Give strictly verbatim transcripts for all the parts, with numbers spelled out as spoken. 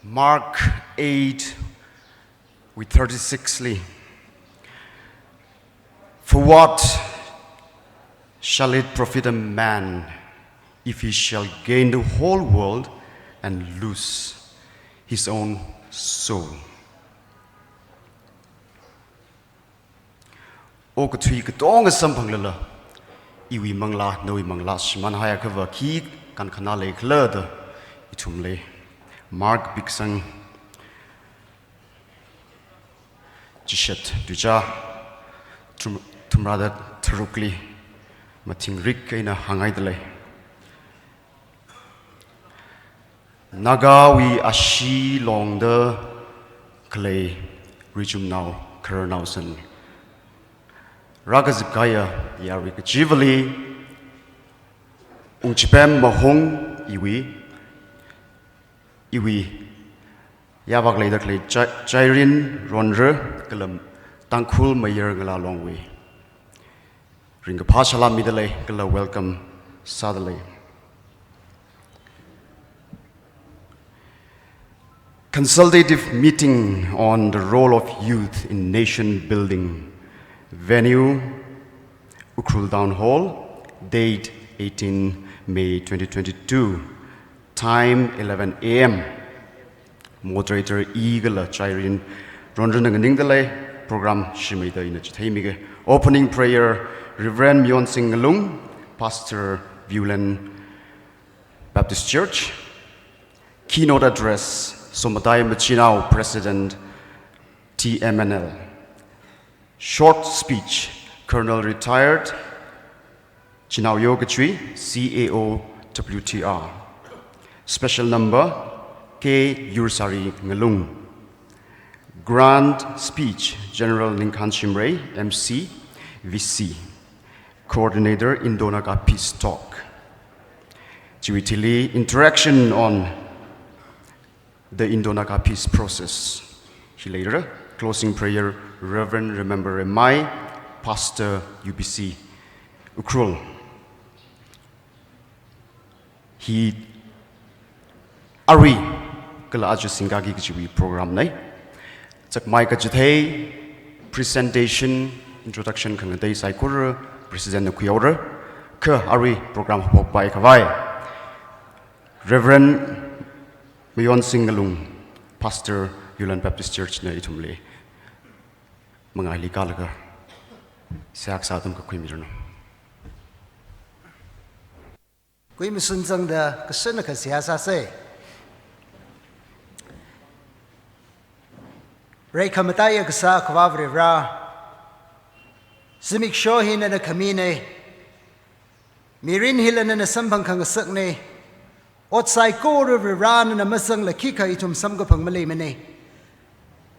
Mark eight with thirty-six li, "For what shall it profit a man if he shall gain the whole world and lose his own soul?" Okathui katonga samphanglala, iwui manglā, nawui manglā shimānhaiakhava khi kankhanā leikhala da ithumli Mark piksang chishat tuicha thum-, thumrāda tharukli mathingrik eina hāngngaidalei. Nagawui ashee longda khalei richumnao khararnaosan rākazip kahaiya yarui kachivali, ungchipem mahung iwui, iwui yāvak leida khalei Chai-, Chairin Ronra kala Tangkhul Mayar Ngalālongwui ringkaphā salām midalei kala welcome sādalei. Consultative meeting on the role of youth in nation building. Venue, Ukhrul Town Hall. Date, eighteen May twenty twenty-two. Time, eleven A M. Moderator i kala Chairin Ronrana nganingdalei, program shimeida ina chitheimige. Opening prayer, Reverend Myonsing Ngalung, Pastor, Viewland Baptist Church. Keynote address, Somatai Machinao, President, T M N L. Short speech, Colonel Retired Chinaoyo Kachui, C A O W T R. Special number, K Yursari Ngalung. Grand speech, General Ningkhan Shimray, M C, V C. Coordinator, Indo-Naga Peace Talk. Chiwui thili interaction on the Indo-Naga peace process. Hi leira, closing prayer, Reverend Remember Remai, Pastor, U B C, Ukhrul. Hi arui kala aja singkaki kachiwui program nei. Chakmai kachithei, presentation, introduction khangatei saikora President na khuihaora. Kha arui program haophokpai khavai, Reverend Myonsing Ngalung, Pastor, Viewland Baptist Church na ithumli mangāli kālaga seihā kasā atam kakhuimiranu. Kui masun zangda kasāna kasā seihā sāsei. Rei khamataiya kasā Akhava Varivara, zimiksho hi nana khaminei. Mirin hila nana samphang khangasaknei. Ot saikora Varivara nana mazangla khikha ithum samkaphang maleimanei.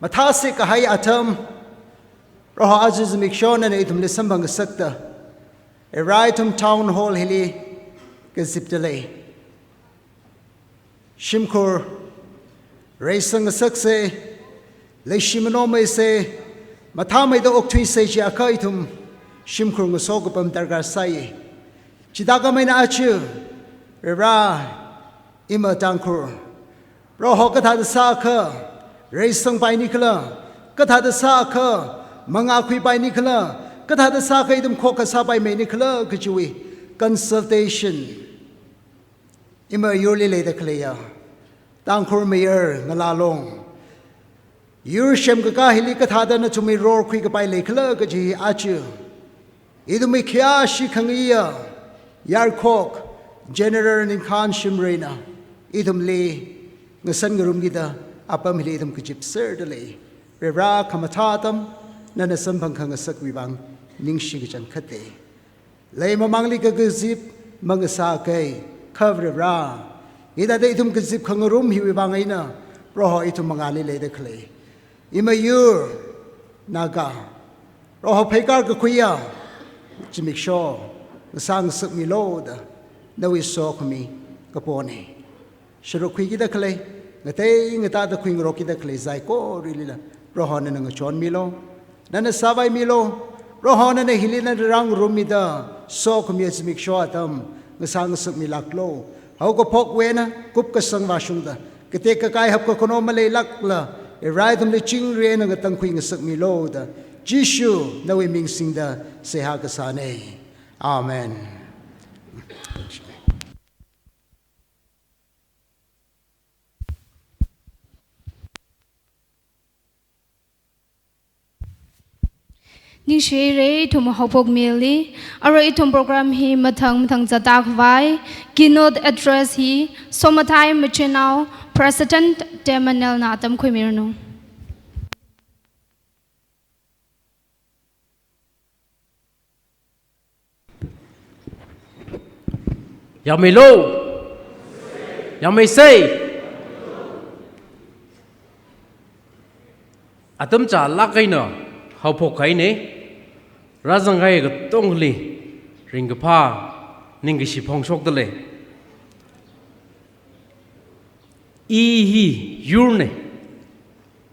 Mathāsi kahai atam, Proho aja zimiksho nana ithumli samphang ngasakta, Varivara ithum Town Hall hili kazipdalei. Shimkhur reisang ngasaksei, leishi manomeisei, mathāmeida okthuisei chiakha ithum shimkhur ngaso kapam darkar sāi. Chithākhameina aja, Varivara, ima Tangkhul, Proho kathāda sākha reisangpaini khala, kathāda sākha mangā khuipaini khala, kathāda sākha ithum khokha sāpaimeini khala kachiwui consultation. Ima yurli leida khaleiya Tangkhul Mayar Ngalālong, yur semkakā hili kathāda nathumwui role khuikapai leikhala kaji aja ithumwui khayāshi khangaiya yarkhok General Ningkhan Shimrayna ithumli ngasan ngarumkida apam hili ithum kazipserdalei. Varivara khamathā atam nana samphang khangasakwui vang ningshi kachangkhatei. Lei mamangli kakazip mangasākei, kha Varivara, hithāda ithum kazip khangarum hiwui vang eina Proho ithum mangāli leida khalei, ima yur Naga, Proho pheikar kakhuiya zimiksho ngasā ngasakmilu da nawui sokhami kaponei. Sharuk khuikida khalei, ngatei ngatāda khuingarokkida khalei saikorilila Proho nana ngachonmilu, nana sāvaimilu. Proho nana hili nana rāngarummida sokhamiya zimiksho atam ngasā ngasakmilāklu. Haokaphok eina kupkasang vāshungda Katek kakai hapkakhano maleilākla, irai athumli chingri eina ngatangkhui ngasakmilu da, Jishu nawui ming singda seihā kasāna. Amen. Ningshire ithum haophokmili, arui ithum program hi mathang mathang zatkhavai, keynote address hi Somathai Machinao President Temanelna tamkhuimiranu. Yangmeilu? Yangmeisei? Atam chālāk eina haophokkahaina. Rāzangkahai katongali ringkaphā ningkashi phongshokdalei. I hi yurna.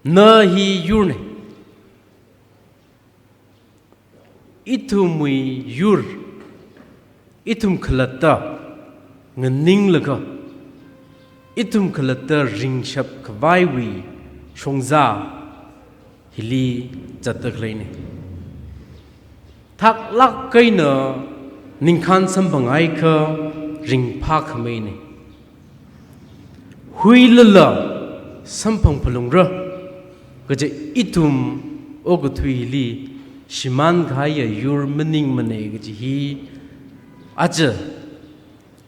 Na hi yurna. Ithumwui yur, ithum khalatta nganinglaga, ithum khalatta ringshap khavaiwui shongza hili zatda khaleina. Thaklāk eina ningkhān samphanghaikha ringphākhamaina. Huilala samphang phalungra kaji ithum okathuili shimānkahaiya yur maningmana kaji hi aja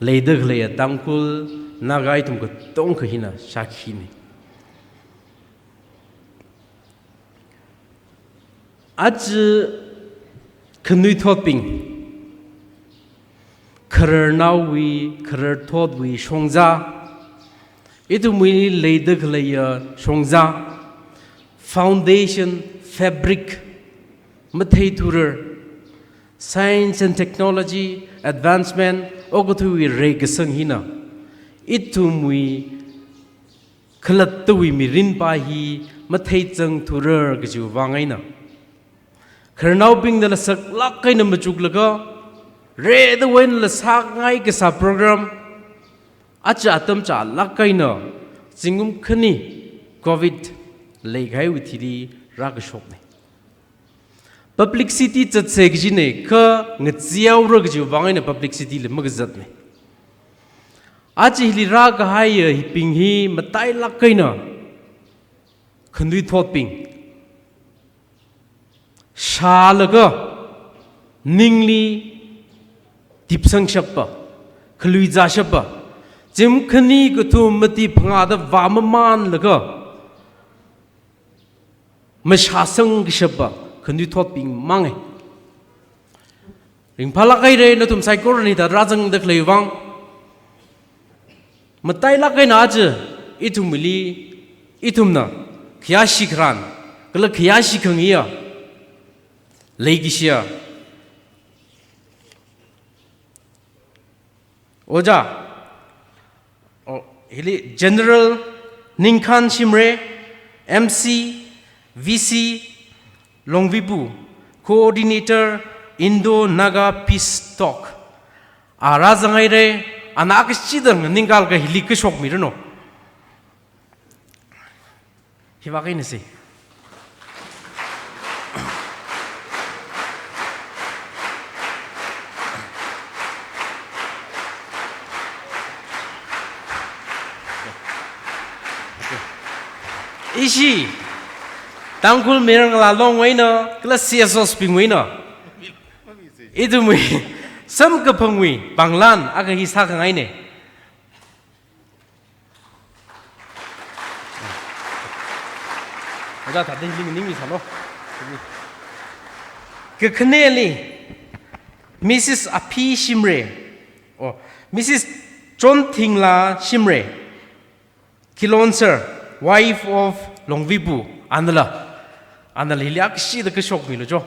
leida khaleiya Tangkhul Naga ithum katongkha hina shākhina. Aja khanuithotbing, khararnaowui, khararthotwui shongza, ithumwui leida khaleiya shongza, foundation, fabric, matheithurar, science and technology advancement, okathuiwui reikasang hina ithumwui khalattawui mirinpā hi matheizangthurar kajiwui vang eina, khararnaobingnala saklāk eina machuklaga, redawui einala sāngai kasā program, aja atam chālāk eina zingkum khani covid leikahaiwui thili rākashokna. Publicity zatsa kajina, kha ngacheehaora kajiwui vang eina publicity li makazatna. Aja hili rākahaiya hibing hi matailāk eina khanuithotbing shālaga ningli dipsangshapa, khaluizāshapa, zingkum khani kathum mati phangāda vāmamānlaga mashāsangkashapa khanuithotbing manga. Ringphālāk haira, nathum saikorali da rāzangda khaleiwui vang. Matailāk eina aja ithumli, ithumna khayāshi kharān, kala khayāshi khangaiya, leikashiya Ojā, oh, hili General Ningkhan Shimray, M C, V C, Longvibu, Coordinator, Indo-Naga Peace Talk. A rāzanghaira, ana kashida nganingkālaga hili kashokmiranu. Hivak eina si. Ishi, Tangkhul Mayar Ngalā Longwui eina, kala C S Os bingwui eina, ithumwui samkaphangwui pānglan akha hi sākhangaina. Ojā thāda hili nganingmisālu. Kakhaneli, Missus Aphi Shimray. Oh, Missus Chonthingla Shimray. Kilonser, wife of Longvibu, anala. Anala hili kashida kashokmilu jo.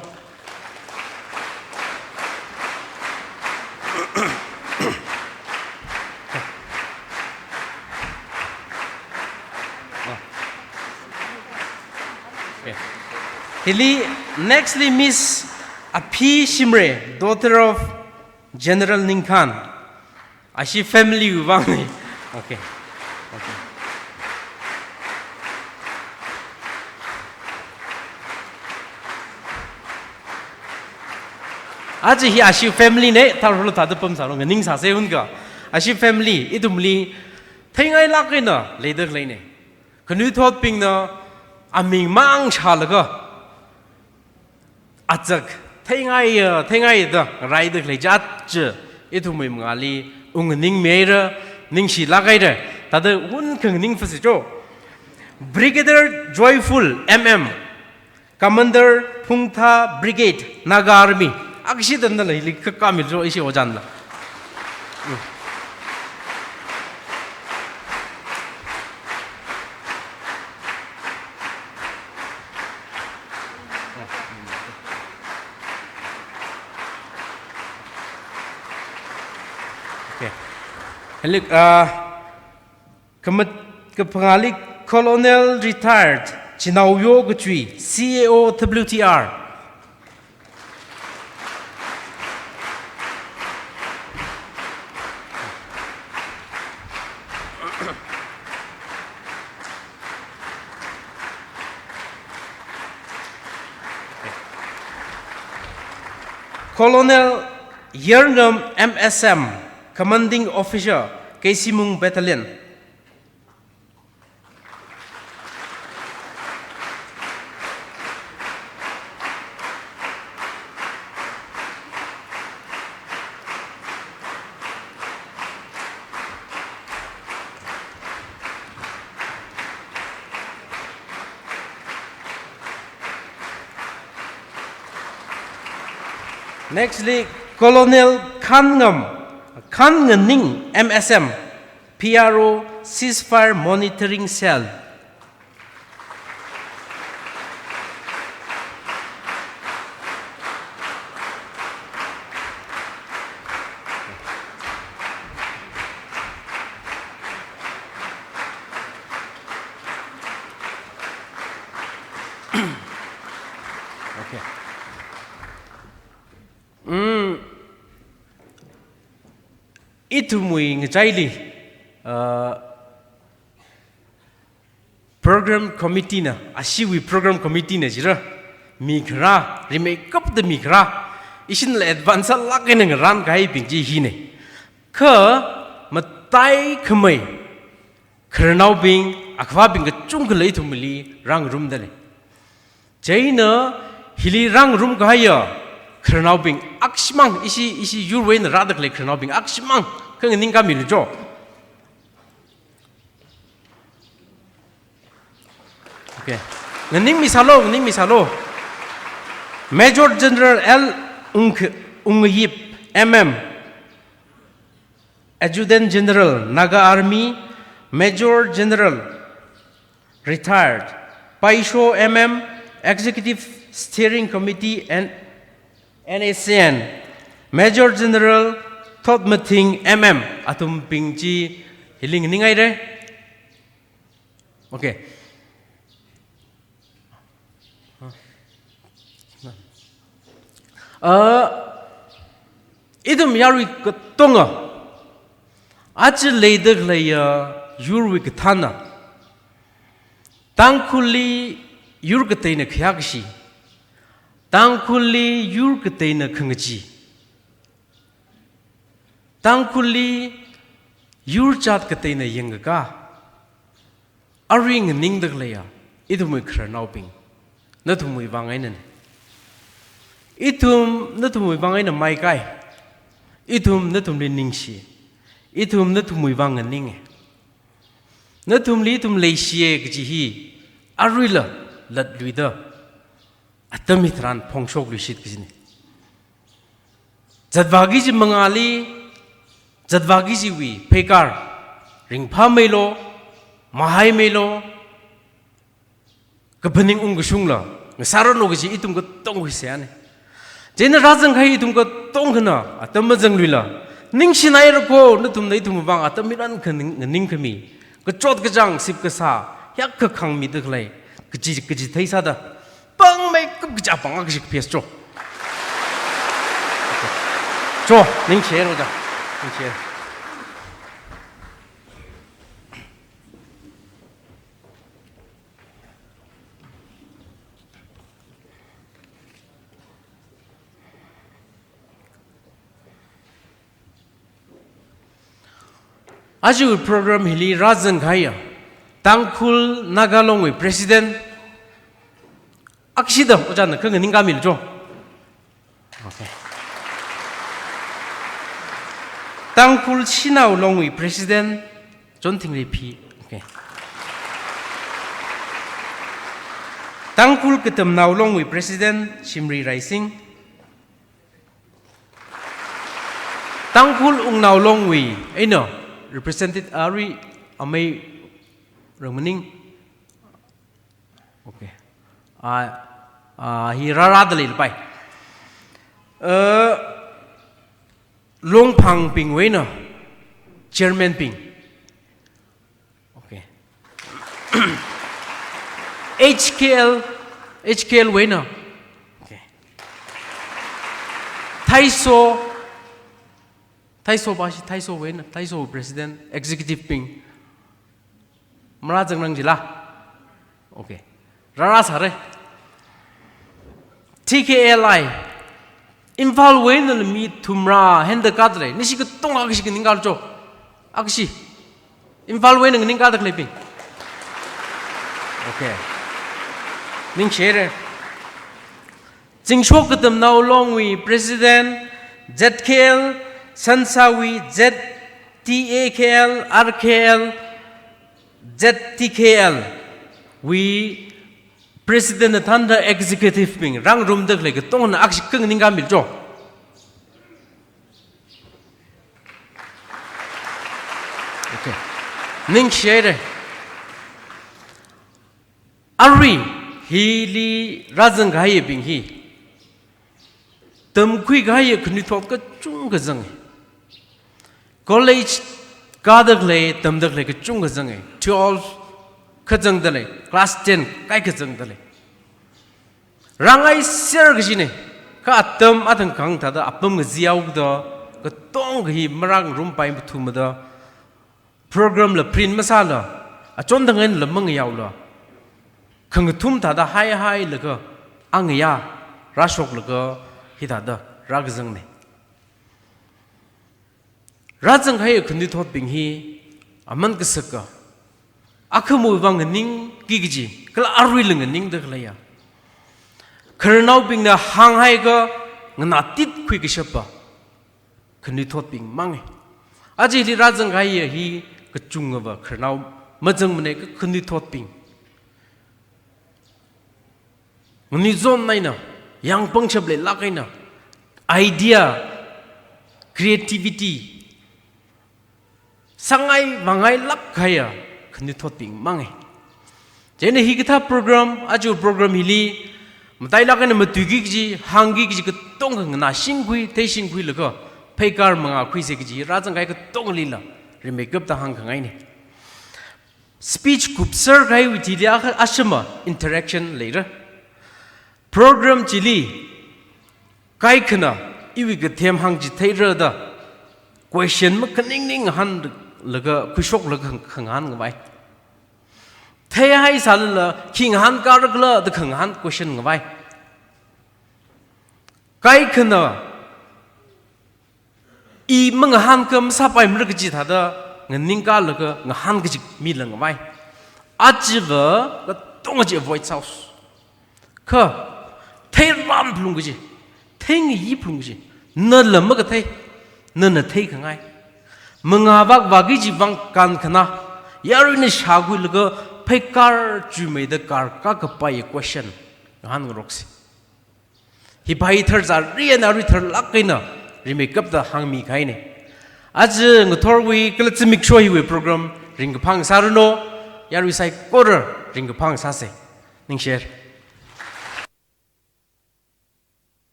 Okay. Hili, nextly Miss Aphi Shimray, daughter of General Ningkhan. Ashi family wui vangna. Okay. Okay. Aja hi ashi family ne, tharhulu thāda pamsālu, nganingsāsei hunka. Ashi family, ithumli theingailāk eina leida khaleine. Khanuithotbingna aming mang shālaga, achak, theingai, theingaida raida khalei jat chi, ithumwui mangāli ung nganingmihaira, ningshilāk haira, thāda hun khanganing phasi cho. Brigadier Joyful M M, Commander Phungtha Brigade, Naga Army. Akshi dan na lei, li ka kami cho ishi ojānla. Okay. Hello, uh, Kamat-, kaphangāli Colonel Retired Chinaoyo Kachui, C A O W T R. Colonel Yerngam M S M, Commanding Officer, Keisimung Battalion. Nextly, Colonel Khanngam, Khannganing M S M, P R O, Ceasefire Monitoring Cell. Okay. Mm. Ithumwui ngachaili, uh, program committee na, ashiwui program committee na jira, mi kharā, rimeikapta mi kharā, ishinla advance lāk eina ngarānkahaibing chi hine. Kha mataikhamei khararnaobing, akhavābing kachungkhala ithumli rāngarumda lei. Chieina hili rāngarumkahaiya khararnaobing akshimang, ishi, ishi yurwui eina rāda khalei khararnaobing akshimang kha nganingkāmilu cho. Okay. Nganingmisālu, nganingmisālu. Major General L Ungk-, Ungyip M M, Adjutant General, Naga Army, Major General, Retired, Paisho M M, Executive Steering Committee and N S C N, Major General Thotmathing M M, athumbing chi hili nganinghaira. Okay. Uh, ithum yarui katonga, aja leida khaleiya yurwui kathāna, Tangkhulli yur kateina khayākashi, Tangkhulli yur kateina khangachee, Tangkhulli yur jat kateina yangkakā, arui nganingda khaleiya, ithumwui khararnaobing, nathumwui vang einana. Ithum nathumwui vang eina maikai. Ithum nathumli ningshi. Ithum nathumwui vang nganinge. Nathumli ithum leishiye kaji hi aruila latluida atam hitharan phongshokluishit kajine. Zatvāki kaji mangāli, zatvāki kajiwui pheikar, ringphāmeilu, mahaimeilo, kaphaning ungkashungla ngasāranu kaji ithum katongwui seihāne. Chieina rāzangkahai ithum katongkhana atam mazangluila, ningshinaira ko, nathumna ithum vang atam miran khaning, nganingkhami, kachot kachāng sip kasā, hiyākha khāngmida khalei, kaji, kaji theisāda, pāngmeikap kaja pāng akha shik phiyas cho. Cho, ningshihaira da. Ningshihaira. Aja program hili rāzangkahaiya Tangkhul Naga Longwui President, akshida ojāna khanganingkāmilu cho. Okay. Tangkhul Shanao Longwui President, John Thingreiphi. Okay. Tangkhul Katamnao Longwui President, Shimri Raising. Tangkhul Wungnao Longwui, eina represented arui amei Rangmaning. Okay. Ah, ah, hi rārāda leilapai. Uh, Longphangbingwui eina chairman bing. Okay. H K L, H K L wui eina. Okay. Thaiso, Thaiso bashi, Thaisowui eina, Thaiso President, Executive bing. Marāzangrang jila. Okay. Rārāsāra. T K L I. Imphalwui eina mi thumrā henda kāda lei. Nishi katonga akshi khaningkālu cho. Akshi. Imphalwui eina nganingkāda khaleibing. Okay. Ningshira. Zingshok Katamnao Longwui President, Z K L, Sansawui Z T A K L, R K L, Z T K L wui President thānda executive bing, rāngarumda khalei katongana akshi khanganingkāmilu cho. Okay. Ningshira. Arui hili rāzangkahaibing hi tamkhuikahai khanuithot kachungkha zanga. College kāda khalei, tamda khalei kachungkha zanga. Twelve kazangda lei, class ten kaikha zangda lei. Rāngaiser kajina, kha atam athang khang thāda apam ngazihaoda, katonga hi marāngarumpaimana thumada, program la print masāla, achonthang eina la mangayaola, khangathum thāda haihailaga, angaya rāshoklaga, hithāda rākazangna. Rāzangkahai khanuithotbing hi aman kasaka, akhamawui vang nganingki kaji, kala aruila nganingda khaleiya, khararnaobingna hānghaiakha nganātitkhui kashapa khanuithotbing manga. Aja hili rāzangkahai hi kachungava khararnao mazangmana, kha khanuithotbing. Nganuizon eina, yangpangshap leilāk eina, idea, creativity sāngai vāngailāk kahaiya khanuithotbing manga. Chieina hikathā program, aja program hili matailāk eina matuiki kaji, hāngki kaji katonga nganāshingkhui, theishingkhuilaga, pheikar mangākhuisa kaji rāzangkahai katongalila rimeikapta hāngkhangaina. Speech kupserkahaiwui thili akha ashama interaction leira. Program chili kaikhana iwui kathem hāngchitheira da question makhaningning ngahānlaga, khuishoklaga khang-, khangahān ngavai. Theihaisālala khi ngahānkārakhala da khangahān question ngavai. Kaikhana i mangahānkha masāpaimara kaji thāda nganingkālaga ngahān kaji mila ngavai. Ajava katonga chi avoid sāhaosa. Kha theiram phalung kaji, theingayi phalung kaji, nala makathei, nana theikhangai, mangavak vaki kaji vang kankhana, yaruina shākhuilaga pheikar chuimeida karkā kapaiya question ngahānngaroksa. Hi pai tharzari eina arui tharlāk eina rimeikapta hāngmikahaina. Aja ngathorwui kala zimiksho hiwui program ringkaphā ngasāranu, yarui saikora ringkaphā ngasāsa. Ningshira.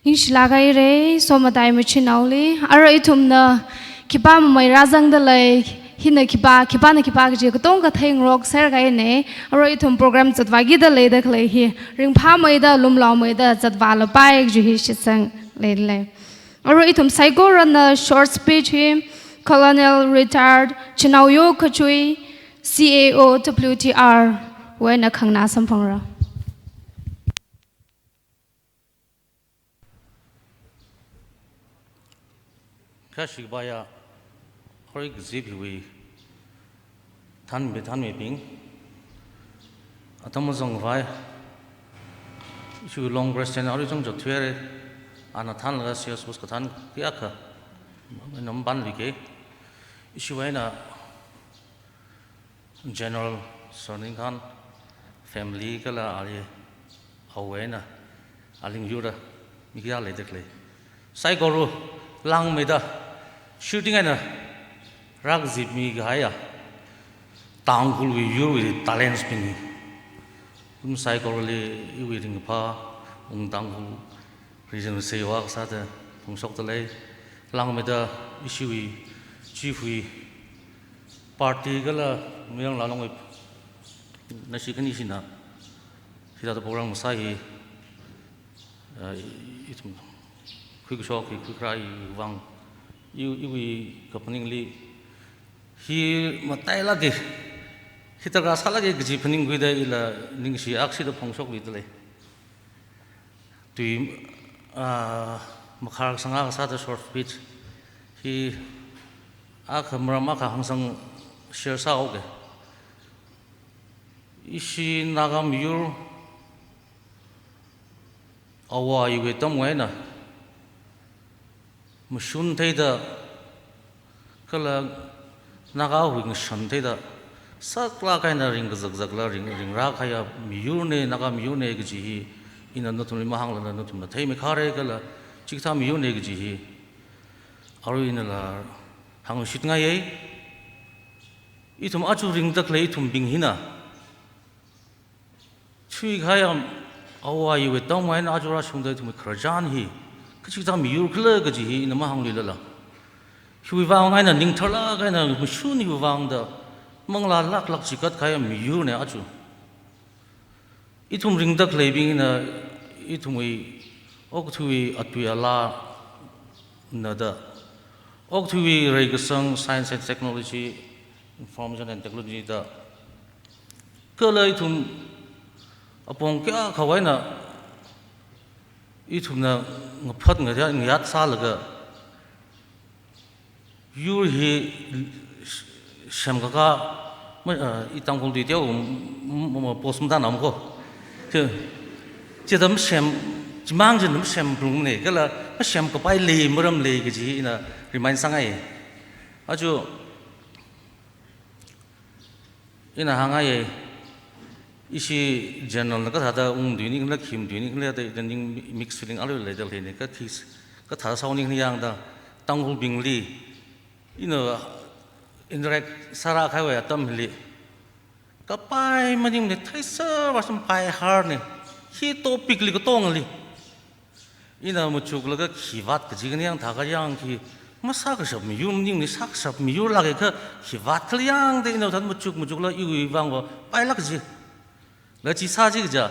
Ningshilāk haira, somatai machinaoli, arui ithumna khipā mamai rāzangda lei, hina khipā, khipāna khipā kaji katonga theingarokserkahaina, arui ithum program zatvākida leida khalei hi, ringphāmeida, lumlaomeida zatvālapai kaji hi shitsangda lei. Arui ithum saikorana short speech hi Colonel Retired Chinaoyo Kachui, C A O W T R, wui eina khangana samphangra. Kha shibaya, hori kazip hiwui thanmi thanmibing, atam mazangvai, ishiwui long question arui zang jot thuire, ana thanlaga serious was kathan kayākha, nam ban like, ishiwui eina General Sir Ningkhan family kala ali awui eina aling yurda mi kayā leida khalei. Saikora langmeida shooting eina rākazipmi kahaiya Tangkhulwui yurwui talents bing hi. Kum saikorali iwui ringkaphā Wung Tangkhul region seiwa kasāda phongshokda lei. Langmeida ishiwui chief wui party kala Mayang Lalongwui nashi khanishina hithāda program sāi, ah, i-, ithum khuikashok hi khuikharā hiwui vang, i-, iwui kaphaningli hi matailāke, hithāda sālāke kaji phaningkhuida ila ningshi akshida phongshokluida lei. Tui, ah, makhar sanga kasāda short speech hi akha maram akha hāngsang share sāhaoke. Ishi Naga miyur awui atamwui eina mashun theida kala Nagawui ngashan theida, saklāk eina ringkazakzakla ring, ringrā kahaiya miyurne, Naga miyurne kaji hi ina nathumli mahānglala nathumna theimeikhare kala chikathā miyurne kaji hi arui inala hāngshitngaiye. Ithum aja ringda khalei ithumbing hina, chuikahai awui atamwui eina aja rāshungda ithumwui khararchan hi kachikathā miyur khala kaji hi ina mahāngluilala, hiwui vang eina ningtharlāk eina mashun hiwui vangda manglā lāklāk chikat kahai miyurne aja. Ithum ringda khaleibingna ithumwui okathuiwui atui alā nada, okathuiwui reikasang science and technology, information and technology da, kala ithum apong kayākhawui eina ithumna ngaphat ngayāt, ngayāt sālaga yur hi semkaka, ma, ah, i Tangkhul tui teo, m-, m-, m-, post matānam ko. Chi, chithāda masem, chimang chithāda masemphalungne, kala masemkapai lei, maram lei kaji ina remind sāngai. Aja ina hāngngaiye, ishi general na kathāda ungthuini kala khimthuini kala da ina ning mix feeling arui leida leine, kathi, kathā sāhaoning yangda, Tangkhulbingli ina interact sārā kahaiwui atamli kapai maningmane, theiser vāsum by heart ne, hi topic li katongli ina machuklaga khi vāt kaji khani yangda kayāng khi, masākashap miyur maningne, sākashap miyurlāke kha khi vāt khala yangda ina thāda machuk machukla iwui vangva pailāk kaji. La chi sā chi kaja,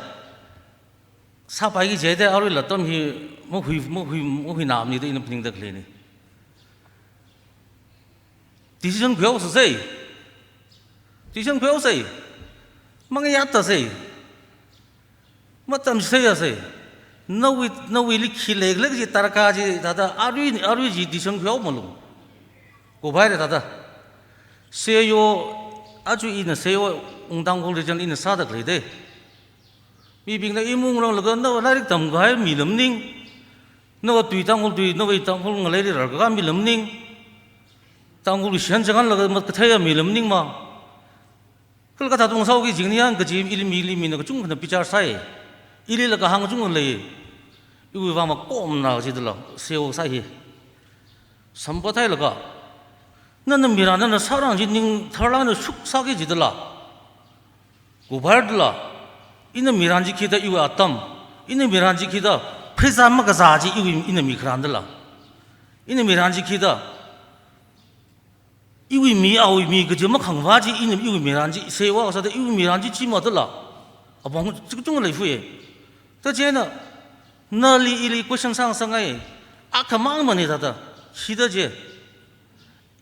sāpaiki jida aruila atam hi mahui, mahui, mahuinamane da ina phaningda khaleine. Decision khuihaosei. Decision khuihaosei. Mangayātasei. Matamsei yasei. Nawui, nawuili khi leikhala kaji tarākha chi thāda arui, arui chi decision khuihaomalu. Kho bhai re thāda. Seyo, aja ina seyo, Wung Tangkhul region ina sāda khaleide. Mibingna imung ranglaga nava lairik tamkahai mila maning, nava tui Tangkhul tui, nava Tangkhul ngaleili rarkaka mila maning, Tangkhul shan changānlaga mat katheiya mila maningma. Kala kathā tungsāhaoki jing khani yāng kaji ili mi, ili mina kachungkhana bichar sāi. Ilila kahāng kachungkha lei. Iwui vang makomna jidala, seyo sāi hi. Samphathailaga, nana miran nana sārang chi ningtharlāk eina shuksāki jidala. Kho bhai dala, ina miran chi khida iwui atam, ina miran chi khida pheisā makazā chi iwui ina mikharan dala. Ina miran chi khida iwui mi awui mi kaji makhangva chi ina iwui miran chi seiwa kasāda iwui miran chi chi ma dala. Apong chi kachungkha leifue. Thāda chieina, nali ili question sāngasakngai, akhamangmane thāda, sida je.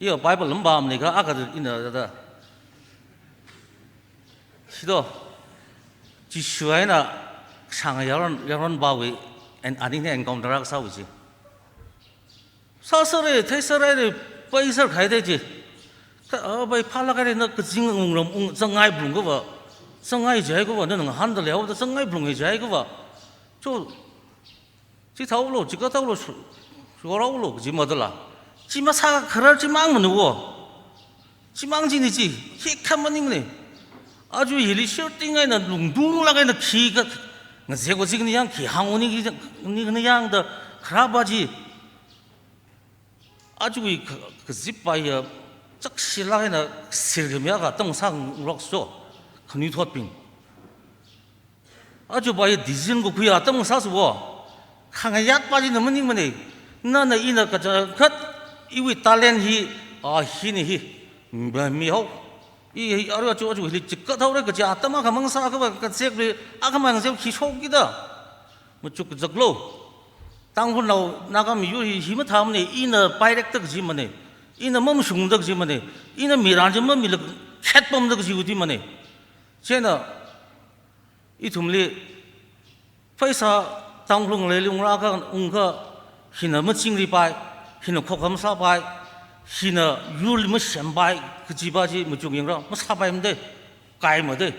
Iya Bible lam pāmana kha, akha ina da. Shido, Jishu eina shāng yaron, yaronpāwui, and ani ne encounter akha sāwui chi. Sāsāra, theiserhaira, paiserhaida chi. Kha, a, pai phālāk haira na kazing wungram ung, zangngai phalung kava, zangngai jihai kava, na ngahānda leihaoda zangngai phalunghai jihai kava. Cho, chithāhaolu, chikathaolu, shu-, shorhaolu, kaji madala. Chi masākharar chimang mana wo. Chimang china chi, hi khamaningmana. Aja hili shirting eina lungtunglāk eina khikha ngazek kaji khani yang, khi hāng uni khi, ni khani yang da kharapa chi. Ajawui ka-, kazip paiya, chakshilāk eina sirkhami akha atam sāngarok so, khanuithotbing. Aja paiya decision kakhui atam sāsa wo. Khangayāt pa china maningmana. Nana ina kachangkhat, iwui talent hi, a, hina hi, ba mihao. I, i, aru aja, aja hili chikathaora kaji atam akhamang sākha va, kazekli, akhamang zek khi shok kida. Machuk zaklo. Tangkhulnao, Naga miyur hi, hi mathāmana, ina pairek tak jimana, ina mamashung tak jimana, ina miran jim mamila khet pam tak jiwui mana. Chieina, ithumli, pheisā Tangkhul ngalei lung rākha ungkha, hina machingri pai, hina khokham sā pai, hina yurli masem pai, kaji pa chi machuk yangra, masāpaimada, kaimada.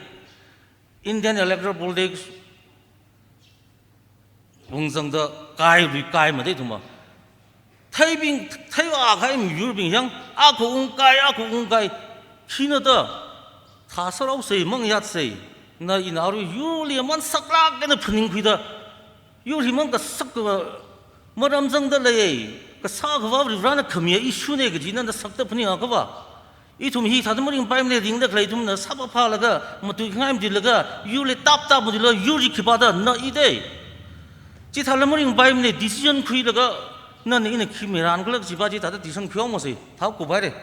Indian electoral politics, lungzangda kairui kaimada ithumva. Theibing, theiva akhai miyurbing yang, akha ungkai, akha ungkai. Khina da, thāsārao sei, mangyāt sei. Na ina aru yurli aman saklāk eina phaningkhuida. Yur himang kasak kava, maram zangda lei. Kasā kava Varivarana khamiya issue na kaji nana sakda phaninga kava. Ithum hithāda maringpaimana, ringda khalei ithumna sāpā phālaga, matuingai matuilaga, yurli tap tap matuilaga, yur chi khipāda na ida. Chithāla maringpaimana, decision khuilaga, nana ina khi miran khala kaji pa chithāda decision khuihaomasei, thao kupaire,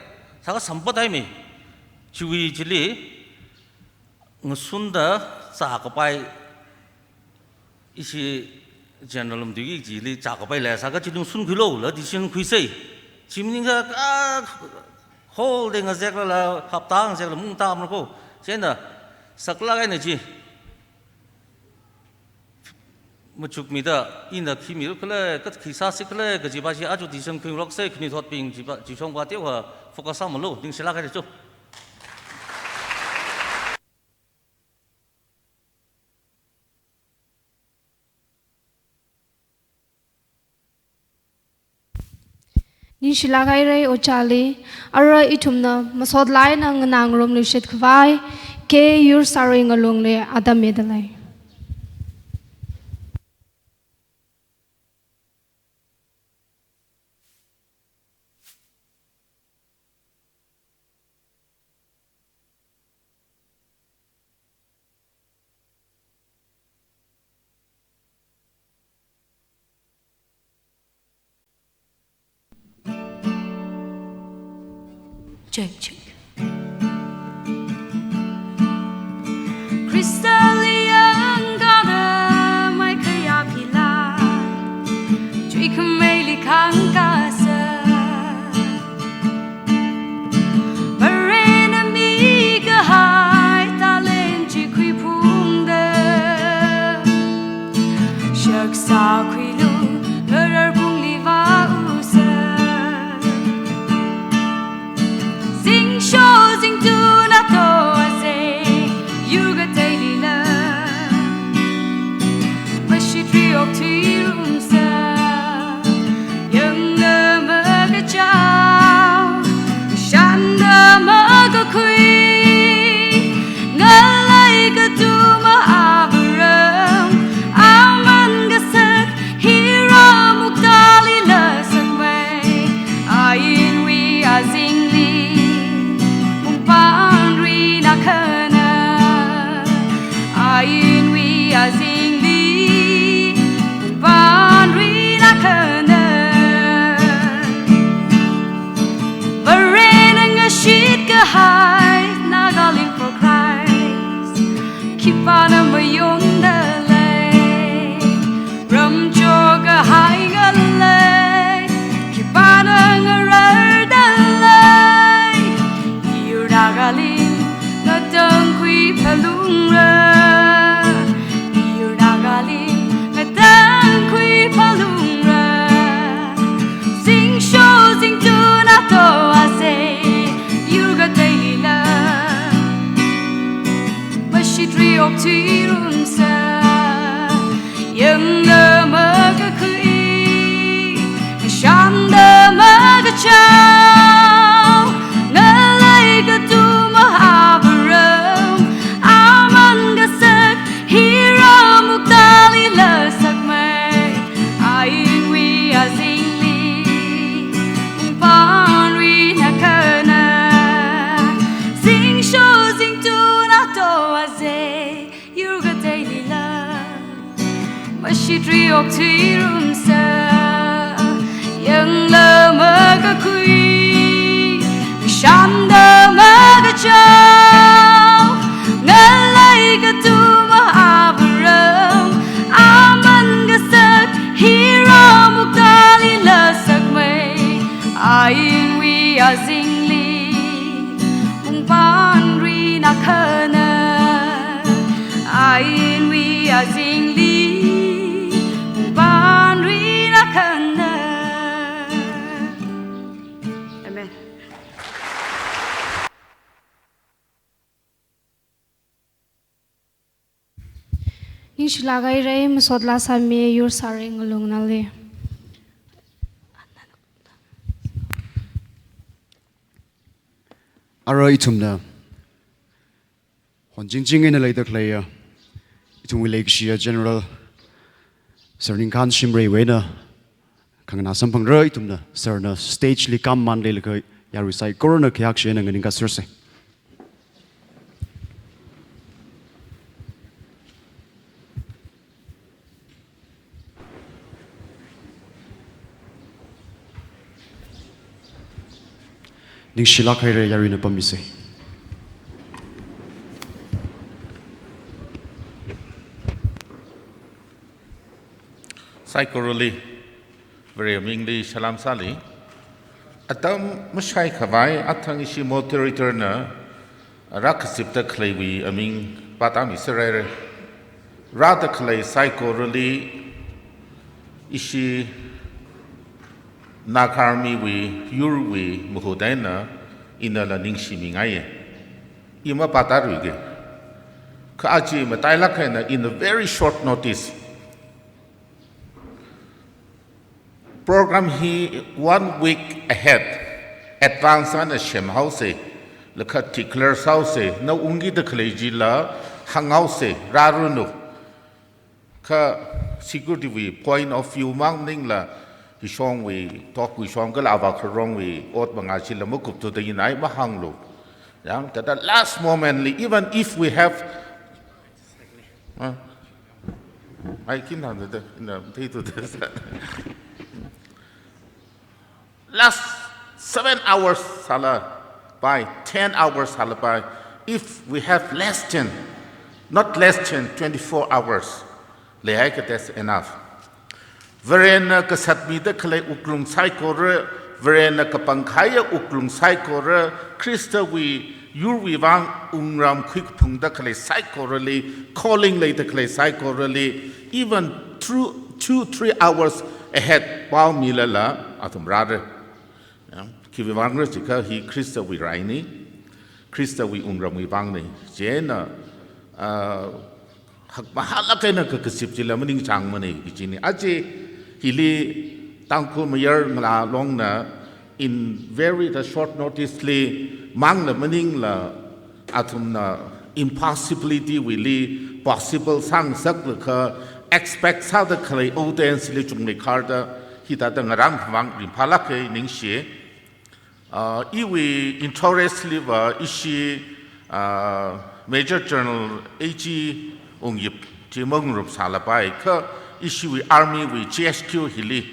thākha sampat haime. Chiwui chili, ngasunda zākapai, ishi general lam tuiki chili zākapai leisākha chi lungsunkhuilu, la decision khuisei. Chi maningakha, ah, whole day ngazeklala, hapta ngazeklala, mungta mako. Chieina, saklāk eina chi machukmida, ina khi miru khala, kha khi sāsi khala, kaji pa chi aja decision khuingaroksei, khanuithotbing chi pa, chi shongpa teokha focus sāmilu, ningshilāk haira cho. Ningshilāk haira ojāli, ara ithumna masot eina nganāngarumluishit khavai, K Yursārui Ngalungli atam mida lei. Check, check. Khristali yangkāda maikhayā phila, chuikhameili khāngkāsa. Varena mikahai talent chi khuiphungda, shaksā khuilu, ngarar pungli vāusa. Zingsho zingtun ato azei, yur kateilila, mashitri okthuirumsa. Yangda makachao, shanda makakhui, ngalei katuma abaram, aman kasak, hira muktali lasakmei, ainwui azingli, mungpānrin akhana, ainwui azingli, mungpānrin akhana. Varena ngashit kahai Thuirumsa, yangda makakhui, shanda makachao, ngalei kathuma Abraham, aman kasak, hira muktali la sakmei, ainwui azingli, mungpānwui nakhana, zingsho zingtun ato azei, yur kateilila, mashitri okthuirumsa, yangla makakhui, shanda makachao, ngalei kathuma Abraham, aman kasak, hira muktali la sakmei, ainwui azingli, mungpānwui nakhana, ainwui azingli, mungpānwui nakhana. Amen. Ningshilak haira, masot laa sāmi, yur sāra, ngalungnali. Ara ithumna honjingjing eina leida khaleiya, ithumwui leikashiya General Sir Ningkhan Shimraywui eina khanganā samphangra. Ithumna, sir na stage li kāmamān leilaga yarui saikorana khayākshi eina nganingkā sersa. Ningshilak haira, yaruina pammisa. Saikorali, Vare mingli salam sāli. Atam mashaiakhavai athang ishi moderator na rākazipda khaleiwui aming pātāmi sāraira. Rāda khalei saikorali ishi Naga Army wui yurwui mahut eina inala ningshimingaiya. I mapātāruiki. Kha aja matailāk eina in a very short notice, program hi one week ahead advance eina semhaosa, laga declare sāhaosa, na ungkida khalei chila hānghaosa, rāranu. Kha security wui point of view mang maningla, hishongwui, tokwui shong kala avā kharongwui ot mangā chila makupthuda ina mahānglu. Yang, at the last moment li, even if we have, uh, I can handle the, no, they do this. Last seven hours sālapai, ten hours sālapai, if we have less than, not less than twenty-four hours, leihaikha that's enough. Varena kasatmida khalei wuklung saikora, Varena kapangkahaiya wuklung saikora, Khristawui yurwui vang wungram khuikaphungda khalei saikorali, calling leida khalei saikorali, even through two, three hours ahead pao milala athum rāra. Ya, khiwui vangra jiakha hi Khristawui raini, Khristawui wungramwui vangni. Chieina, ah, hakmahālāk eina kakazip chila maningchāngmana kajina. Aja hili Tangkhul Mayar Ngala Longna in very the short notice li mangla maningla athumna impossibility wuili possible sāngasaklaga expect sāda khalei audience li chungmeikharda hithāda ngarānkhavai ringphālāka, ningshi. Ah, iwui interest liva ishi, ah, Major General A G Wungyip chi mangarup sālapai, kha ishiwui army wui G H Q hili,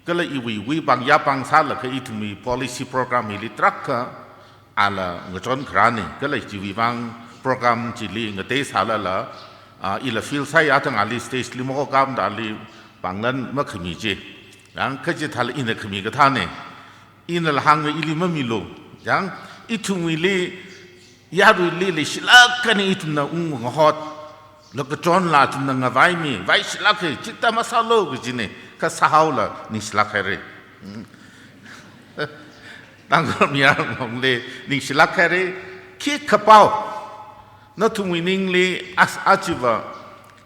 kala iwui wuivang yāvang sālaga ithumwui policy program hili tarākha ala ngachon kharāna, kala chiwui vang program chili ngatei sālala, ah, ila feel sāya, athang ali stage li mahokam da ali pānglan makhami chi. Yang kachithāla ina khami kathāna. Inala hānga ili mamilu. Yang ithumwuili, yaruili leishilāk eina ithumna ungungahot, lokachonla athumna ngavaimi, vaishilāka, chithā masālu kajina, kha sāhaola ningshilāk haira. Tangkhul Mayar Ngala Longli ningshilāk haira, khikha pao, Nathumwui ningli as achiva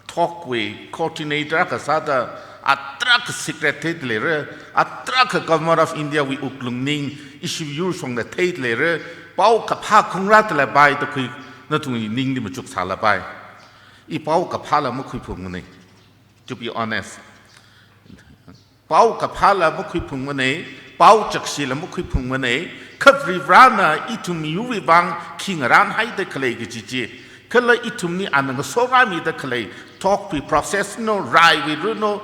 talk wui coordinator kasāda, atraka secret theida leira, atraka Government of India wui wuklung ning, ishi yurshongda theida leira, pao kaphā khangarā talapai da khui nathumwui ningli machuk sālapai. I pao kaphāla makhuiphungmanei, to be honest. Pao kaphāla makhuiphungmanei, pao chakshila makhuiphungmanei, kha Varivarana ithum miyurwui vang khi ngarānhaida khalei kaji chi, kala ithumli ana ngasorāmida khalei, talk wui process no, raiwui run no,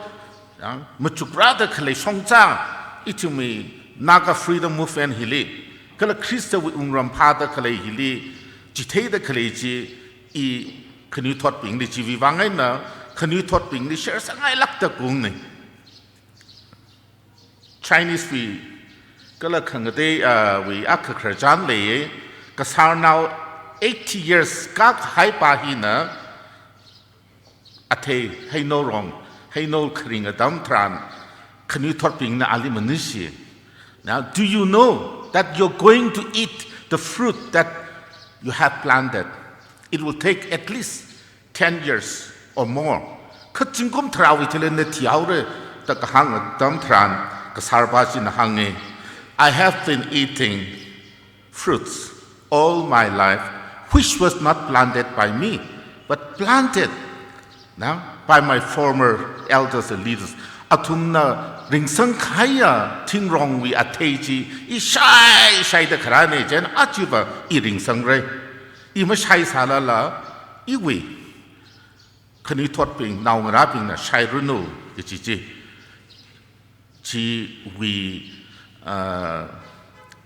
ya, machukrāda khalei shongza, ithumwui Naga Freedom Movement hili, kala Khristawui wungram phāda khalei hili, chitheida khalei chi, i khanuithotbingli chiwui vang eina, khanuithotbingli share sāngailākda kaungnei. Chinese wui, kala khangatei, ah, wui akha khararchan leiya, kasarnao eighty years kākahai pa hina, athei heinao rong, heinao kharing atam tharan, khanuithotbingna ali manushi. Now, do you know that you're going to eat the fruit that you have planted? It will take at least ten years or more. Kha zingkum tharāwui thili na thihaora da kahāng atam tharan, kasar pa china hānga, "I have been eating fruits all my life, which was not planted by me, but planted, na, by my former elders and leaders." Athumna ringsangkahaiya thingrongwui athei chi, i shai shaida kharānei, chieina achiva i ringsangra. I mashai sālala, iwui khanuithotbing, naongarābingna shairanu kaji chi, chiwui, ah,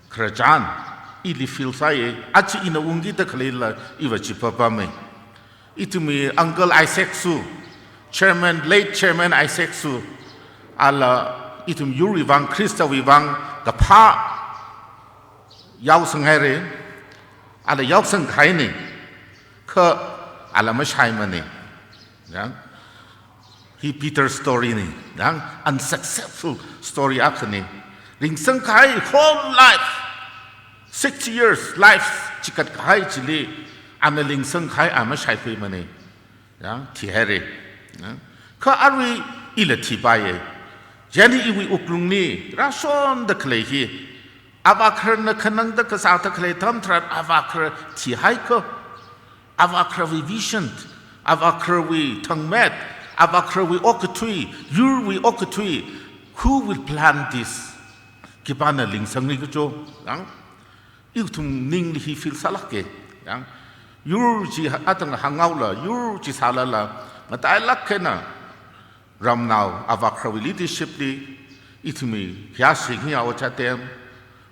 khararchan ili feel sāya. Aja ina ungkida khaleila iva chi papamei. Ithumwui Uncle Isaac Soo, Chairman, late Chairman Isaac Soo, ala ithum yurwui vang, Khristawui vang kaphā yaosanghaira, ala yaosangkahainei, kha ala mashaimanei. Ya. Hi bitter story nei, ya, unsuccessful story akhanei. Ringsangkahai whole life, sixty years life chikat kahai chili, ana ringsangkahai a mashaikhuimanei. Ya, thihaira. Ya. Kha arui ila thipaiya. Chieina iwui wuklungli rāshonda khalei hi, avākhararna khanangda kasāda khalei atam tharan avākharar thihaikha, avākhararwui vision, avākhararwui thangmet, avākhararwui okathui, yurwui okathui, who will plant this? Khipāna ringsangra kajo, ya? Ithum ningli hi feel sālāka, ya? Yur chi atang hānghaola, yur chi sālala, matailāk eina ramnao avākhararwui leadership li, ithumwui khayāshing hiya Ojā Tem,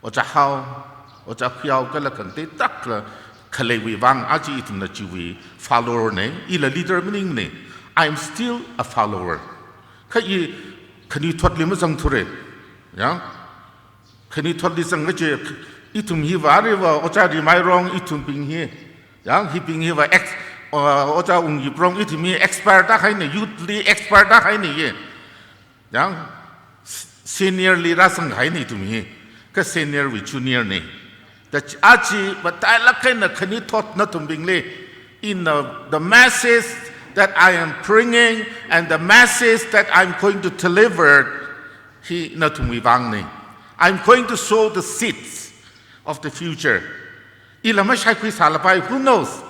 Ojā Hao, Ojā Khuiao kala khangatei tarākha khaleiwui vang aja ithumna chiwui follower nei, ila leader maningnei. I am still a follower. Kha i khanuithotli mazangthura. Ya? Khanuithotli zangkaje, ithum hiva, areva, Ojā Rimairong ithumbing hi. Ya, hibing hiva ex, uh, Ojā Wungyiprong ithum hi expire tāhainei, youth li expire tāhainei ye. Ya, s-, senior li rāzanghainei ithum hi. Kha senior wui junior nei. Da ch-, aja matailāk eina khanuithot nathumbingli, in the, the message that I am bringing and the message that I'm going to deliver, hi nathumwui vangnei. I'm going to sow the seeds of the future. Ila mashaikhui sālapai, who knows?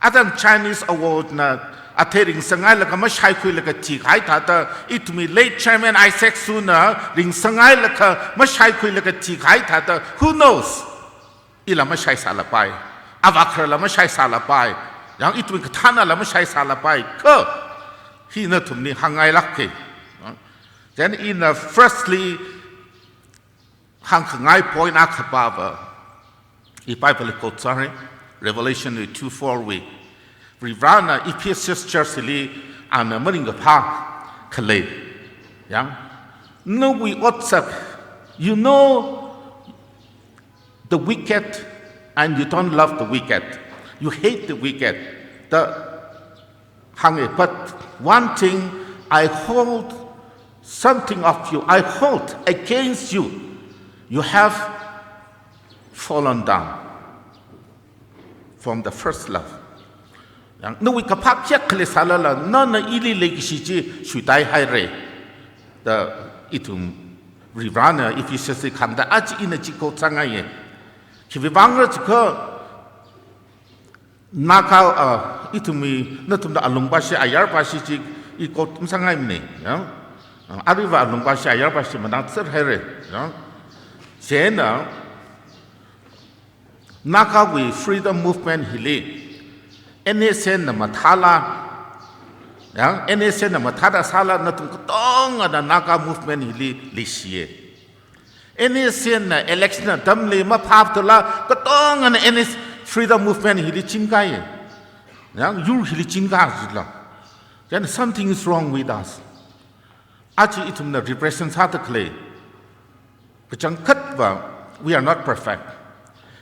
Atang Chinese award na athei ringsangailaga mashaikhuilaga thikahai thāda, ithumwui late Chairman Isaac Soo na ringsangailaga mashaikhuilaga thikahai thāda, who knows? Ila mashai sālapai, avākhararla mashai sālapai, ya ithum kathānala mashai sālapai, kha hi nathumli hāngngailāka. Then ina firstly, hāngkhangai point akhapava, i Bible quote sāra, Revelation two four wui, Varivarana Ephesus church li ana maringkaphā khalei. Ya. Nawui otsak, you know the wicked and you don't love the wicked. You hate the wicked. The hānga, but one thing I hold, something of you, I hold against you. You have fallen down from the first love. Yang, nawui kaphā kayākha leisālala, nana ili leikashi chi shuitai haira. Da ithum Varivarana Ephesus li kahāngda aja ina chi kotsangai ye. Khiwuivang khala jiakha, Naga, ah, ithumwui, nathumna alungpāshi, ayarpāshi chi i kotsangai mane, ya. Ah, aruiva alungpāshi, ayarpāshi manā tser haira, ya. Chieina, Nagawui freedom movement hili, N S N na mathāla, ya, N S N na mathāda sāla, nathum katongana Naga movement hili leishiya. N S N na election atamli maphaptala, katongana N S freedom movement hili chinkaiya. Ya, yur hili chinka jila. Then something is wrong with us. Aja ithumna represent sāda khalei kachangkhatva, we are not perfect.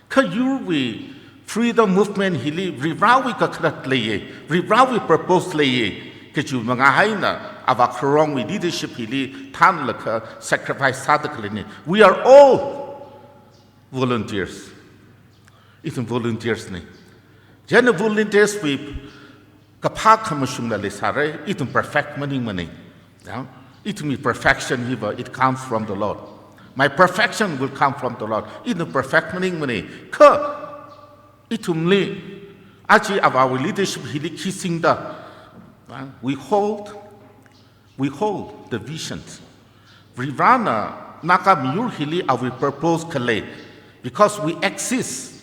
Kha yurwui freedom movement hili Varivarawui kakhalat leiya, Varivarawui purpose leiya, kachi mangā eina avākharongwui leadership hili thanlaga sacrifice sāda khaleina. We are all volunteers. Ithum volunteers na. Chieina volunteers wui kaphā khamashungla leisāra, ithum perfect maningmana. Ya? Ithumwui perfection hiva, it comes from the Lord. My perfection will come from the Lord. Ithum perfect maningmana. Kha ithumli, aja avāwui leadership hili khi singda, ya? We hold We hold the visions. Varivarana Naga miyur hili awui purpose khalei, because we exist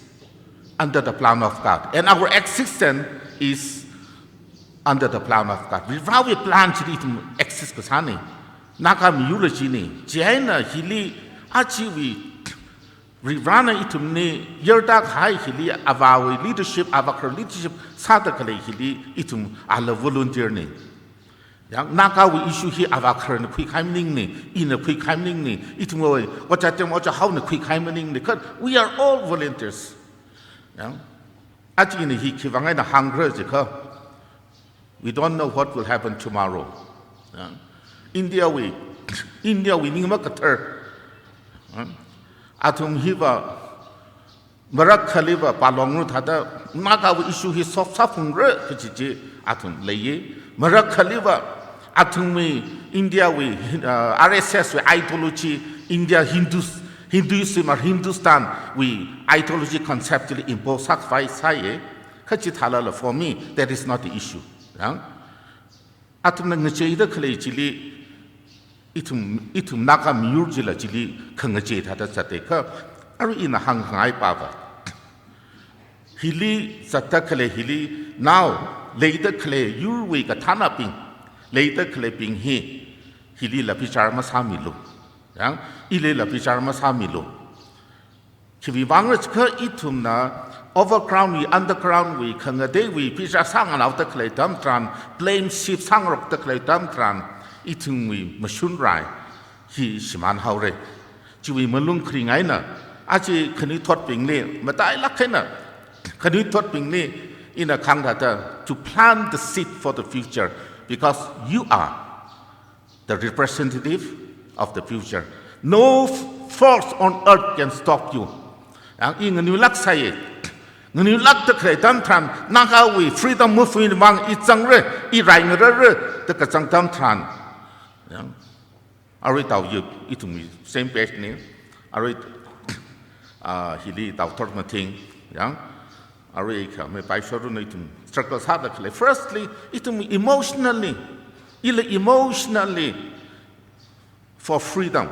under the plan of God. And our existence is under the plan of God. Varivarawui plan chili ithum exist kasāna. Naga miyurla china. Chieina hili ajawui Varivarana ithumli yarda kahai hili avāwui leadership, avākhar leadership sāda khalei hili ithum ala volunteer na. Yang, Nagawui issue hi avākharna khuikahai maningmana, ina khuikahai maningmana, ithumwui ojā Tem, ojā Haona khuikahai maningmana, kha we are all volunteers. Yang, aja ina hi khiwuivang eina hāngra jiakha, we don't know what will happen tomorrow. Yang, India wui, India wui ning makathar. Yang, athum hiva, marak khaliva palongra thāda, Nagawui issue hi solve sāphungra kachi chi athum leiya. Marak khaliva athumwui India wui, uh, R S S wui ideology, India Hindus, Hinduism or Hindustan wui ideology concept chili impose sākhavai sāya. Kha chithālala for me, that is not the issue. Yang, athumna ngacheida khalei chili, ithum, ithum Naga miyur chila chili khangachei thāda zatta kha, arui ina hāngngai pava. Hili zatta khalei hili, now, leida khalei yurwui kathānabing, leida khaleibing hi, hilila bichar masāmilu. Yang, ilila bichar masāmilu. Khiwuivang khala jiakha ithumna overground wui, underground wui, khangateiwui bichar sānganao da khalei atam tharan, blame shift sāngarok da khalei atam tharan, ithumwui mashun rai hi shimān haora. Chiwui malung kharing eina, aja khanuithotbingli, matailāk eina, khanuithotbingli, ina kahāng thāda, to plant the seed for the future, because you are the representative of the future. No f-, force on earth can stop you. Yang, i nganuilāk sāya. Nganuilāk da khalei atam tharan, Nagawui freedom movement mang i zangra, i rai ngarara, da kazang atam tharan. Yang, arui tao yuk, ithum same page na. Arui, ah, hili tao thot mathing. Yang, arui kha me pai shoruna ithum struggle sāda khalei. Firstly, ithum emotionally, ila emotionally for freedom.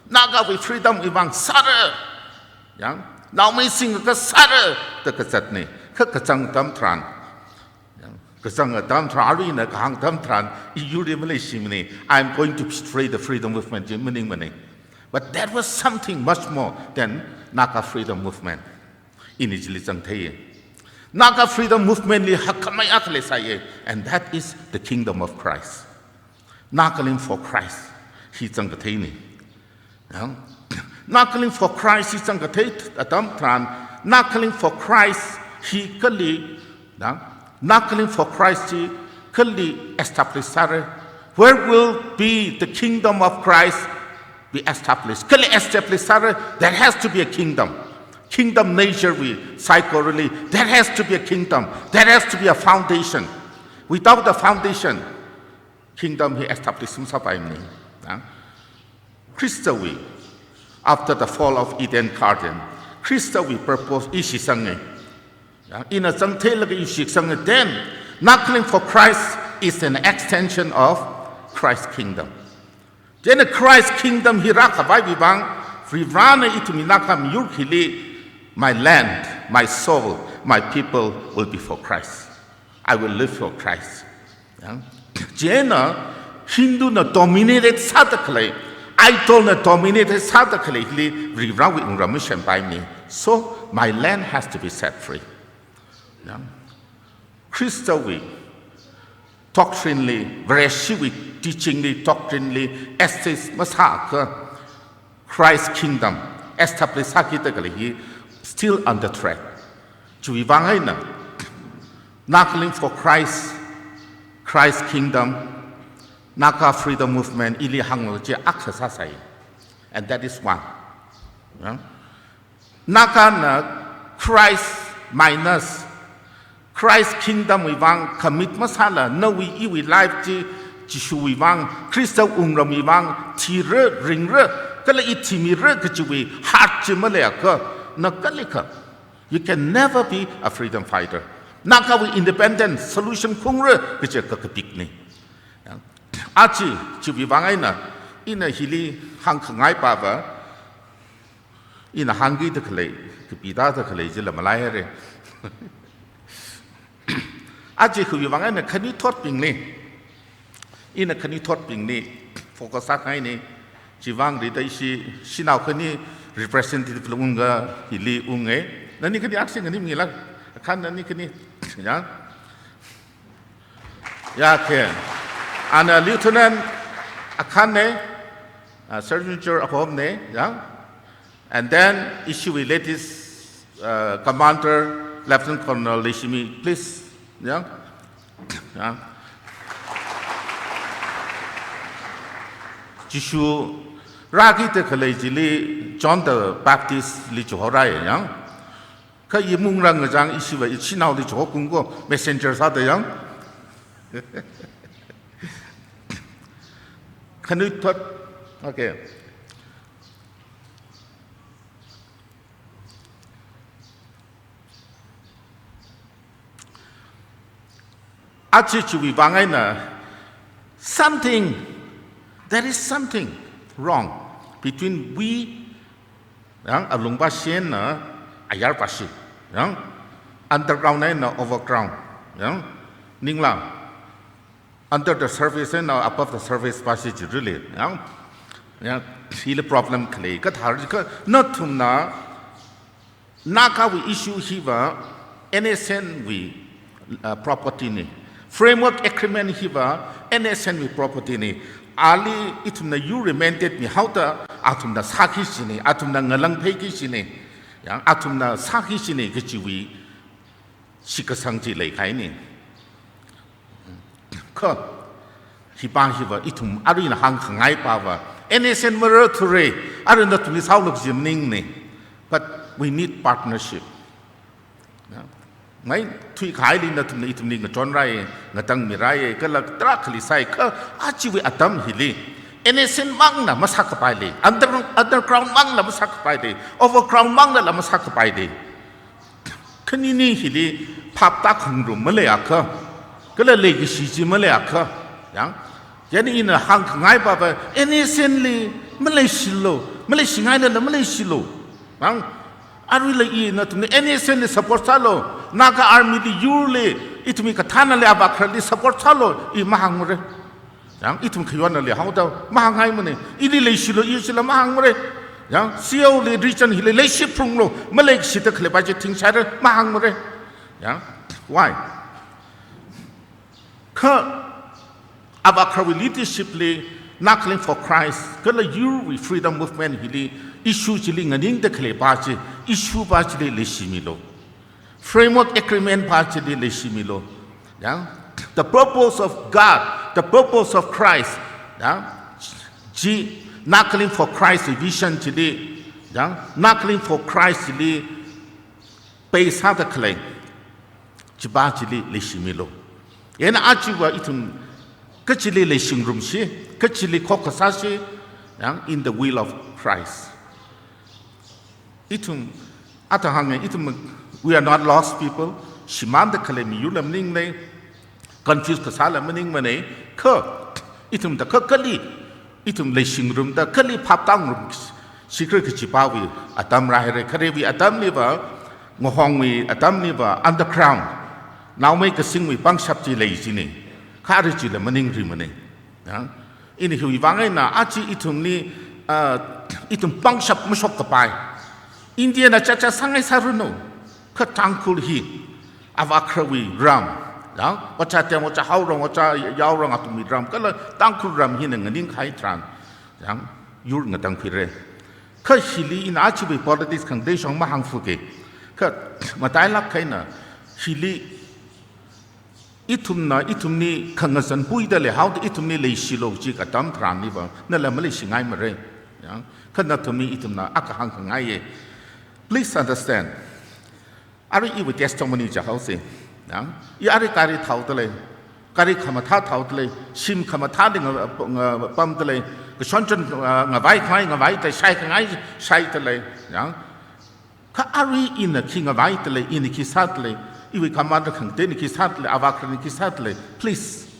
Nagawui freedom wui vang sāra. Yang, naomeising kha sāra da kazatna. Kha kazang atam tharan. Yang, kazang atam tharan, arui ina kahāng atam tharan, i yurli maleishimana, I'm going to betray the freedom movement chi maningmana. But there was something much more than Naga freedom movement. Ina chili zangthei. Naga freedom movement li hakkhamei akha leisāya, and that is the kingdom of Christ. Nagaland for Christ hi zangkatheina. Yang, Nagaland for Christ hi zangkathei atam tharan, Nagaland for Christ hi kali, yang, Nagaland for Christ hi kali establish sāra. Where will be the kingdom of Christ be established? Kali establish sāra, there has to be a kingdom. Kingdom nature wui psychology, there has to be a kingdom, there has to be a foundation. Without the foundation, kingdom hi establish masāpaimana. Ya. Khristawui, after the fall of Eden Garden, Khristawui purpose ishi sanga. Ya. Ina zangtheilaga ishi sanga, then Nagaland for Christ is an extension of Christ kingdom. Chieina Christ kingdom hi rākhavaiwui vang, Varivarana ithumwui Naga miyur hili, "My land, my soul, my people will be for Christ. I will live for Christ." Ya. Chieina Hinduna dominated sāda khalei, idolna dominated sāda khalei hili Varivarawui wungram mashanpaimana. So, my land has to be set free. Ya. Khristawui doctrine li, Vareshiwui teaching li, doctrine li, access masāakha, Christ kingdom establish sākida khalei hi still under threat. Chiwui vang eina, Nagaland for Christ, Christ kingdom, Naga freedom movement, ili hānglo chi akha sāsai. And that is one. Ya. Nagana Christ minus Christ kingdom wui vang commit masāla, nawui iwui life chi Jishuwui vang, Khrista wungramwui vang thira, ringra, kala i thimira kajiwui heart chi maleiakha, na kalikha, you can never be a freedom fighter. Nagawui independent solution khaungra kaji kakapikna. Ya. Aja, chiwui vang eina, ina hili hāngkhangai pava, ina hāngkida khalei, kapida khalei chila malaihaira. Aja khuiwui vang eina khanuithotbingli, ina khanuithotbingli focus sākahaina. Chiwui vang rida ishi, shanao khani representative la unga, hili unga. Nani khani action khani mila, akhan nani khani, ya. Ya, okay. Ana Lieutenant akhana, uh, Sergeant Major ahomna, ya. And then ishiwui latest, uh, Commander, Lieutenant Colonel Leishimi, please, ya. Ya. Jishu rākida khalei chili John the Baptist li chihorai, ya. Kha i mungrang ngachang ishiva, ishinaoli chihokungko, messenger sāda, ya. Khanuithot, okay. Aja chiwui vang eina something, there is something wrong between we, ya, alungva shena ayarva shi, ya, underground eina overground, ya, ningla, under the surface eina above the surface va shi chi really, ya, ya, hili problem khalei, kathar kha nathumna Nagawui issue hiva N S N wui, uh, property na. Framework Agreement hiva N S N wui property na. Ali ithumna yur mandate mihaoda athumna sāki kajina, athumna ngalāngphei kajina. Ya, athumna sāki kajina kajiwui shitkasang chi leikahaina. Kha, hiva hiva ithum aruina hāngkhangai pava, N S N mara thure, arui nathumli sāolak jim ningna. But we need partnership. Ya. Mai thuikahaili nathumna ithumli ngachonrai, ngatangmirai, kala tarākhali sai kha, achiwui atam hili N S N mangna masākapaila, under, underground mangla masākapaila, overground manglala masākapaila. Khanini hili phap tākhangarum maleiakha, kala leikashi chi maleiakha, ya. Chieina ina hāngkhangai pava, N S N li maleishilu, maleishingailala maleishilu. Ya. Aruila i nathumna N S N li support sālu, Naga Army li yurli, ithumwui kathānali avākhararli support sālu, i mahāngmara. Ya, ithum khayonali haoda mahānghaimana. Ili leishilu, ishila mahāngmara. Ya, C O li region hili leishi phrunglu, maleikashida khaleiva chi thingshara, mahāngmara. Ya, why? Kha, avākhararwui leadership li, Nagaland for Christ, kala yurwui freedom movement hili, issue chili nganingda khaleiva chi, issue va chili leishimilu. Framework Agreement va chili leishimilu. Ya? The purpose of God, the purpose of Christ. Ya? Chi, Nagaland for Christ vision chili. Ya? Nagaland for Christ chili pei sāda khalei chipa chili leishimilu. Chieina ajava ithum kachili leishingrumshi, kachili khokkha sāshi, yang, in the will of Christ. Ithum, ata hānga, ithum, we are not lost people. Shimānda khalei miyurla maninglei, confuse kasāla maningmanei, kha ithum da kha kali, ithum leishingrumda kali phaptāngarum, secret kachipāwui atam rāhaira, kharewui atamliva, ngahongwui atamliva, underground, naomei kasingwui pangshap chi lei jina, kha arui chila maningrimanei. Ya. Ina hiwui vang eina aja ithumli, ah, ithum pangshap mashokkapai. Indiana chacha sāngai sāranu, kha Tangkhul hi avākharawui ram. Ya, Oja Teng, Oja Haorang, Oja Yaorang athumwui ram, kala Tangkhul ram hina nganingkahai tharan, ya, yur ngatangkhuira. Kha hili ina ajawui politics khangatei shong mahāngfuke. Kha matailāk eina hili ithumna, ithumli khangazan puida leihaoda ithumli leishilu chi katam tharanliva, nala maleishingaimara. Ya, kha nathumli ithumna akha hāngkhangaiya. Please understand. Arui iwui testimony jihaosa. Ya, i arui gari thaodalei, gari khamathā thaodalei, shim khamathāli nga, nga, pamdalei, kashon chon, ah, ngavai khangai ngavaidalei, shai khangai shaidalei. Ya. Kha arui ina khi ngavaidalei, ina khi sādalei, iwui commander khangateina khi sādalei, avākharana khi sādalei, please.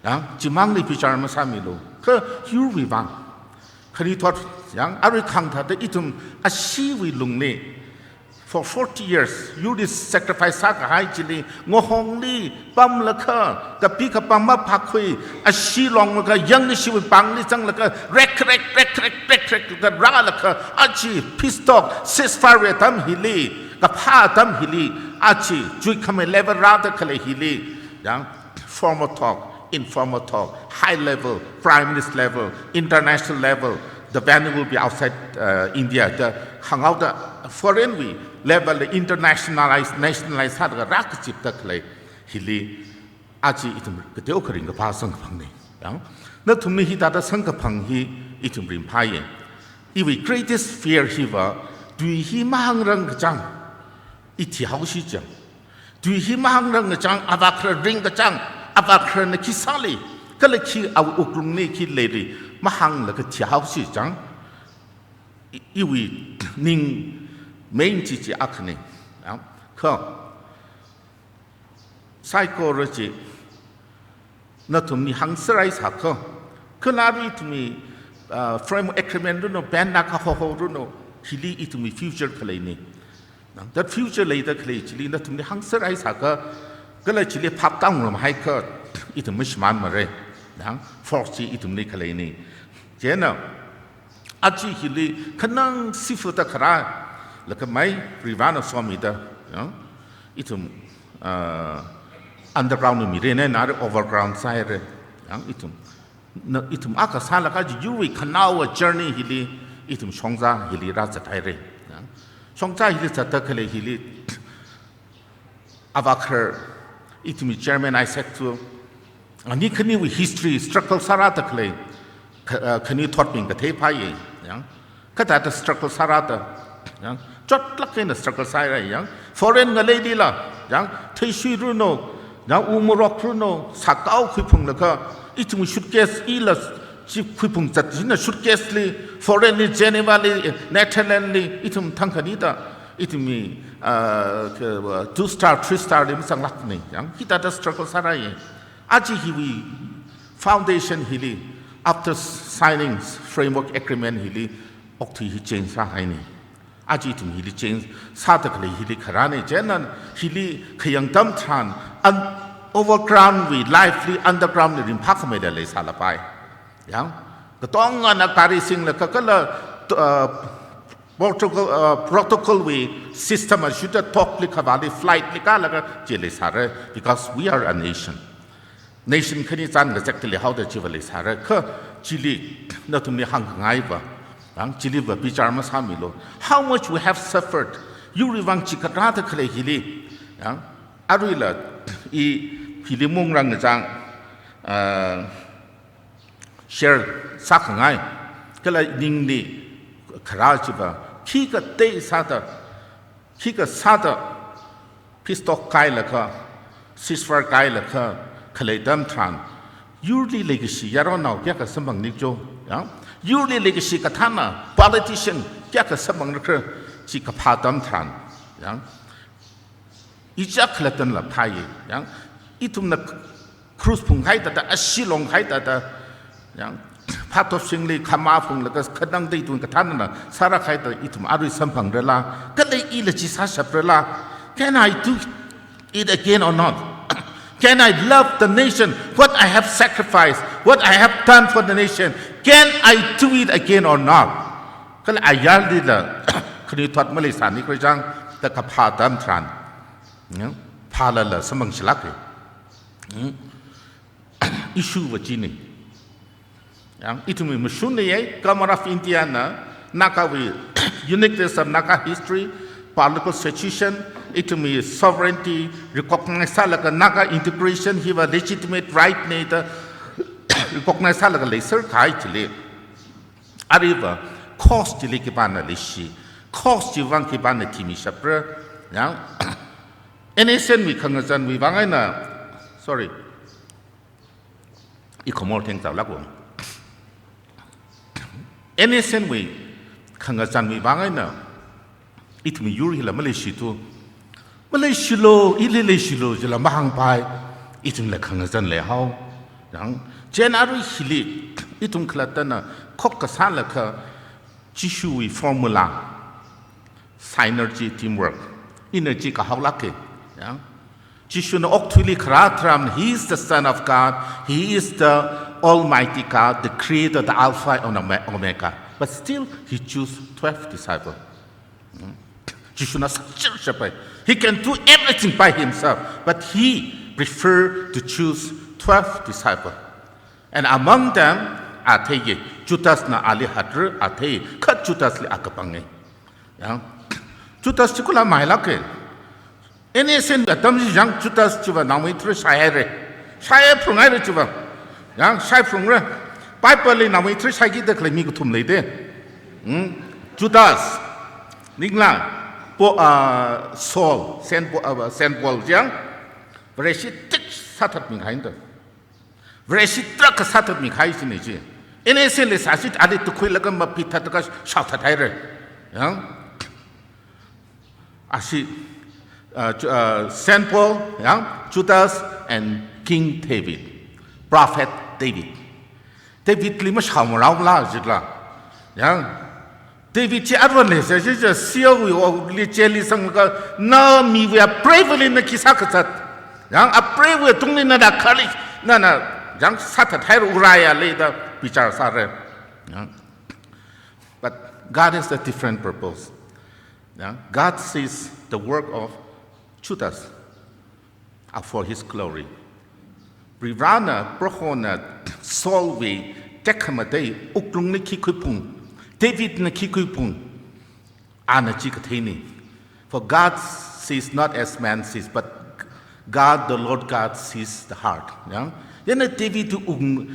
Ya, chimangli bichar masāmilu. Kha yurwui vang, khanithot, yang, arui khangthāda ithum asheewui lungli, for forty years, yurli sacrifice sākahai chili, ngahongli pamlaga, kapi kapam maphākhui, ashee longlaga, yangkashiwui pāngli zanglaga, rek, rek, rek, rek, rek, rek, laga rālaga, aja peace talk, ceasefire atam hili, kaphā atam hili, aja chuikhamei level rāda khalei hili, ya, formal talk, informal talk, high level, prime minister level, international level, the venue will be outside, uh, India. Da hānghaoda foreign wui level da internationalize, nationalize sāda rākazipda khalei hili, aja ithum kateokha ringkaphā samkaphangna. Ya. Nathumli hithāda samkaphang hi ithum ringphāya. Iwui greatest fear hiva, tui hi mahāngrang kachang, i thihaosi chang. Tui hi mahāngrang kachang, avākhara ring kachang, avākharana khi sāli, kala khi awui wuklungli khi leili, mahānglaga thihaosi chang. I, iwui ning main chi chi akhana. Ya. Kha saikora chi nathumli hāngserhaisākha, kala arui ithumwui, ah, framework agreement ranu, pen na kahoho ranu, hili ithumwui future khaleina. Nang, that future leida khalei chili nathumli hāngserhaisākha, kala chili phaptāngarumhaikha, ithum mashimānmara. Nang, force chi ithumli khaleina. Chieina, aja hili khanang sifada kharā, laga mai Varivarana somida, ya, ithum, ah, underground wui mirana, na overground sāhaira, ya, ithum. Na, ithum akha sālaga chi yurwui khanaowa journey hili, ithum shongza hili rāzathaira, ya. Shongza hili zatta khalei hili, avākhara, ithumwui Chairman Isaac tu, ani khaniwui history struggle sārāda khalei, kha-, ah, khanithotbing katheiphāya, ya. Kathāda struggle sārāda, ya. Chotlāk eina struggle sāhaira, ya. Foreign ngaleilila, ya, theishui ranu, ya, u morok ranu, sākao khuiphunglaga, ithumwui suitcase ila chi khuiphung zat china suitcase li, foreign li, Geneva li, Netherlands li, ithum thangkhanida, ithumwui, ah, kha, two star, three star li mazanglākmana, ya. Hithāda struggle sārāya. Aja hiwui foundation hili, after signing framework agreement hili, okathui hi change sāhaina. Aja ithum hili change sāda khalei hili kharāna, chieina hili khayang atam tharan, un-, overground wui life li underground li ringphākhameida leisālapai. Ya, katongana gari singlaga kala, uh, protocol, uh, protocol wui system athishurda talk li khavāli flight li kālaga chi leisāra, because we are a nation. Nation khani chān kazekta leihaoda chiva leisāra, kha chili nathumli hāngkhangaiva, ya, chiliva bichar masāmilu. How much we have suffered. Yurwui vang chikatda khalei hili, ya, aruila i hili mungrang kachang, ah, share sākhangai, kala ningli kharā chiva, khikha tei sāda, khikha sāda, peace talk kailaga, ceasefire kailaga khalei atam tharan, yurli leikashi yaronao kayākha samphangni jo, ya? Yurli leikashi kathāna politician kayākha samphangra khala chi kaphā atam tharan, ya? Ichā khalattala phāya, ya? Ithumna cross phunghai thāda, ashee longhai thāda, ya? Phatop shingli khamā phunglaga khanang dei tun kathānana sāra khai thāda ithum arui samphangrala, kala ila chi sāshaprala, can I do it again or not? Can I love the nation? What I have sacrificed, what I have done for the nation, can I do it again or not? Kala ayarlila khanuithot maleisāni khararchān da kaphā atam tharan, ya? Phālala samphangshilāka. Hmm? Issue va china. Ya, ithumwui mashunna ya, Government of India na Nagawui uniqueness of Naga history, political situation, ithumwui sovereignty recognize sālaga Naga integration hiva legitimate right na da recognize sālaga leiser kahai chili, aruiva cause chili khipāna leishi, cause chiwui vang khipāna thimishapra, ya? N S N wui khangazanwui vang eina, sorry, I khamor theng chaolākva. N S N wui khangazanwui vang eina ithumwui yur hila maleishithu, maleishilu, ili leishilu jila mahāngpai, ithumla khangazan leihao. Yang, chieina arui hili ithum khalattana khokkha sālaga Jishuwui formula, synergy, teamwork, energy kahaolāka. Ya. Jishuna okathuili kharā tharan, He is the Son of God, He is the Almighty God, the Creator, the Alpha and Ome-, Omega. But still, He chose twelve disciples. Hmm? Jishuna sāchirchapai. He can do everything by Himself, but He preferred to choose twelve disciples. And among them, atheiya, Judas na ali hatra, athei, kha Judas li akapanga. Ya. Judas chi kula mailāka. N S N atam chi yang Judas chiva naomeithui shaihaira. Shaiphunghaira chiva. Yang shaiphungra. Bible li naomeithui shaikida khalei mi kathum leida. Hmm? Judas. Ningla. Po, ah, Saul. Saint Paul, ah, Saint Paul yang. Vareshi tik sāthatmi kahaina. Vareshi tarākha sāthatmi kahai china chi. N S N li sāsi ali tukhuilaga mapithatlaga shaothathaira. Yang? Ashi, uh, Ju-, uh, Saint Paul, yang? Judas and King David. Prophet David. David li mashaomaraola jila. Yang? David chi arvan leisā, chi chi Saul wui okli jail li sanglaga, na miwui apreiva̱li na khi sākazat. Yang apreiva̱ tungli nana khali, nana, yang sāthathaira Uriah li da bichar sāra. Yang. But God has a different purpose. Yang. God sees the work of Judas are for His glory. Varivarana, Prohona, Saul wui tekhamatei wuklungli khi khuiphung, David na khi khuiphung, ana chi katheina. For God sees not as man sees, but God, the Lord God, sees the heart. Ya? Chieina David wui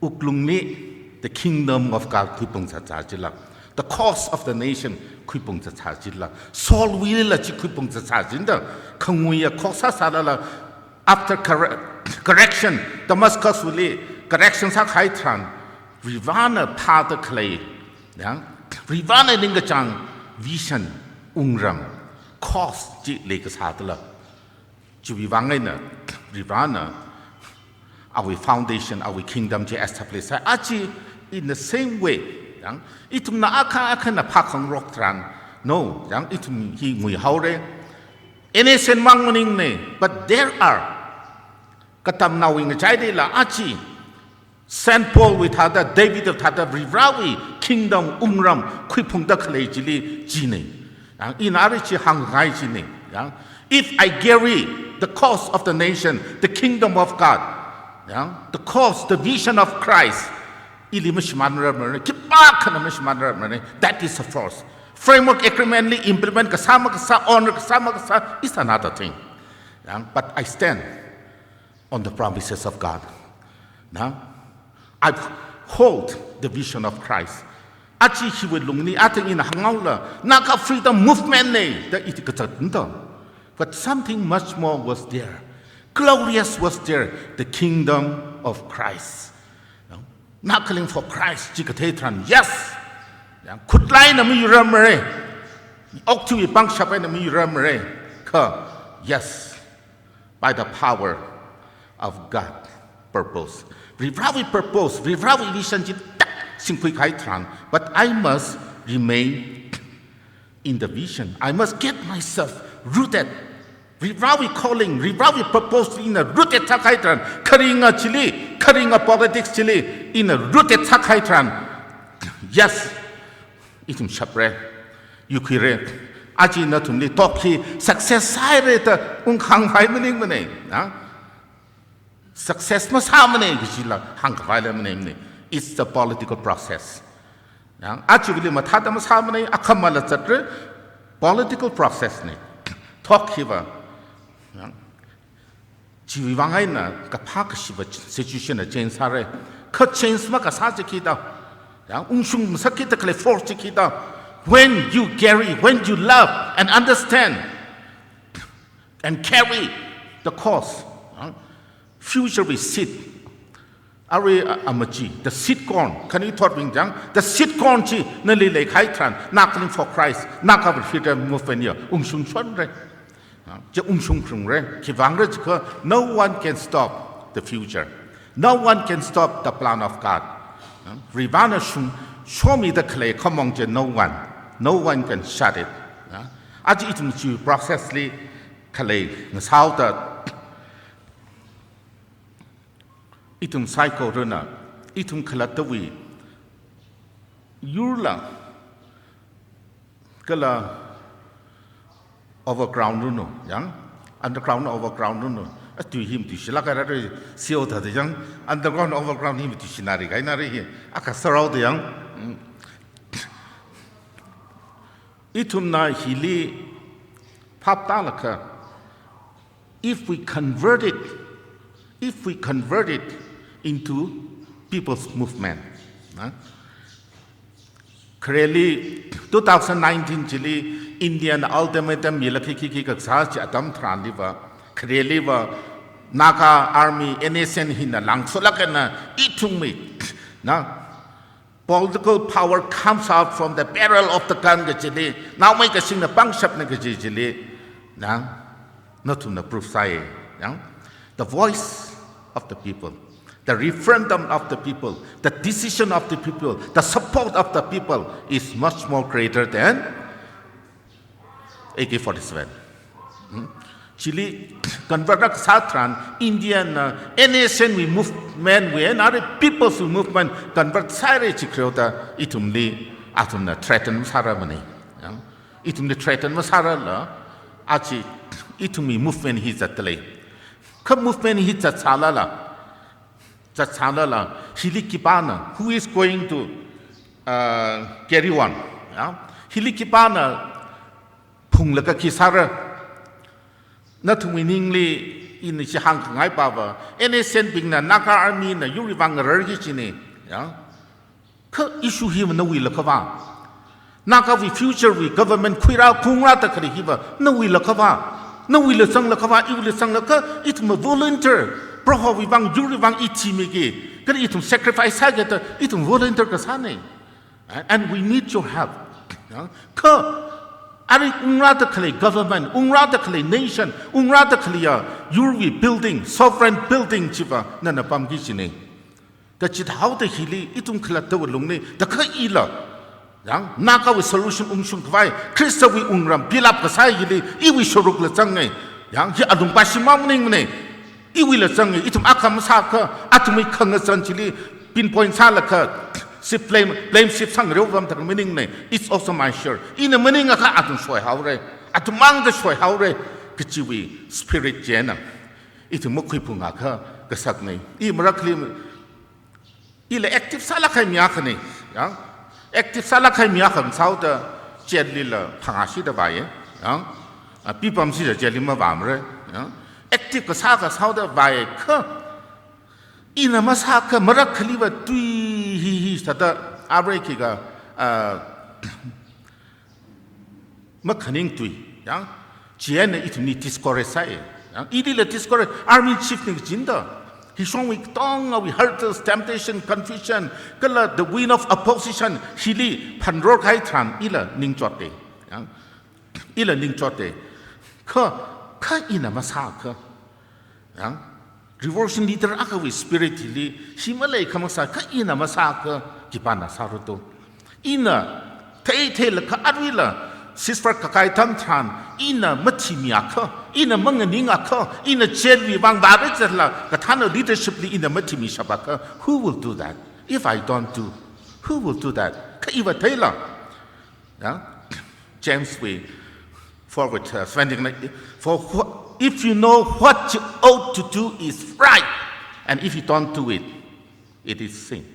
wuk-, wuklungli the kingdom of God khuiphung sāsā jila. The cause of the nation khuiphung sāsā jila. Saul wuilila chi khuiphung sāsā jida. Khanguiya khok sāsālala after corre-, correction, Damascus wuili correction sākahai tharan, Varivarana phāda khalei, ya, Varivarana ningkachāng vision, wungram, cause chi leikasā dala. Chiwui vang eina, Varivarana, awui foundation, awui kingdom chi establish sāi. Aja, in the same way, ya, ithumna akha akhana phākhangarok tharan, no, ya, ithum hi nguihaora. N S N mang maningmana, but there are katamnaowui ngachailila aja, Saint Paul wui thāda, David wui thāda, Varivarawui kingdom wungram khuiphungda khalei chili china. Ya, ina arui chi hāngkahai china. Ya, if I carry the cause of the nation, the kingdom of God, ya, the cause, the vision of Christ, ili mashimānrarmana, khipākhana mashimānrarmana, that is the force. Framework agreement li implement kasā makasā, honor kasā makasā is another thing. Ya, but I stand on the promises of God. Now, I hold the vision of Christ. Aja hiwui lungli, athang ina hānghaola, Naga freedom movement na, da iti kazat nda. But something much more was there. Glorious was there, the kingdom of Christ. Now, nakaling for Christ, chi kathei tharan, yes. Yang khutlai eina mayuiramra. Okathuiwui pangshap eina mayuiramra. Kha, yes. By the power of God purpose. Varivarāwui purpose, Varivarāwui vision chi tak singkhui kahai tharan. But I must remain in the vision. I must get myself rooted. Varivarāwui calling, Varivarāwui purpose ina rooted sākahai tharan. Kharinga chili, kharinga politics chili, ina rooted sākahai tharan. Yes, ithum shapra, yuikhuira. Aja nathumli talk hi success sāhaira da ungkhanghai maningmana. Na? Success masāmana kajila hāngkhavai la maningmana. It's the political process. Yang, aja chili mathāda masāmana, akhamala zatra, political process na. Talk hiva. Yang, chiwui vang eina kaphā kashiva situation na change sāra. Kha change makasā chi khi da. Yang, ungshung masāki da khalei force chi khi da. When you carry, when you love and understand and carry the cause, uh, future will sit. Arui, uh, amachi, the seed corn, khani thot wing jang, the seed corn chi nali leikahai tharan, nakaling for Christ, Naga freedom movement ya ungshung shonra. Uh, chi ungshung shungra, khivangra jiakha, no one can stop the future. No one can stop the plan of God. Uh, Varivarāna shung, shomida khalei khamong chi no one, no one can shut it. Uh, aja ithum chi process li khalei ngasāhaoda ithum saikorana, ithum khalattawui yurla, kala overground ranu, yang, underground overground ranu, atui hi matuishilāk kahai rarei, seo thāda yang, underground overground hi matuishina ri kahaina ri hi, akha sārao da yang. Mm. Ithumna hili phap tālaga, if we convert it, if we convert it into people's movement, na? Khareli two thousand nineteen chili India na ultimatum mila khi khi khi kasā chi atam tharanliva, khareliva, Naga Army, N S N hina langsolāk eina ithumwui, na, political power comes out from the barrel of the gun kajili, naomei kasingna pangshapna kaji chili, na, nathumna proof sāi, yang, the voice of the people, the referendum of the people, the decision of the people, the support of the people is much more greater than A K forty-seven. Hmm? Chili convert kasā tharan India na N S N wui movement wui, na ri people's movement convert sāhaira chi khareo da ithumli, athumna threaten masārarmana. Yang, ithumli threaten masārarla, aja ithumwui movement hi zatdalei. Kha movement hi zatsālala, zatsālala, hili khipāna, who is going to, uh, carry on? Ya? Hili khipāna phunglaga khi sāra? Nathumwui ningli ina chi hāngkhangai pava, N S N bingna, Naga Army na yurwui vang ngararki kajina. Ya? Kha issue hi nawuila khavā? Nagawui future wui government khuirā khuirāda khalei hiva nawuila khavā? Nawuila zangla khavā, iwuila zangla kha, ithum volunteer, Prohowui vang, yurwui vang i thimiki, kha ithum sacrifice sāki da ithum volunteer kasāna. And we need your help. Ya? Kha, arui ungrāda khalei government, ungrāda khalei nation, ungrāda khalei ya yurwui building, sovereign building chiva nana pamki kajina. Da chithāhaoda hili, ithum khalattawui lungli, da kha ila, yang, Nagawui solution ungshung khavai, Khristawui wungram pilap kasā hili, iwui sharukla zanga. Yang, hi alungpā shimang maningmana. Iwuila zanga, ithum akha masākha, athumwui khangazan chili pinpoint sālaga, shift blame, blame shift sāngareo vamtak maningmana. It's also my share. Ina maningakha athum shoihaora. Athum mangda shoihaora. Kachiwui spirit china ithum makhuiphungakha kasakna. I marakhali, ila active sālāk kahai mi akhana, ya. Active sālāk kahai mi akha sāhaoda jail lila phangā shida vāya, ya. A, pipam shida jail li mavāmara, ya. Active kasā kasā haoda vāya kha. Ina masākha marakhaliva tui hi hi sāda, abrei khikha, a, makhaning tui, ya. Chieina ithumli discourage sāi. Yang, ilila discourage, army chief na kajina da. Hishongwui katongawui hurdles, temptation, confusion, kala the wind of opposition, hili phanror kahai tharan ila ningchotta. Yang, ila ningchotta. Kha, kha ina masākha. Yang, revolution leader akhawui spirit hili, hi maleikha masā, kha ina masākha, khipāna sāra to. Ina, thei theilakha aruila, ceasefire kakai atam tharan, ina mathimiakha, ina manganingakha, ina jail wui vang vāra zatla, kathāna leadership li ina mathimishapakha, who will do that? If I don't do, who will do that? Kha iva theila. Yeah? James wui four verse, uh, seventeen, like, "For wha-, if you know what you ought to do is right, and if you don't do it, it is sin."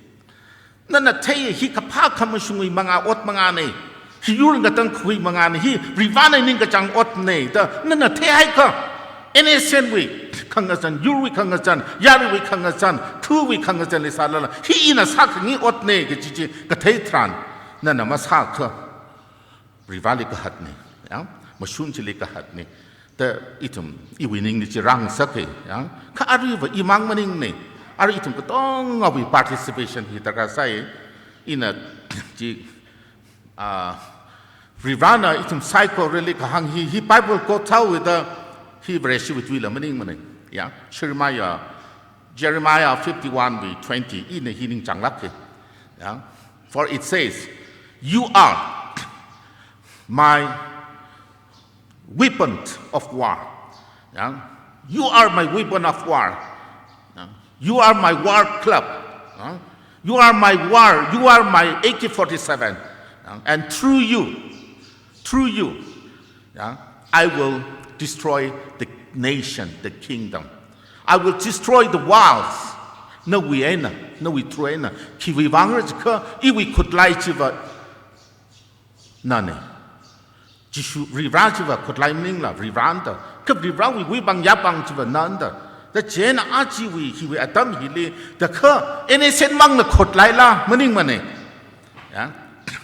Nana thei hi kaphā khamashungwui manga ot mangana, hi yur ngatangkhui mangana, hi Varivarana ningkachāng otna da, nana theihaiakha, N S N wui khangazan, yurwui khangazan, yaruiwui khangazan, khawui khangazanli sālala, hi ina sākhangai otna kaji chi kathei tharan, nana masākha, Varivarali kahatna, ya, mashun chili kahatna. Da ithum, iwui ningli chi rāngasaka, ya. Kha aruiva imang maningna, arui ithum katongawui participation hi darkar sāi, ina chi, ah, Varivarana ithum saikorali kahāng hi, hi Bible quote thāhaoda, hi Vareshiwui tuila maningmana. Ya, Jeremiah, Jeremiah fifty-one wui twenty, ina hi ningchānglāka. Ya, for it says, "You are my weapon of war." Ya, "You are my weapon of war." Ya, "You are my war club." Ya, "You are my war, you are my A K forty-seven." Ya, and through you, through you, ya, I will destroy the nation, the kingdom. I will destroy the walls. Nawui eina, nawui through eina. Khiwui vang rajikha, iwui khutlai chiva nana. Jishu Varivara chiva khutlai maningla, Varivarana da. Kha Varivarawui wuivang yapang chiva nana da. Da chieina ajawui hiwui atam hili, da kha N S N mangna khutlaila maningmana. Ya.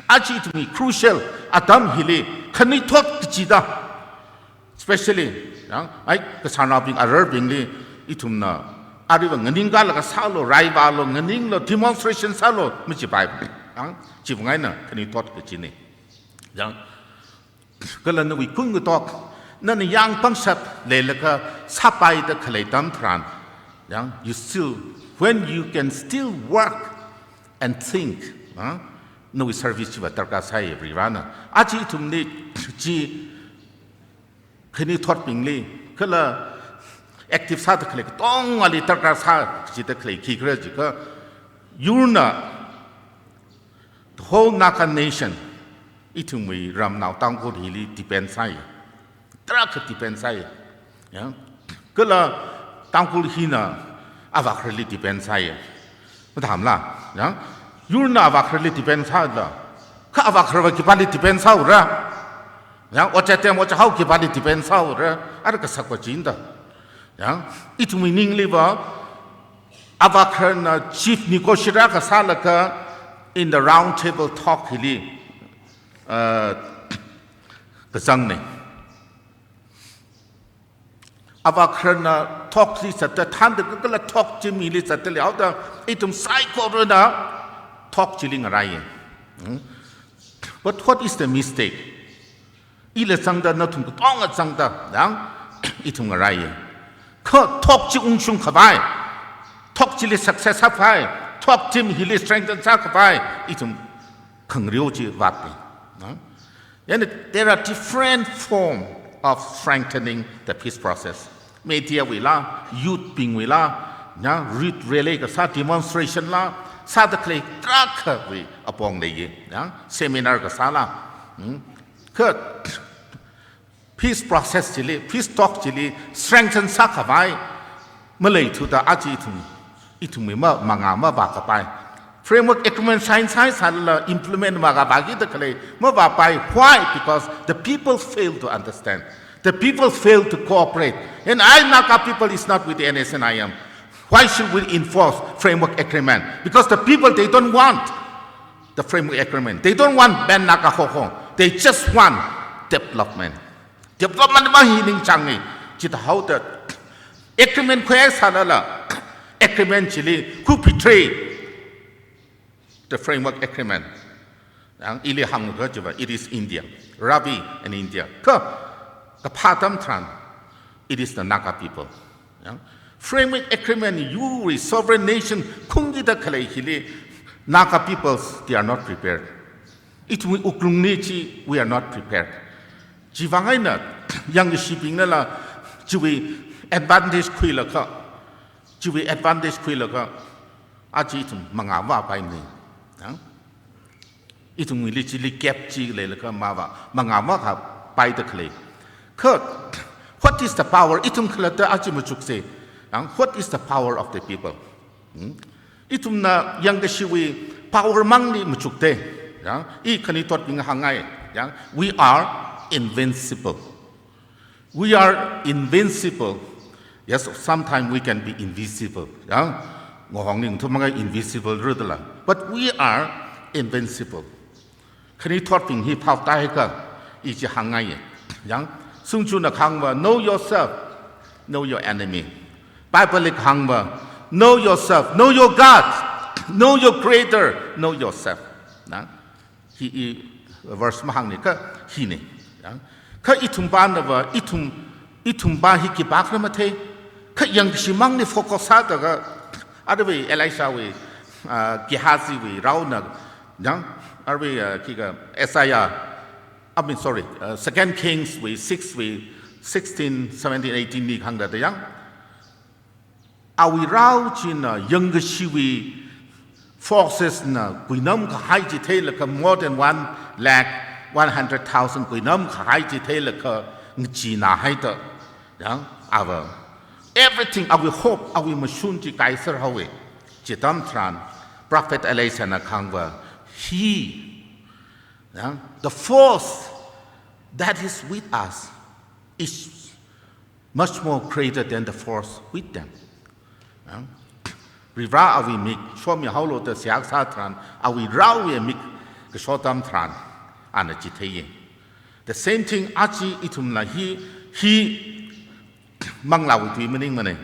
Aja ithumwui crucial atam hili, khanuithot kachida. Especially, ya, ai, kasānaobing, ararbingli, ithumna, aruiva nganingkalaga sālu, raivālu, nganinglu, demonstration sālu, machipai. Ya, chiwui vang eina, khanuithot kachina. Ya, kala nawui kung katok, nana yāng pangshap leilaga sāpaida khalei atam tharan, ya, you still, when you can still work and think, ha? Nawui service chiva darkar sāi Varivarana. Aja ithumli chi khanuithotbingli, kala active sāda khalei katongali darkar sā, chida khalei khikhala jiakha, yurna, the whole Naga nation, ithumwui ramnao Tangkhul hili depend sāi. Tarākha depend sāi. Ya. Kala Tangkhul hina avākhararli depend sāi. Mathāmala, ya. Yurna avākhararli depend sāla. Kha avākharava khipāli depend sāura. Ya, ocha tem ocha hao khipāli depend sāura. Ara kasakva china da. Ya, ithumwui ningliva, avākhararna chief negotiator kasālaga in the round table talk hili, uh, kazangna. Avākhararna talk li zatda thānda kala talk chimili zatda leihaoda, ithum saikorana talk chili ngaraiya. Hmm? But what is the mistake? Ila zangda, nathum katonga zangda, yang, ithum ngaraiya. Kha talk chi ungshung khavai, talk chili success sākhavai, talk team hili strengthen sākhavai, ithum khangareo chi vātna. Na? And there are different form of strengthening the peace process. Media wuila, youth bingwuila, na, youth rally kasā, demonstration la, sāda khalei tarākhawui apong leiya, na, seminar kasāla. Hmm? Kha peace process chili, peace talk chili strengthen sākhavai maleithuda aja ithum, ithumwui ma, manga mavākapai. Framework agreement sign sāsālala implement mavākapakida khalei mavāpai. Why? Because the people fail to understand. The people fail to cooperate. And I, Naga people, is not with the N S N I M. Why should we enforce framework agreement? Because the people, they don't want the framework agreement. They don't want Pan Naga Hoho. They just want development. Development mang hi ningchāngi. Chithāhaoda agreement khuisālala, agreement chili who betray the framework agreement? Yang ili hāngakha chiva, it is India. Ravi and India. Kha, kaphā atam tharan, it is the Naga people. Yang framework agreement, Yuri sovereign nation khungkida khalei hili, Naga peoples, they are not prepared. Ithumwui wuklungli chi, we are not prepared. Chivang eina, yangkashibingnala, chiwui advantage khuilaga, chiwui advantage khuilaga, aja ithum mangā vāpaimana. Yang? Ithumwuili chili gap chi leilaga mavā, mangā vākāpaida khalei. Kha, what is the power? Ithum khalatta aja machuksa. Yang, what is the power of the people? Hmm? Ithumna yangkashiwui power mangli machukta. Yang, i khanuithotbing hāngngai. Yang, we are invincible. We are invincible. Yes, sometimes we can be invisible. Yang, ngahong ning thumanga invisible rudala. But we are invincible. Khanuithotbing hi phap tāhaikha, i chi hāngngaiya. Yang, Sun Tzu na kahāngva, "Know yourself, know your enemy." Bible li kahāngva, "Know yourself, know your God, know your creator, know yourself." Na? Hi i verse mahāngni kha hina. Yang? Kha ithumva nava, ithum, ithumva hi khipākhana mathei. Kha yangkashi mangli focus sāda kha, arui Elisha wui, ah, Gehazi wui raona, yang, arui, ah, khikha Isaiah, I mean, sorry, uh, Second Kings wui six wui sixteen, seventeen, eighteen li hāngda yang. Awui rao china yangkashiwui forces na kuinam kahai chi theilaga, more than one lakh one hundred thousand kuinam kahai chi theilaga, ngachee nāhaida. Yang, ava, everything, awui hope, awui mashun chi kaiser haowa. Chi atam tharan, Prophet Elisha na kahāngva, he, yang, the force that is with us is much more greater than the force with them. Yang? Varivara awui mik shomihaolu da seihā kasā tharan, awui raowui mik kasho atam tharan, ana chitheiya. The same thing, aja ithumla hi, hi manglāwui tui maningmana.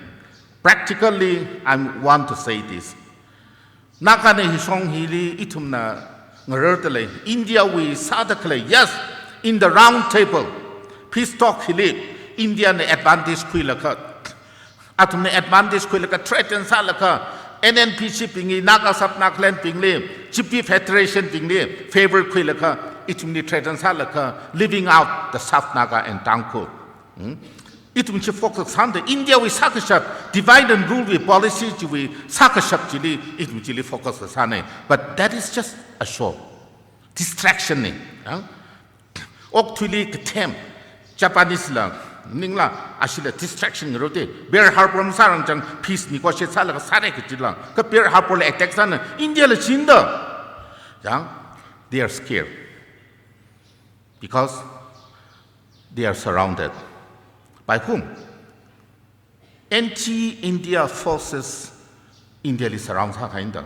Practically, I want to say this. Nagana hishong hili ithumna ngararda lei, India wui sāda khalei, yes, in the round table, peace talk hili, India na advantage khuilaga, athumna advantage khuilaga, threaten sālaga, N N P C bingli, Naga Sub Nagaland bingli, G P Federation bingli, favor khuilaga, ithumli threaten sālaga, leaving out the South Naga and Tangkhul. Hmm? Ithum chi focus sāda, India wui sākashap, divide and rule wui policy chiwui sākashap chili, ithum chili focus sāna. But that is just a show. Distraction na. Yang? Okathuili kathem, Japanese la, ningla, ashila distraction ngarode. Pearl Harbor masārang chang peace negotiate sālaga sāra kajila. Kha Pearl Harbor la attack sāna, India la chinda. Yang? They are scared. Because they are surrounded. By whom? Anti-India forces India li surround sākahaina da.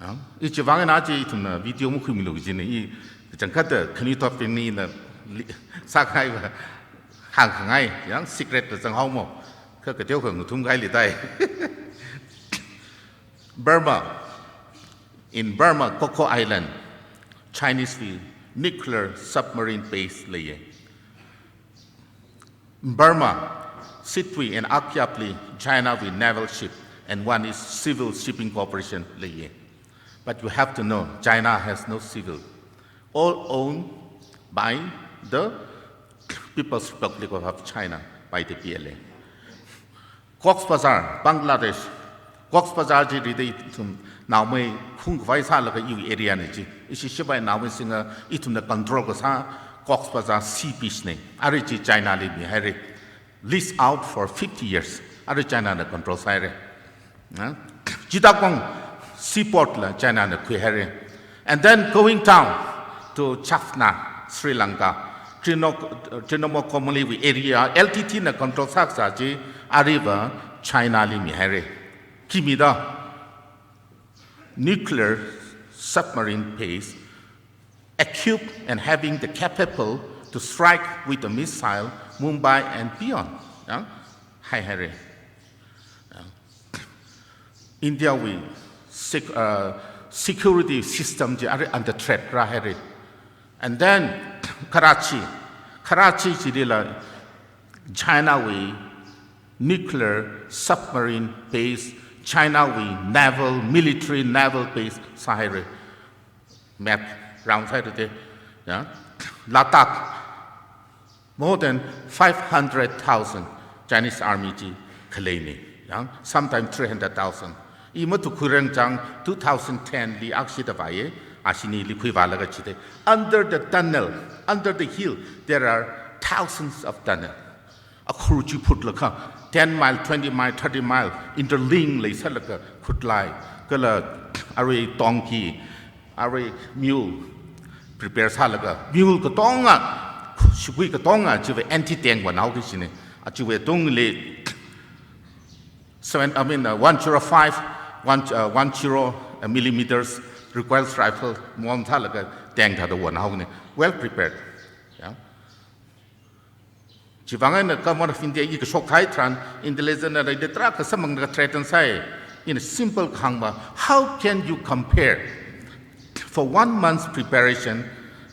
Ah, i chivang eina chi ithumna video makhuimilu kajina, i changkhat da khanuithotbingna li, sākahaiva hāngkhangai, yang secret da zanghaomo. Kha kateokha ngathumkahaili dai. Burma, in Burma, Koko Island, Chinese wui nuclear submarine base leiya. Burma, Sittwe and Akyab li China wui naval ship and one is civil shipping corporation leiya. But you have to know, China has no civil. All owned by the People's Republic of China, by the P L A. Cox's Bazar, Bangladesh. Cox's Bazar chi rida ithum naomei khungkhavai sālaga iwui area na chi. Ishi shipai naomei singa ithumna control kasā Cox's Bazar sea beach na. Arui chi China li mihaira. Lease out for fifty years. Arui China na control sāhaira. Ah? Chittagong seaport la China na khuihaira. And then going down to Jaffna, Sri Lanka, Trino-, Trincomalee wui area, L T T na control sākasā chi, aruiva China li mihaira. Khi mida? Nuclear submarine base, equipped and having the capable to strike with a missile Mumbai and beyond. Ya, hai haira. Ya. India wui sec-, uh, security system chi arui under threat rāhaira. And then Karachi, Karachi chilila China wui nuclear submarine base, China wui naval, military naval base sāhaira. Map round side te, ya, Ladakh, more than five hundred thousand Chinese army chi khaleina, ya, sometime three hundred thousand. I matukhuirang chang two thousand ten li akshi da vaiya, ashini likhui vālaga chite. Under the tunnel, under the hill, there are thousands of tunnel. Akhur chi phutlaga, ten mile, twenty mile, thirty mile, interlink leisālaga khutlai, kala arui donkey, arui mule prepare sālaga, mule katonga, shikui katonga, chiwui anti-tank vānao kishina. Achiwui tungli seven, I mean, uh, one zero five, one, uh, one zero millimeters recoil rifle, mom sālaga tank thāda vānao kina. Well prepared. Yeah. Chiwuivang eina Government of India i kashok kahai tharan, intelligence na leida tarākha samphangda threaten sāi. Ina simple kahāngva, how can you compare for one month's preparation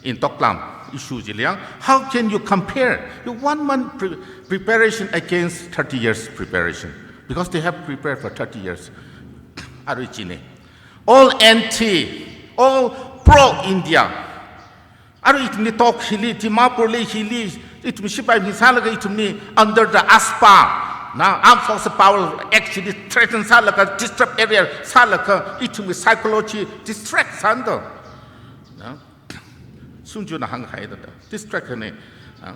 in Doklam issue chili yang, how can you compare your one month pre-, preparation against thirty years preparation? Because they have prepared for thirty years. Arui china. All anti, all pro-India. Arui ithumli talk hili, Dimapurli hili, ithum shipai mi sālaga ithumli under the AFSPA, na, Armed Forces Power Act hili threaten sālaga, disturb area sālaga, ithumwui psychology distract sāda. Na, Sun Tzu na hānghaida, distract ne, na.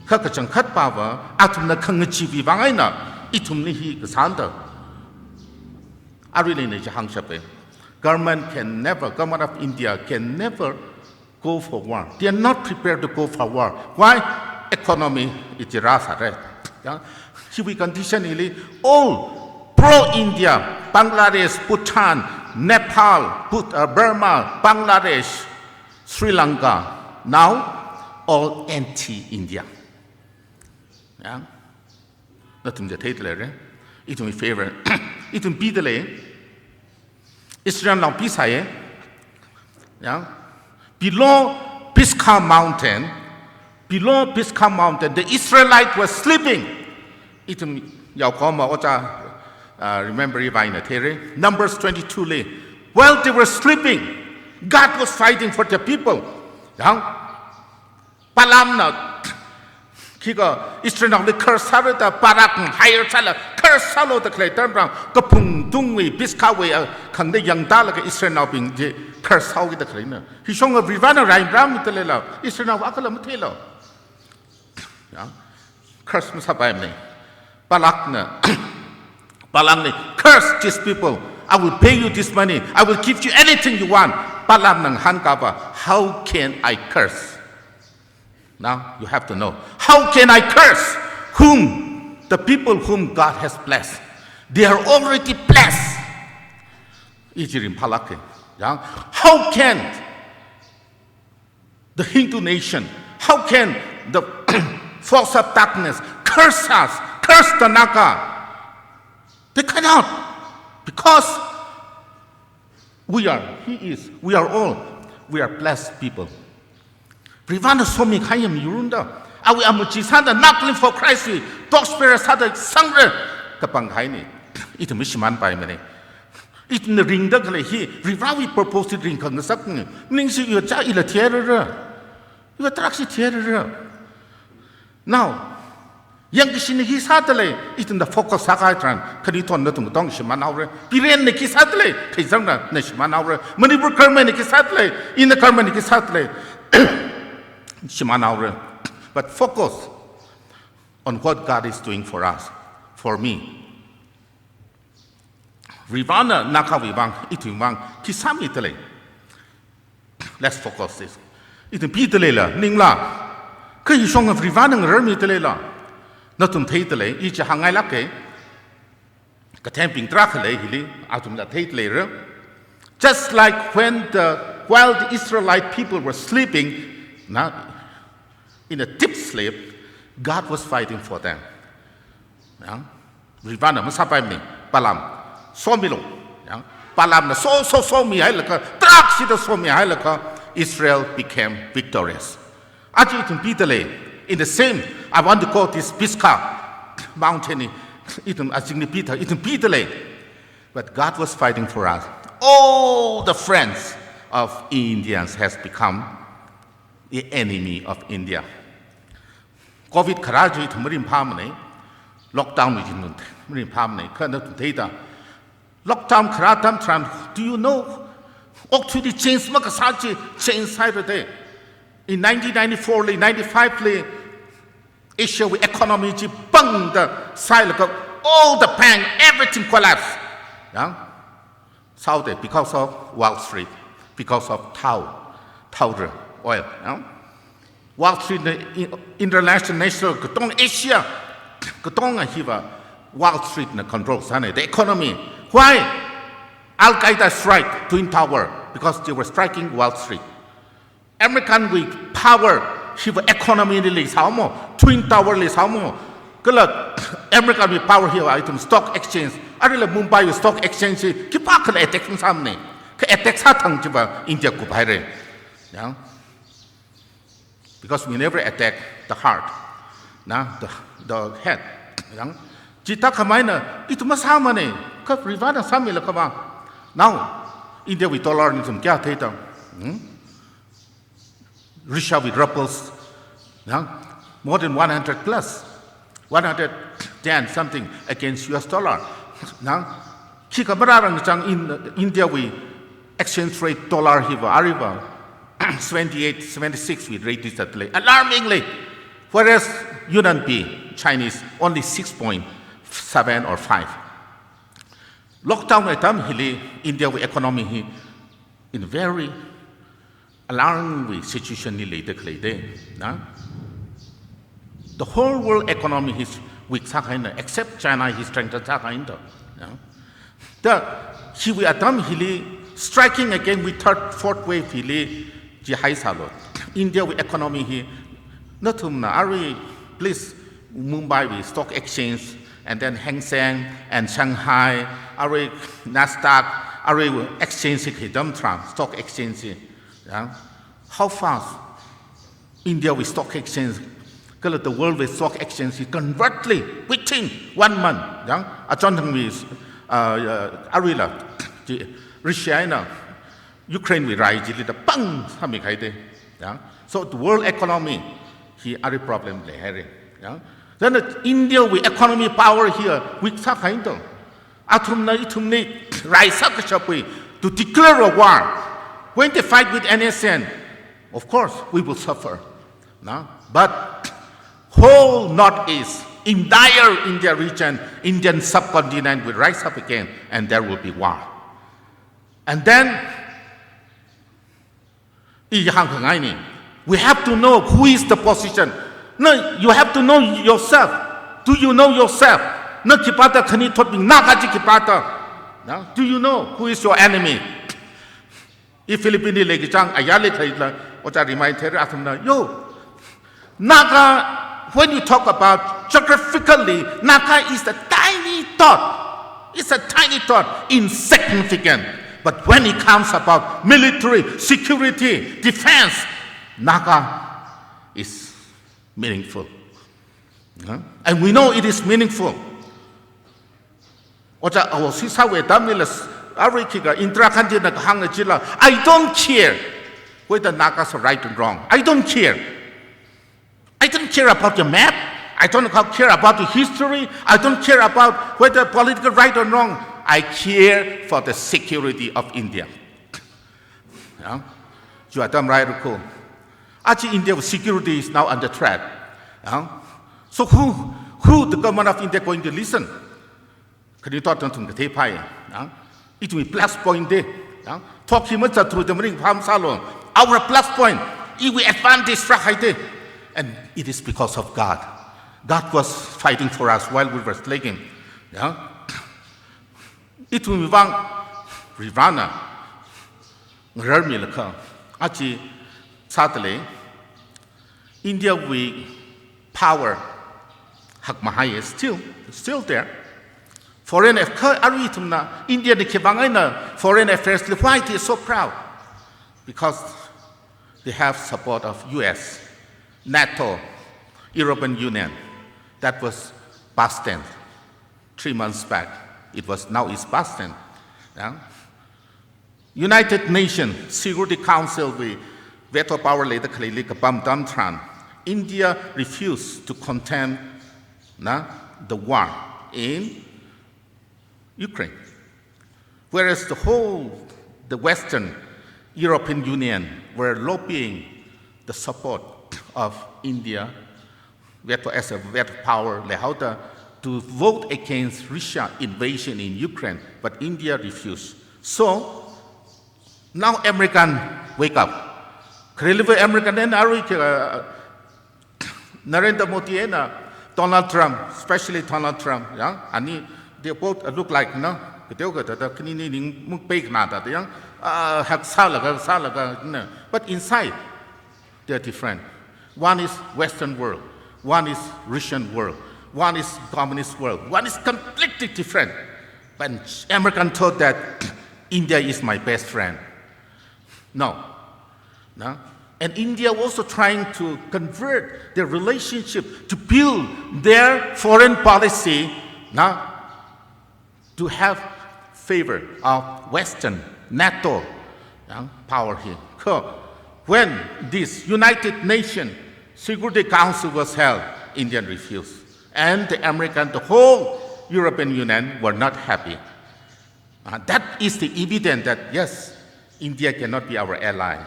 Kha kachangkhat pava, athumna khangacheewui vang eina, ithumli hi kasāda. Aruila ina chi hāngshapa. Government can never, Government of India can never go for war. They are not prepared to go for war. Why? Economy ichirā sāra. Ya. Hiwui condition hili all pro-India, Bangladesh, Bhutan, Nepal, Bhut-, uh, Burma, Bangladesh, Sri Lanka, now all anti-India. Ya. Nathum ja theida leira. Ithum favor. Ithum bida lei. Israelnao bi sāya. Ya. Below Pisgah Mountain, below Pisgah Mountain, the Israelite was sleeping. Ithum yaokahoma ojā, uh, remember i vaina theira. Numbers twenty-two li. While they were sleeping, God was fighting for the people. Ya. Balaamna, khikha Israelnaoli curse sāra da Balakna hire sāla curse sālu da khalei tharan, kaphung tungwui, Pisgahwui, ah, khangda yangtālaga Israelnaobing chi curse sāhaoki da khaleina. Hishonga Varivarana rai maram da leila, Israelnao akhala matheila. Ya. Curse masāpaimana. Balakna, Balaamna, "Curse these people. I will pay you this money. I will give you anything you want." Balaamna ngahānkapa, "How can I curse?" Now you have to know. How can I curse whom, the people whom God has blessed? They are already blessed. Ichirim phalake. Ya. How can the Hindu nation, how can the force of darkness curse us, curse the Naga? They cannot, because we are, he is, we are all, we are blessed people. Varivarana somikahai yam yurunda, awui amuchi sāda, Naga Living for Christ wui, dog spirit sāda sangra, kapanghaina. Ithum shimānpaimana. Ithumna ringda khalei hi, Varivarawui purpose hi ringkhangasakna. Ningshi, iwui chā ila thirara. Iwui tarākha thirara. Now, yangkashina khi sāda lei, ithumna focus sākahai tharan, khanuithotna nathum katong shimānhaora. Birenna khi sāda lei, khaizangna na shimānhaora. Manipur governmentna khi sāda lei, ina governmentna khi sāda lei, shimānhaora. But focus on what God is doing for us, for me. Varivarana Nagawui vang, ithumwui vang khi sāmida lei. Let's focus this. Ithum bida leila, ningla. Kha hishonga Varivarana ngararmida leila. Nathum theida lei, i chi hāngngailāka. Kathembing tarākha lei hili, athumla theida leira. Just like when the, while the Israelite people were sleeping, na, in a deep sleep, God was fighting for them. Yang, Varena masāpaimana, Balaam, somilu. Yang, Balaamna so, so, somihailaga, tarākha shida somihailaga, Israel became victorious. Aja ithum pida lei, in the same, I want to quote this Pisgah mountain, ithum azingli pida, ithum pida lei. But God was fighting for us. All the friends of Indians has become the enemy of India. Covid kharā chi ithum maringphāmana, lockdown chi ithum maringphāmana, kha nathum theida. Lockdown kharā atam tharan, do you know? Okathuili change makasā chi, change haira de. In nineteen ninety-four li, ninety-five li, Asia wui economy chi pangda sāhailaga, all the bank, everything collapse. Yang? Sāhaoda, because of Wall Street, because of thao, thao ra, oil. Yang? Wall Street na in-, international, national, katonga Asia, katonga hiva Wall Street na control sāna the economy. Why? Al Qaeda strike Twin Tower, because they were striking Wall Street. American wui power hiva economy li leisāhaomo, Twin Tower leisāhaomo. Kala American wui power hiva ithum stock exchange, aruila Mumbai wui stock exchange hi khipākhala attack sāmana. Kha attack sāthang chiva India kuphaira. Yang? Because we never attack the heart, na, the, the head. Yang, chithākhamei eina ithum masāmana, kha Varena sāmilaga ma. Now, India wui dollar nathum kayā theida? Hmm? Russia wui rubles, yang, more than one hundred plus, one hundred ten something against U S dollar. Yang, khikha marārangchang in India wui exchange rate dollar hiva, aruiva, seventy-eight, seventy-six wui rate li zatlei. Alarmingly, whereas renminbi, Chinese, only six point seven or five. Lockdown atam hili India wui economy hi in very alarming situation li leida khalei de, na? The whole world economy is weak sākahaina, except China is strengthen sākahaina to, na? Da, hiwui atam hili striking again with third, fourth wave hili jihaisālu. India wui economy hi nathumna arui, please, Mumbai wui stock exchange, and then Hang Seng and Shanghai, arui Nasdaq, arui exchange hi khidam tharan, stock exchange hi, ya. How fast India wui stock exchange, kala the world wui stock exchange hi convert li within one month, ya. Achon thang wui, uh, uh, aruila, chi, Russia eina Ukraine wui rai chili da pang sāmikahai de, ya. So the world economy hi arui problem leihaira, ya. Then India wui economy power hi weak sākahaina to. Athumna ithumli rise up kashapwui to declare a war. When they fight with N S C N, of course, we will suffer. No? But whole Northeast, entire India region, Indian subcontinent will rise up again, and there will be war. And then, I hāngkhangaina, we have to know who is the position. No, you have to know yourself. Do you know yourself? Na khipāta khanuithotbing, Naga chi khipāta? No? Do you know who is your enemy? I Philippines li leikachang ayarli theila, ojā remind theira athumna, yo, Naga, when you talk about geographically, Naga is a tiny dot. It's a tiny dot, insignificant. But when it comes about military, security, defense, Naga is meaningful. Huh? And we know it is meaningful. Ojā Awo Sisawui atamlila, arui khikha Indira Gandhi na kahāng chila, I don't care whether Nagas are right and wrong. I don't care. I don't care about your map. I don't ca-, care about your history. I don't care about whether political right or wrong. I care for the security of India. Ya? Chiwui atam rairakho. Aja India security is now under threat. Ya? So who, who the government of India going to listen? Khanuithot nathum katheiphai, ya? Ithumwui plus point de, ya? Thok hi mazatthuda maringphā masālu. Our plus point, iwui advantage rākahai de. And it is because of God. God was fighting for us while we were sleeping. Ya? Ithumwui vang Varena ngararmilaga, aja sāda lei. Indiawui power hakmahai is still, still there. Foreign aff-, kha arui ithumna Indiana khiwui vang eina foreign affairs li why they are so proud? Because they have support of U S, NATO, European Union. That was past tense. Three months back, it was, now it's past tense. Yeah? United Nations Security Council wui veto power leida khaleili kapam atam tharan, India refused to condemn, na, the war in Ukraine. Whereas the whole, the Western European Union were lobbying the support of India veto, as a veto power, leihaoda, to vote against Russia invasion in Ukraine, but India refused. So, now American wake up. Khareliva American eina arui ke, uh, Narendra Modi eina Donald Trump, especially Donald Trump, yeah? Ani, they both look like, no? Kateokha thāda khanini ningmuk pei khana thāda, yeah? Uh, haksālaga, sālaga, no? But inside, they are different. One is Western world, one is Russian world, one is communist world, one is completely different. But American thought that India is my best friend. No. No? And India also trying to convert their relationship to build their foreign policy, no? To have favor of Western, NATO, yeah, power here. Kha, when this United Nations Security Council was held, India refused. And the American, the whole European Union were not happy. Uh, that is the evidence that, yes, India cannot be our ally.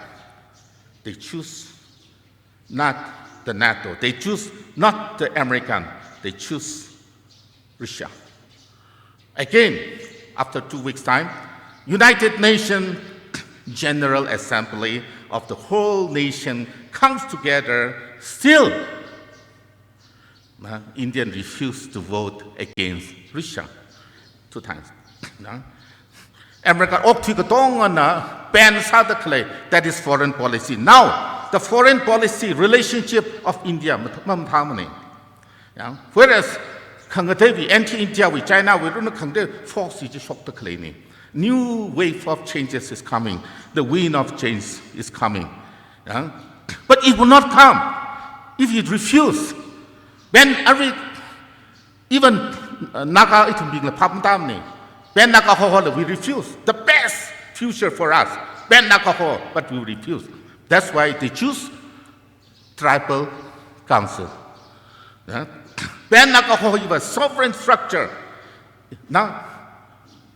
They choose not the NATO. They choose not the American. They choose Russia. Again, after two weeks' time, United Nations General Assembly of the whole nation comes together. Still, na, Indian refused to vote against Russia two times. Na? America okthui katongana ban sāda khalei, that is foreign policy. Now, the foreign policy relationship of India mat-, mamathāmana. Yeah? Whereas, khangateiwui, anti-Indiawui, Chinawui runa khangatei force chi shokda khaleina. New wave of changes is coming. The wind of change is coming. Yeah? But it will not come if you refuse. Ban arui, even, uh, Naga ithumbingla phap matamna. Ban Naga Hohola, we refuse. The best future for us. Ban Naga Hoho, but we refuse. That's why they choose tribal council. Yeah? Ban Naga Hoho is a sovereign structure. Now,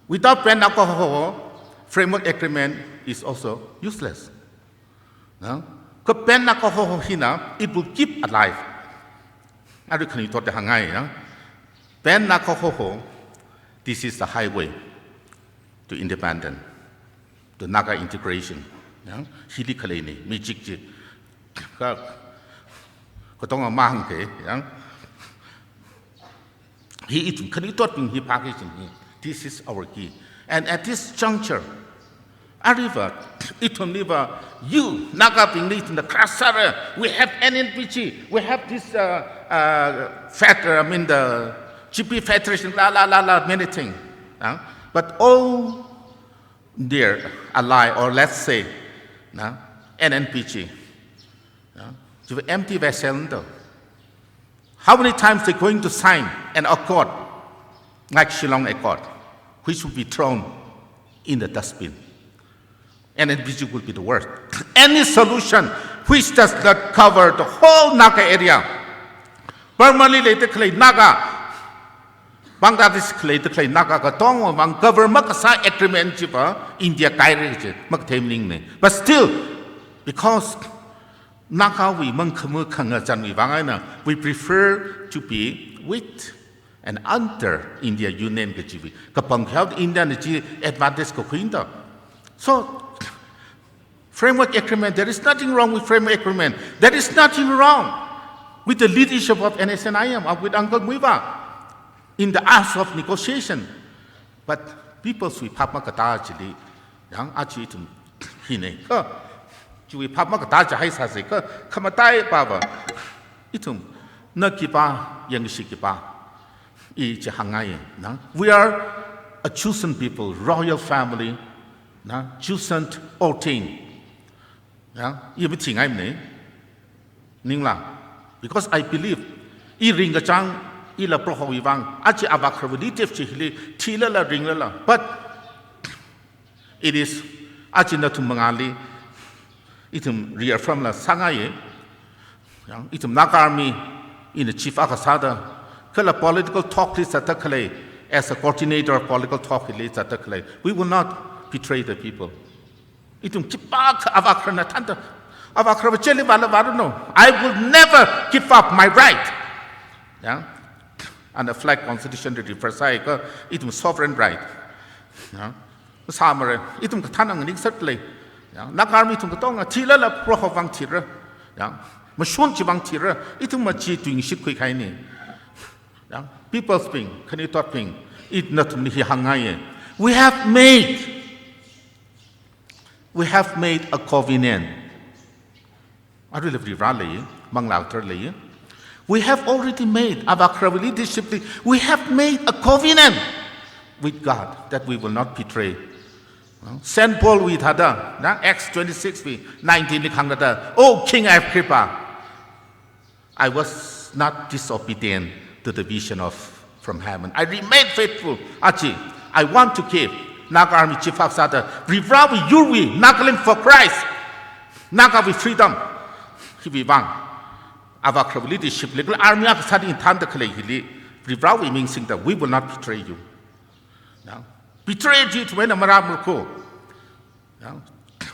without Ban Naga Hoho, framework agreement is also useless. No? Kha Ban Naga Hoho hina, it will keep alive. Arui khanuithot da hāngngai, no? Ban Naga Hoho, this is the highway to independence, to Naga integration. No? Hili khaleina, magic chi. Kha, katonga mahāngke, no? Hi ithum khanuithotbing hi phāki chin hi. This is our key. And at this juncture, aruiva, ithumliva, you, Nagabingli ithumna kharā sāra, we have N N P G, we have this, uh, uh, fed-, I mean the G P Federation, la, la, la, la, many things. Uh, but all their ally, or let's say, na, N N P G, na, it's an empty vessel, no? How many times they going to sign an accord like Shillong Accord, which will be thrown in the dustbin? N N P G will be the worst. Any solution which does not cover the whole Naga area, Burma li leida khalei Naga, Bangladesh li leida khalei Naga katongwui vang cover makasā agreement chiva India kairi chi makathei maningna. But still, because Nagawui mangkhamui khangazanwui vang eina, we prefer to be with and under India Union kajiwui kapangkhaoda India na chi advantage kakhui da. So, framework agreement, there is nothing wrong with framework agreement. There is nothing wrong with the leadership of N S C N I M, or with Uncle Muivah in the ask of negotiation. But people's wui phap makatā chili, yang achi ithum hina. Kha, Chiwui phap makatā chihai sāsi kha, khamataipa va. Ithum, na khipā, yangshi khipā. I chi hāngngai, na? We are a chosen people, royal family, na? Chosen, ordained. Ya, i mathingaimanei. Ningla. Because I believe, i ringkachang, ila Prohowui vang, aja avākharawui leadership chili, thilala ringlala. But it is, aja nathum mangāli, ithum reaffirm la sāngaiye. Ya, ithum Naga Army, ina chief akha sāda, kala political talk li zatda khalei, as a coordinator of political talk li zatda khalei, we will not betray the people. Ithum khipākha avākharana thānda, avākhara vacheli vāla vāranu. I will never give up my right. Ya. Under flag constitution li refer sāi kha, ithum sovereign right. Ya. Sāmara, ithum kathāna nganingsat lei. Ya. Naga Army ithum katonga, thilala Proho vang thira. Ya. Mashun chiwui vang thira. Ithum machi tuingashit khuikahaini. Ya. Peoples bing, khanuithotbing, i nathumli hi hāngngaiye. We have made We have made a covenant. Aruila Varivara lei, manglā katharali. We have already made, avākharawui leadership li, we have made a covenant with God that we will not betray. Saint Paul wui thāda, na, Acts twenty-six wui nineteen li hāngkada, "O King Agrippa, I was not disobedient to the vision of, from heaven. I remain faithful." Aja, I want to give. Naga Army chief akha sāda, Varivarawui yurwui, Nagalim for Christ, Nagawui freedom, hiwui vang, avākharawui leadership li kala army akha sāda ina thānda khalei hili, Varivarawui ming singda, we will not betray you. Ya. Betray chi ithumwui eina marāmara ko. Ya.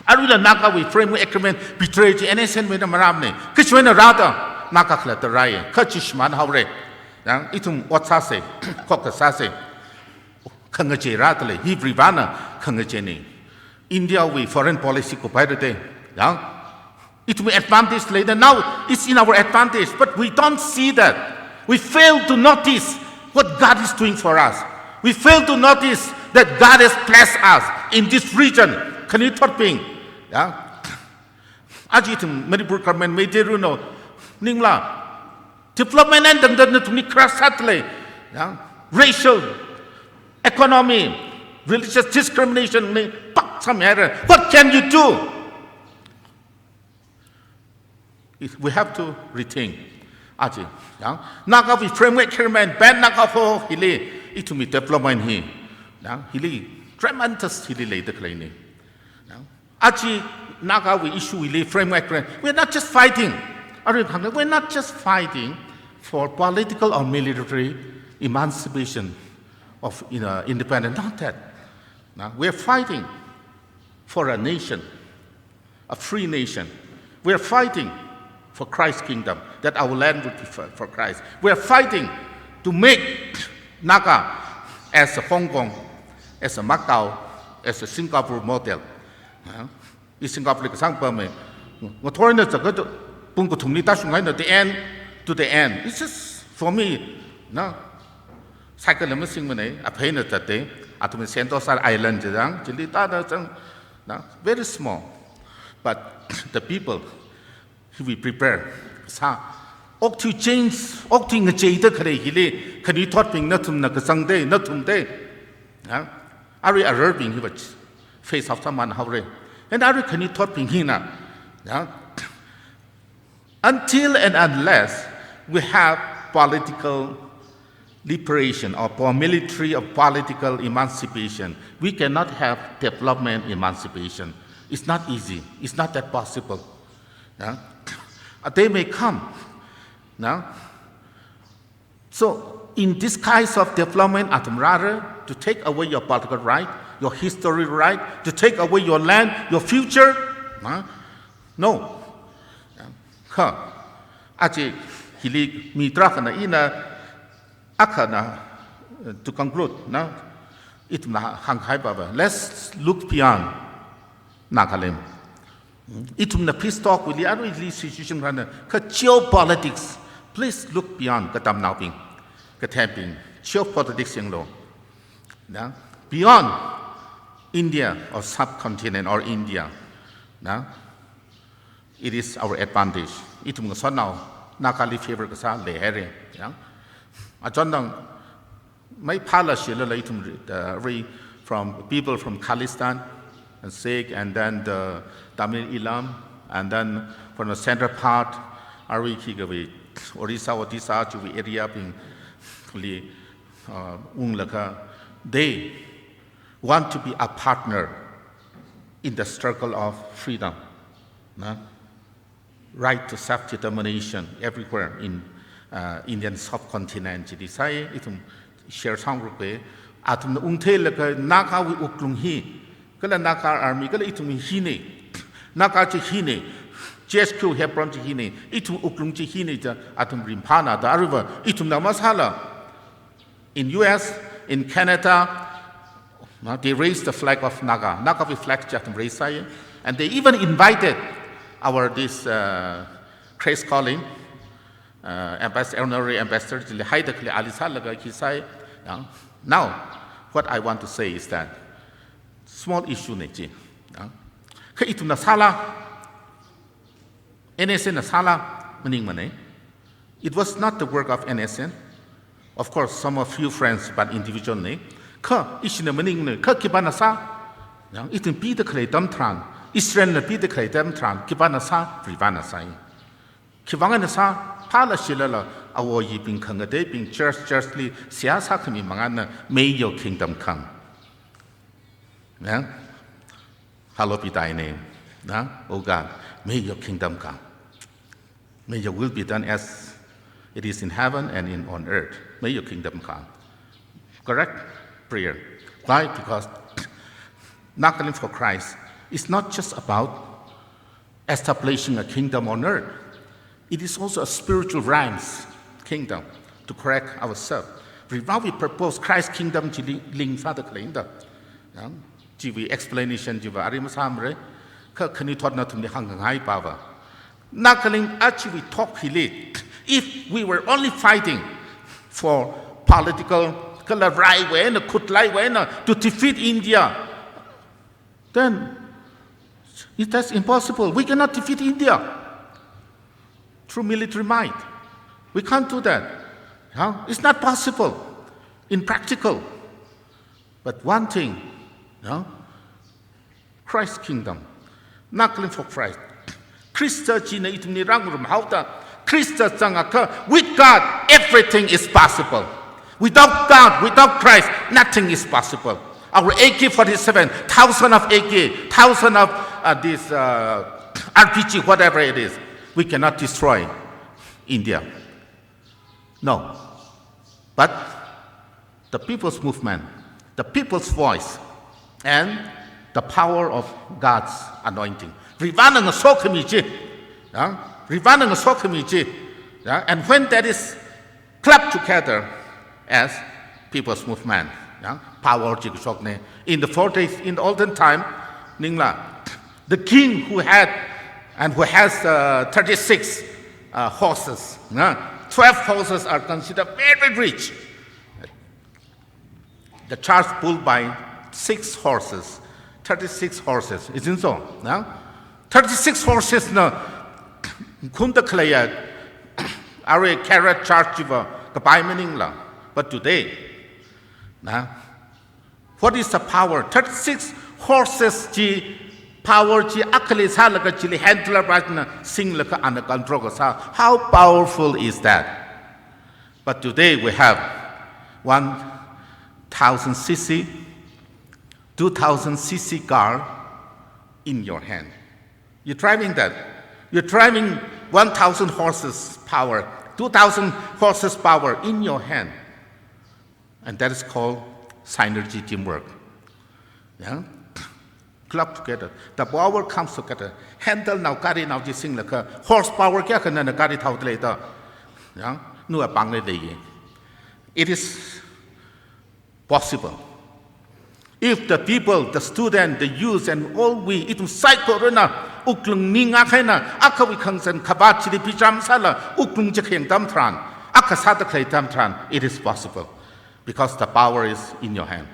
Aruila Nagawui framework agreement betray chi N S N wui eina marāmanei. Kha chiwui eina rāda, Naga khalatta rāi. Kha chi shimān haora. Ya. Ithum ot sāsa, khokka sāsa. Khangachei rāda lei, hi Varivarana khangacheina. India wui foreign policy kuphaira te. Ya. It will advantage later. Now it's in our advantage, but we don't see that. We fail to notice what God is doing for us. We fail to notice that God has blessed us in this region. Khanuithotbing, ya. Aja ithum Manipur government Meitei ranu, ningla. Development eina tangda nathumli kharā sāda lei, ya. Racial, economy, religious discrimination li pak samyara. What can you do? If we have to rethink. Aja, ya, Nagawui framework agreement, Pan Naga ho hili, ithumwui development hi, ya, hili tremendous hili leida khaleina. Ya. Aja Nagawui issue hili framework agreement, we're not just fighting. Arui hāngda, we're not just fighting for political or military emancipation of, you know, independence. Not that. Na, we're fighting for a nation, a free nation. We are fighting for Christ's kingdom, that our land would be for, for Christ. We are fighting to make Naga as a Hong Kong, as a Macau, as a Singapore model. Ya. I Singapore li kasāngpamei. Ngathor eina zatkahai pung kathumli tāshunghaina, the end to the end. It's just for me, na, cycle la masingmanei, aphei eina zatta, athum Sentosa Island chi zang, chili tāda zang, na, very small. But the people, we prepare. Sā, okathui change, okathui ngacheida khalei hili, khanuithotbing nathumna kazang te, nathum te. Ya? Arui ararbing hiva face out sāman haora. And arui khanuithotbing hina. Ya? Until and unless we have political liberation or po-, military or political emancipation, we cannot have development emancipation. It's not easy. It's not that possible. Ya? A day may come. Ya? So, in disguise of development, athum rāra to take away your political right, your history right, to take away your land, your future. Na? No. Kha, aja hili mi tarākhana ina, akhana, uh, to conclude, na, ithumna hāngkahai pava. Let's look beyond Nagalim. Ithumna peace talk wui li, aruili situation rana, kha geopolitics. Please look beyond, katamnaobing, kathembing. Geopolitics yanglu. Na? Beyond India or subcontinent or India. Na? It is our advantage. Ithum ngasotnao, Nagali favor kasā leihaira. Ya. Achon dang, mei phala shilala ithum, uh, re-, from people from Khalistan and Sikh, and then the Tamil Eelam, and then from the central part, arui khikha wui, Orissa, Odisha, chiwui area bing, li, uh, unglaga, they want to be a partner in the struggle of freedom. Na? Right to self-determination everywhere in, uh, Indian subcontinent. Chili sai, ithum share sāngarokpa. Athumna ungtheilaga Nagawui wuklung hi, kala Naga army, kala ithum hina. Naga chi hina. G H Q Hebron chi hina. Ithum wuklung chi hina da, athum ringphāna da. Aruiva, ithumna masāla. In U S, in Canada, no, they raised the flag of Naga. Nagawui flag chi athum raise sāya. And they even invited our, this, uh, Grace Collin, uh, ambas-, honorary ambassador, chili haida khalei ali sālaga khi sai. Ya. Now, what I want to say is that small issue na chi. Ya. Kha ithumna sāla, N S N na sāla maningmana. It was not the work of N S N. Of course, some of you friends, but individual na. Kha ishina maningmana, kha khipāna sā? Ya, ithum pida khalei atam tharan, Israelna pida khalei atam tharan, khipāna sā? Varivarana sāya. Khiwuivang eina sā? Phala shilala, awo ayibing khangateibing church, church li seihā sākhami mangāna, "May your kingdom come." Ya? "Hallowed be thy name." Na? "Oh God, may your kingdom come. May your will be done as it is in heaven and in, on earth. May your kingdom come." Correct? Prayer. Why? Because Nagaland for Christ is not just about establishing a kingdom on earth. It is also a spiritual realms kingdom to correct ourselves. Varivarawui purpose Christ kingdom chili link sāda khaleina da. Ya, chiwui explanation chiva arui masāmara. Kha khanuithotna athumli hāngngai pava. Nagaland achiwui thok hili, if we were only fighting for political, kala raiwui eina, khutlaiwui eina to defeat India, then it, that's impossible. We cannot defeat India through military might. We can't do that. Huh? It's not possible in practical. But one thing, no? Christ kingdom. Nagaland for Christ. Khrista china ithumli rāngarum haoda. Khrista zangakha, with God, everything is possible. Without God, without Christ, nothing is possible. Our A K forty-seven, thousand of A K, thousand of, uh, this, uh, R P G, whatever it is, we cannot destroy India. No. But the people's movement, the people's voice, and the power of God's anointing. Varivarana ngasokhami chi. Ya? Varivarana ngasokhami chi. Ya? And when that is clubbed together as people's movement, ya, power chi kashokna. In the four days, in the olden time, ningla, the king who had and who has, uh, thirty-six, uh, horses, na? Twelve horses are considered very rich. The charge pulled by six horses, thirty-six horses, isn't so? Na? Thirty-six horses na khunda khaleiya, arui carriage charge chiva kapai maningla. But today, na, what is the power? Thirty-six horses chi power chi akhali sālaga chili handler pāna singlaga ana control kasā. How powerful is that? But today we have one thousand C C, two thousand C C car in your hand. You're driving that. You're driving one thousand horses power, two thousand horses power in your hand. And that is called synergy teamwork. Ya? Club together. The power comes together. Handle nao, gari nao chi singlaga, horse power kayākha nana gari thaoda lei da. Ya? Nawui apāngli lei. It is possible. If the people, the student, the youth, and all we, ithum saikorana wuklung ning akha eina, akhawui khangazan khavāt chili bichar masāla, wuklung chi khayang atam tharan, akha sāda khalei atam tharan, it is possible. Because the power is in your hand.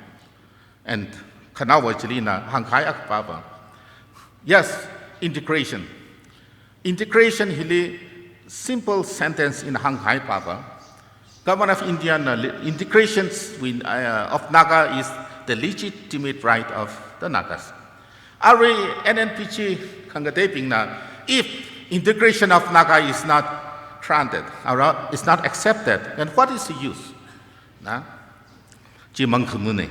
And khanaowa chili ina hāngkahai akha pava. Yes, integration. Integration hili simple sentence eina hāngkahai pava, Government of India na le-, integration with, uh, of Naga is the legitimate right of the Nagas. Arui N N P G khangateibingna, if integration of Naga is not granted, or is not accepted, then what is the use? Na? Chi mangkhamune.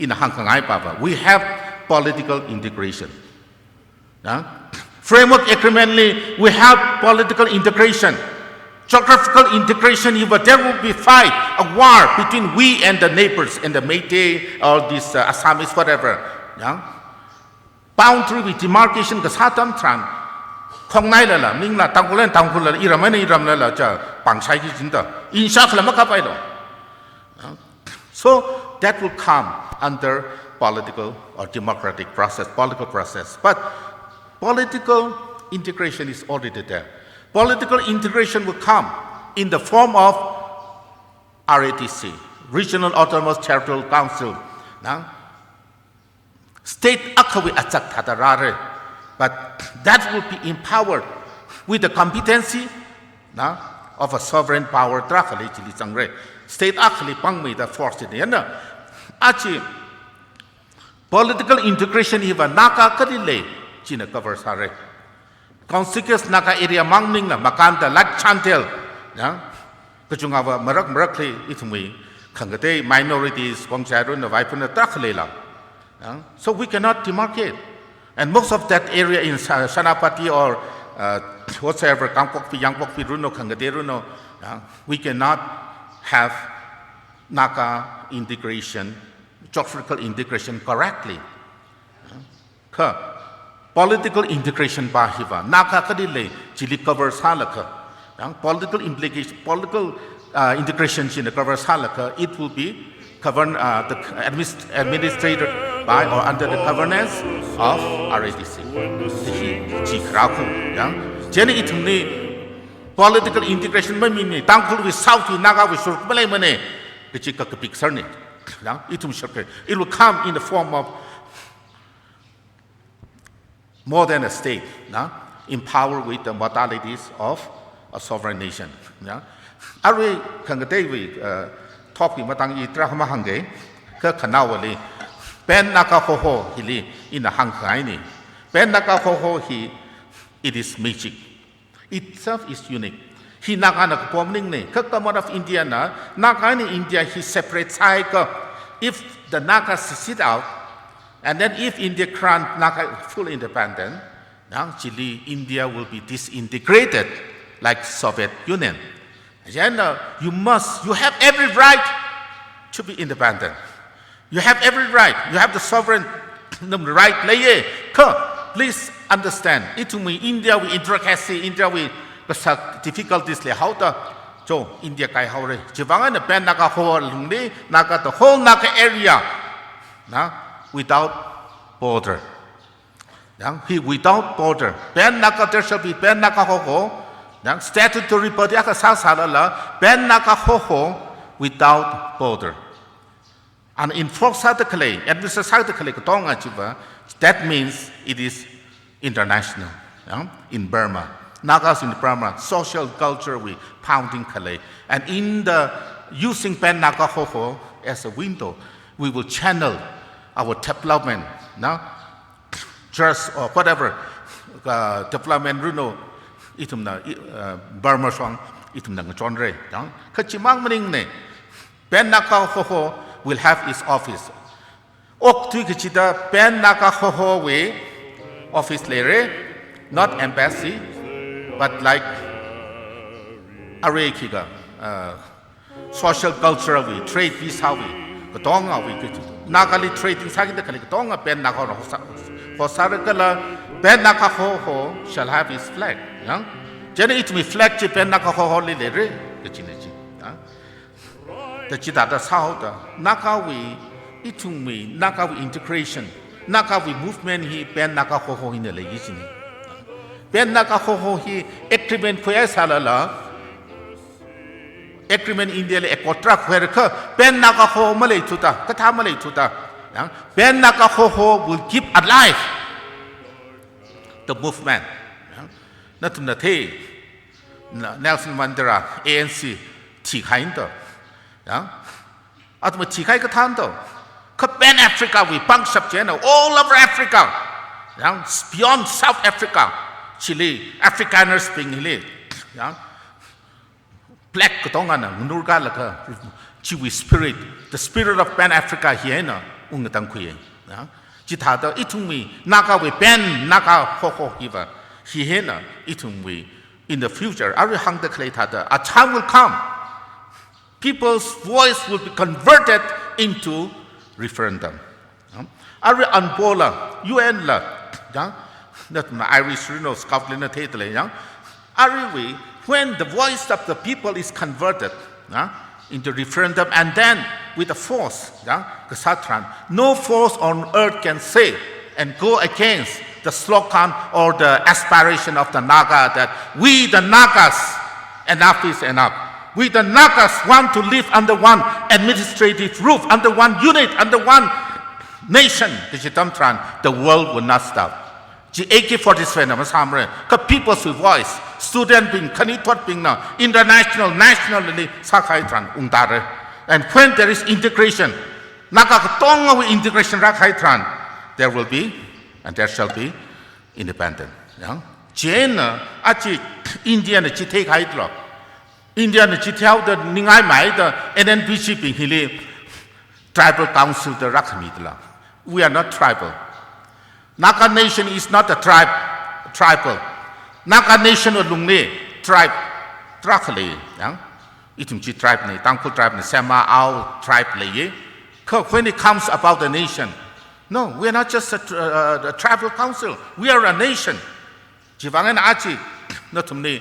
Ina hāngkhangai pava, we have political integration. Na? Framework agreement li, we have political integration. Geographical integration, if there will be fight, a war between we and the neighbors and the Meitei, all these, uh, Assamese, whatever. Ya? Boundary wui demarcation kasā atam tharan, khongnailala, mingla, Tangkhul eina Tangkhullala, iram eina iramlala, cha, pangshai ki jinda. Insha khala makapailo. So that will come under political or democratic process, political process. But political integration is already there. Political integration will come in the form of R A T C, Regional Autonomous Territorial Council. Na? State akhawui achak thāda rāra. But that will be empowered with the competency, na, of a sovereign power tarākha lei chili zangra. State akhali pangmeida force china. Yana, achi political integration hiva Naga kali lei china cover sāra. Contiguous Naga area mang maningla makānda, like Chandel, ya, kachungkhava marak marakli ithumwui khangatei minorities, Wangchai runna, Vaiphunna tarākha leila. Ya. So we cannot demarcate. And most of that area in Sa-, Senapati or, uh, whatsoever, Kangpokpi, Yangpokpi runno, khangatei runno, ya, we cannot have Naga integration, geographical integration correctly. Kha, political integration pa hiva, Naga kali lei, chili cover sālakha. Yang political implication, political, uh, integration china cover sālakha, it will be governed, uh, the adminis-, administered by or under the governance of R A T C. Chi, chi kharā khu, yang. Chieina ithumli political integration mamini, Tangkhulwui South wui, Nagawui shuruk maleimana, kachi kakapik sārna. Yang, ithum shuruk, it will come in the form of more than a state, na? Empowered with the modalities of a sovereign nation. Na? Arui khangateiwui, uh, topic matang i tarākha mahāngga, kha khanaowali, Pan Naga Hoho hili ina hāngkhangaina. Pan Naga Hoho hi, it is magic. Itself is unique. Hi Nagana kapom maningna, kha Government of India na, Naga eina India hi separate sāakha, if the Naga secede out, and then if India grant Naga full independence, now chili India will be disintegrated like Soviet Union. Then, uh, you must, you have every right to be independent. You have every right. You have the sovereign right leiya. Kha, please understand. Ithumwui India wui intricacy, India wui kasak difficulties leihaoda, cho, India kaihaora. Chiwuivang eina Pan Naga Hoho lungli, Naga, the whole Naga area, na, without border. Yang, hi without border. Pan Naga, there shall be Pan Naga Hoho. Yang, statutory body akha sāsālala, Pan Naga Hoho without border. And enforce sāda khalei, administer sāda khalei katonga chiva, that means it is international. Yang, in Burma, Nagas in Burma, social culture wui founding khalei. And in the using Pan Naga Hoho as a window, we will channel our development, na? Trust or whatever, uh, development runno, ithumna, i-, uh, Burma shong, ithumna ngachonra, yang. Kha chimang maningna, Pan Naga Hoho will have its office. Okthui kachida Pan Naga Hoho wui office leira, not embassy, but like, arui khikha, uh, social culture wui, trade visa wui, katongawui, Nagali trading sākida khalei katonga Pan Naga Hoho sā, Hoho sāra kala, Pan Naga Hoho shall have his flag, yang. Chieina ithumwui flag chi Pan Naga Hoho li leira, kachina chi, yang. Da chithāda sāhaoda, Nagawui, ithumwui, Nagawui integration, Nagawui movement hi Pan Naga Hoho hina leiya china. Pan Naga Hoho hi agreement khuihaisālala, agreement India li accord tarākha khuihaira kha, Pan Naga Hoho maleithuda, kathā maleithuda. Yang, Pan Naga Hoho will keep alive the movement. Yang, Nathumna thei, na-, Nelson Mandela, A N C, thikahai to. Yang? Athum thikahai kathā to. Kha Pan Africa wui pangshap china, all over Africa. Yang? Beyond South Africa. Chili, Afrikaners bing hili. Yang? Black katongana, nganurkalaga, chiwui spirit, the spirit of Pan Africa hi eina, ungtangkhui. Ya? Chithāda ithumwui, Nagawui Pan, Naga hoho hiva, hi eina, ithumwui, in the future, arui hāngda khalei thāda, a time will come, people's voice will be converted into referendum. Arui UNPO la, U N la, ya, nathumna Irish Rhino Scotland na theida lei, ya. Aruiwui, when the voice of the people is converted, ya, into referendum and then with the force, ya, kasā tharan, no force on earth can say and go against the slogan or the aspiration of the Naga that we the Nagas, enough is enough. We the Nagas want to live under one administrative roof, under one unit, under one nation. Kaji atam tharan, the world will not stop. Chi A K forty-seven na masāmara. Kha people's voice, student bing, khanuithotbingna, international, nationally sākahai tharan ungtara. And when there is integration, Naga katongawui integration rākahai tharan, there will be and there shall be independent. Ya? Chieina, achi India na chi theikahai tlo. India na chi theihaoda ningai maida N N P G bing hili tribal council da rākhami tla. We are not tribal. Naga nation is not a tribe, tribal. Naga nation alungli tribe tarākha lei, ya. Ithum chi tribe na, Tangkhul tribe na, Sema, Ao tribe lei. Kha when it comes about the nation, no, we are not just a, tr- uh, a tribal council. We are a nation. Chiwuivang eina achi, nathumli,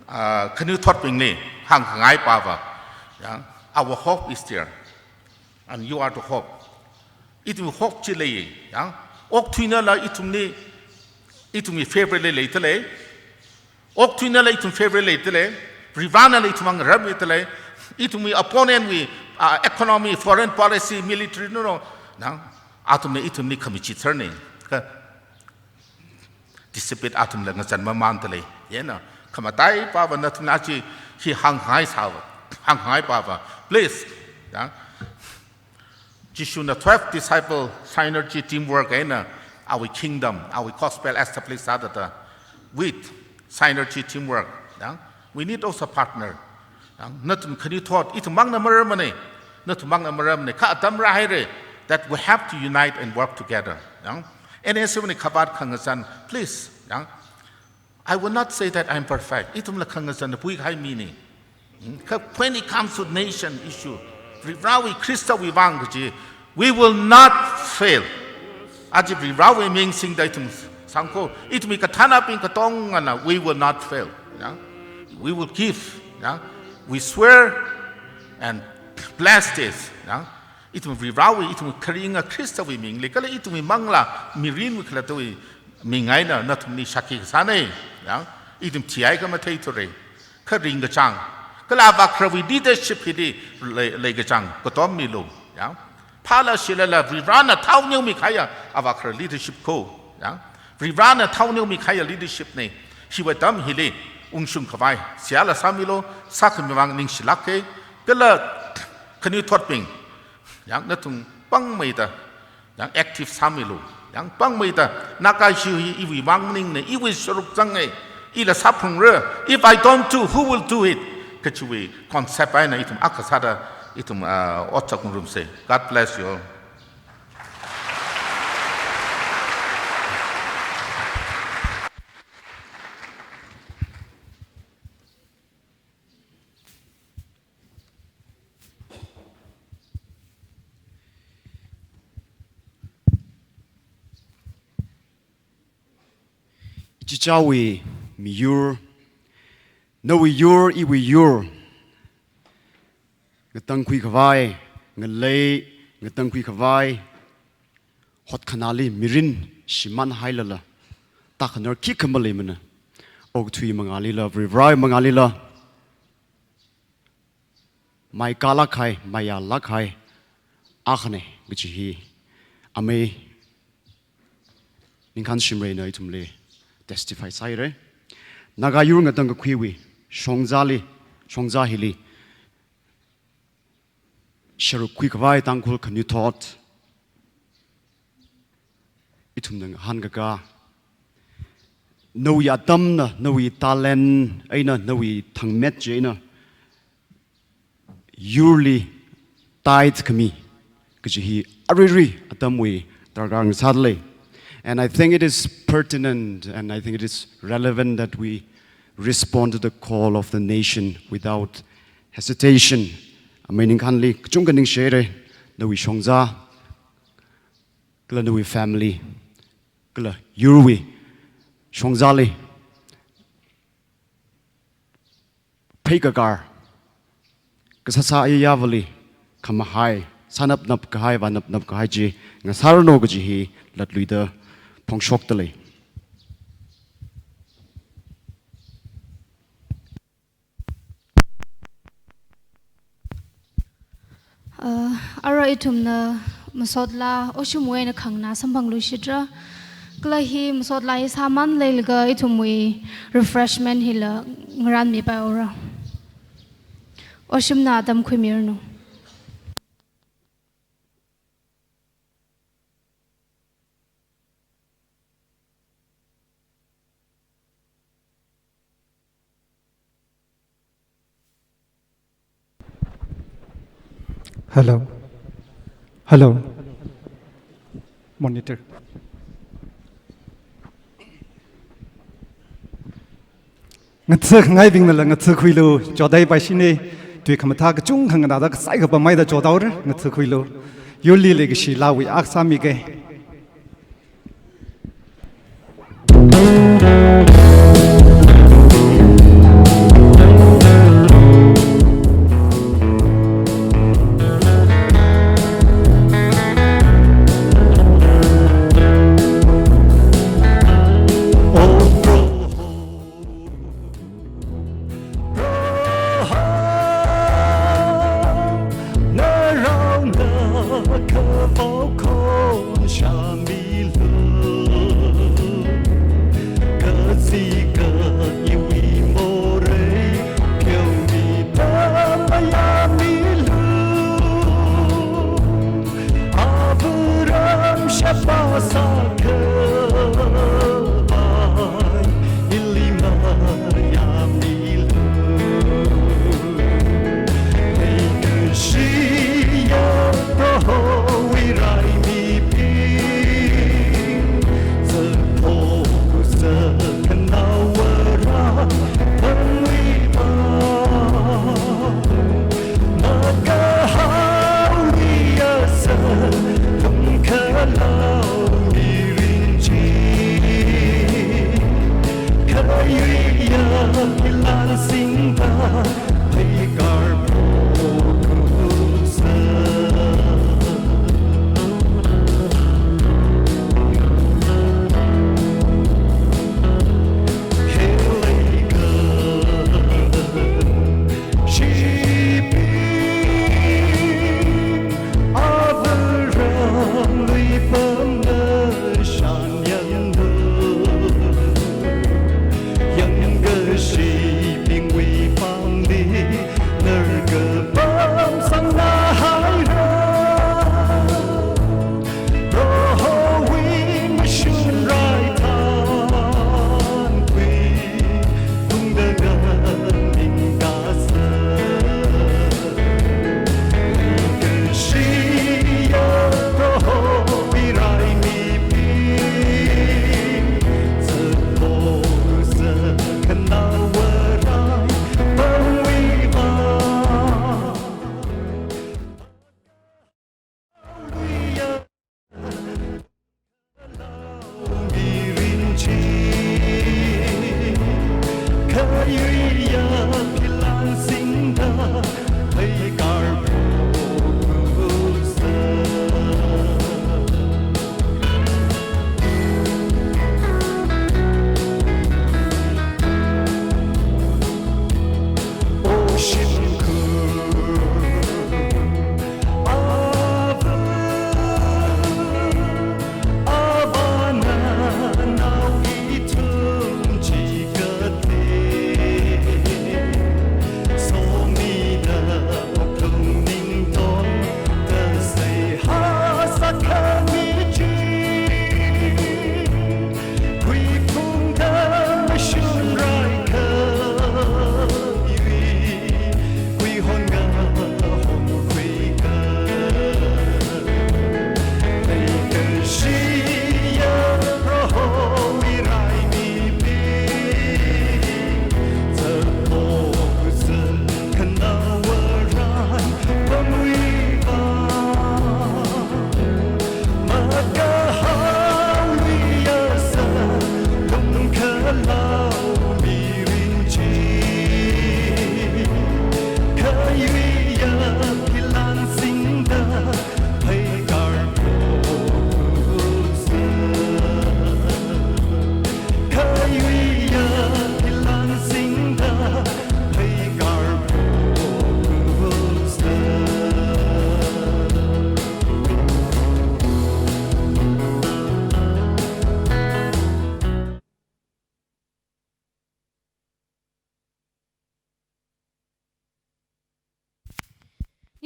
uh, khanuithotbingli hāngkhangai pava. Ya, our hope is there. And you are the hope. Ithum hope chi lei, ya. Okathuinala ithumli, ithumwui favour li leida lei. Okathuinala ithum favour li leida lei. Varivarana la ithum ngarāmda lei. Ithumwui opponent wui, uh, economy, foreign policy, military, no, no. Na, athumna ithumli khami chi tharne. Kha, dissipate athumla ngazan mamānda lei. Yena, khamatai pava nathumna chi hi hānghai sāva, hānghai pava. Please, ya. Jishuna twelve disciple synergy teamwork eina, our kingdom, our gospel establish sāda da. With synergy teamwork, ya. We need also partner. Ya, nathum khanuithot, ithum mangna marāmane, nathum mangna marāmane, kha atam rāhaire, that we have to unite and work together. Ya. N S F na khavāt khangazan, please. Ya. I will not say that I'm perfect. Ithumla khangazanna puikahai mine. Hmm? Kha when it comes to nation issue, Varivarawui Khristawui vang kaji, we will not fail. Aja Varivarawui ming singda ithum sangko, ithumwui kathānabing katongana, we will not fail. Ya? We will give. Ya? We swear and bless this. Ya? Ithum Varivarawui, ithum kharinga Khristawui mingli, kala ithumwui manglā mirinwui khalattawui ming eina nathumli shākhi kasāne. Ya? Ithum thihai kha matheithura. Kha ringkachang, kala avākharawui leadership hili lei, leikachang katom milu. Ya? Phāla shilala Varivarana thaoningmi kahaiya avākhara leadership ko. Ya? Varivarana thaoningmi kahaiya leadership ne. Hiwui atam hili ungshung khavai seihāla sāmilu, sākhami vang ningshilāke. Kala khanuithotbing, ya, nathum pāngmeida, ya, active sāmilu. Ya, pāngmeida, Naga issue hi iwui vang maningna, iwui sharuk zange, ila sāphungra, if I don't do, who will do it? Kachiwui concept eina ithum akha sāda, ithum, ah, otsak ngarumse. God bless you all. Ichichāwui miyur, nawui yur, iwui yur, ngatangkhui khavai, ngalei ngatangkhui khavai, hotkhanāli mirin shimānhailala, tākhanar khikha maleimana. Okathui mangālila, Varivarawui mangālila, maikālāk kahai, maiyālāk kahai akhane kaji hi amei Ningkhan Shimrayna ithumli testify sāhaire. Naga yur ngatangkakhuiwui shongzali, shongza hili sharuk khuikhavai Tangkhul khanuithot ithumna ngahānkaka, nawui atamna, nawui talent eina, nawui thangmet chieina yurli tithe khami kaji hi aruirui atamwui darkar ngasāda lei. And I think it is pertinent and I think it is relevant that we respond to the call of the nation without hesitation. Amei ningkhānli kachungkha ningshihaira, nawui shongza, kala nawui family, kala yurwui shongzali pheikakar, kasāsā ayayāvali khamahai, sānapnap kahai, vānapnap kahai chi ngasāranu kaji hi latluida phongshokda lei. Uh, arui ithumna masot laa, oshimwui eina khangna samphangluishitra. Kala hi masot laa hi sāman leilaga ithumwui refreshment hila ngarānmipai haora. Oshimna atam khuimiranu. Hello. Hello. Monitor. Ngatha khangaibingnala ngatha khuilu, chodai paishina, tui khamathā kachungkha nganāda kasai kapam maida chodaora, ngatha khuilu. Yurli leikashi laawui akha sāmiga. Proho, naraona kavao khon shāmilu. Kazika iwui morei kyaomi phamayāmilu. Avāram shapa sākhavai ili mayāmilu. Leikashiya Prohowui raimibing,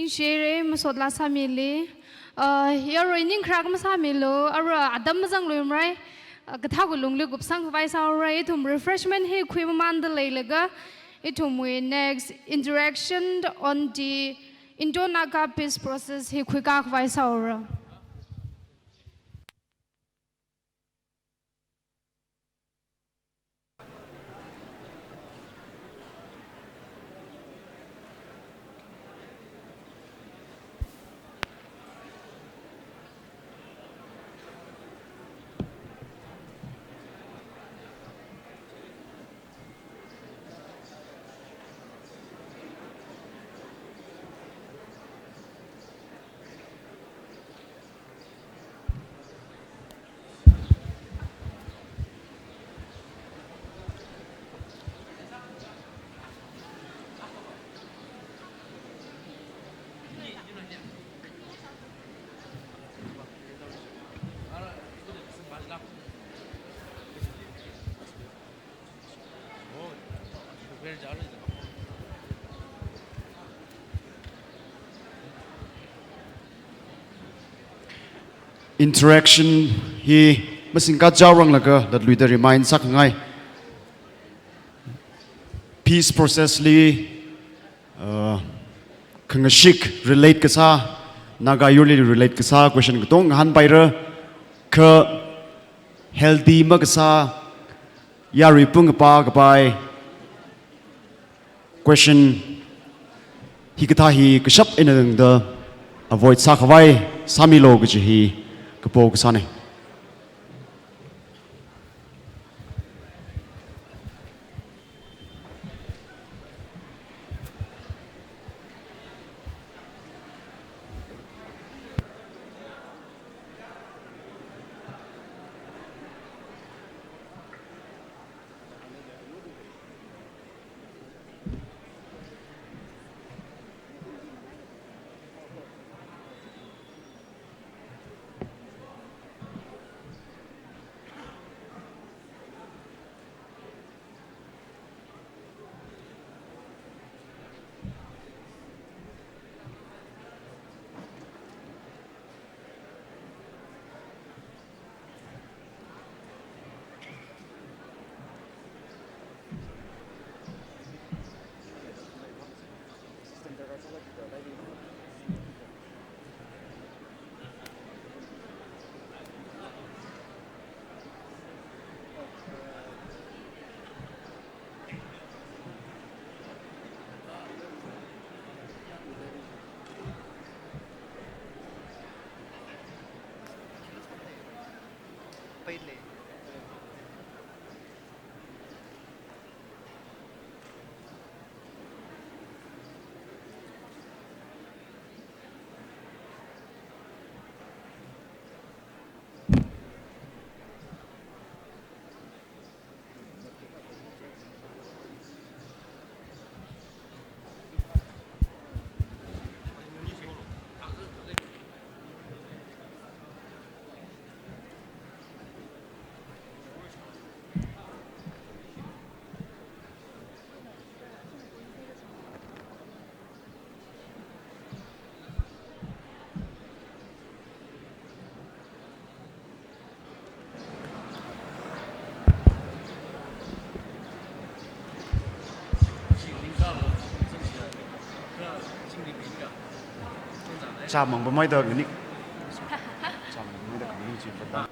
Share masot la sāmili. Uh, yarui ningkharak masāmilu, arui atam mazangluimara. Uh, kathā kulungli kupsang khavai sāra, ithum refreshment hi khuimamanda leilaga, ithumwui next interaction on the Indo-Naga peace process hi khuikā khavai sāra. Interaction hi masingkachao ranglaga latluida remind sākhangai. Peace process li, uh, khangashik relate kasā, Naga yurli relate kasā question katonga ngahānpaira, kha healthy makasā, yarui pung kapa kapai question hikathā hi kashap eina tangda avoid sākhavai sāmilu kaji hi kapo kasāna. Chāmang pamai da nganik. Chāmang pamai da nganik chi pata.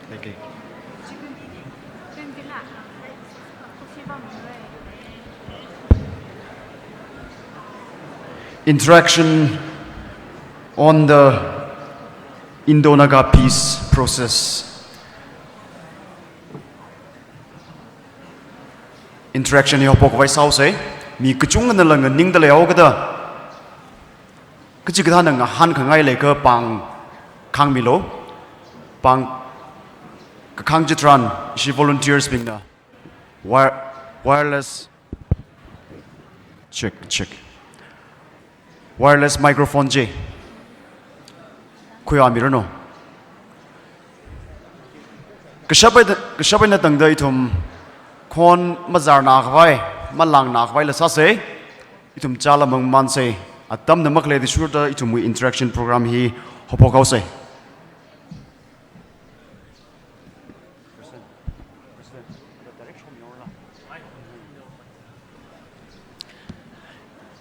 Thank you. Interaction on the Indo-Naga peace process interaction hi haophok khavai sāhaosei. Mi kachungkhana lāngda ningda leihaokida, kachikathāna ngahānkhangai leiakha pāng khāngmilu. Pāng kakhāng chitharan ishi volunteers bingna wire-, wireless, check, check. Wireless microphone chi khuiāmiranu. Kashap eina, kashap eina tangda ithum khon mazarna khavai, malāngna khavaila sāsei. Ithum chāla mangmansei. Atamna makhalei athishurda ithumwui interaction program hi haophok haosei.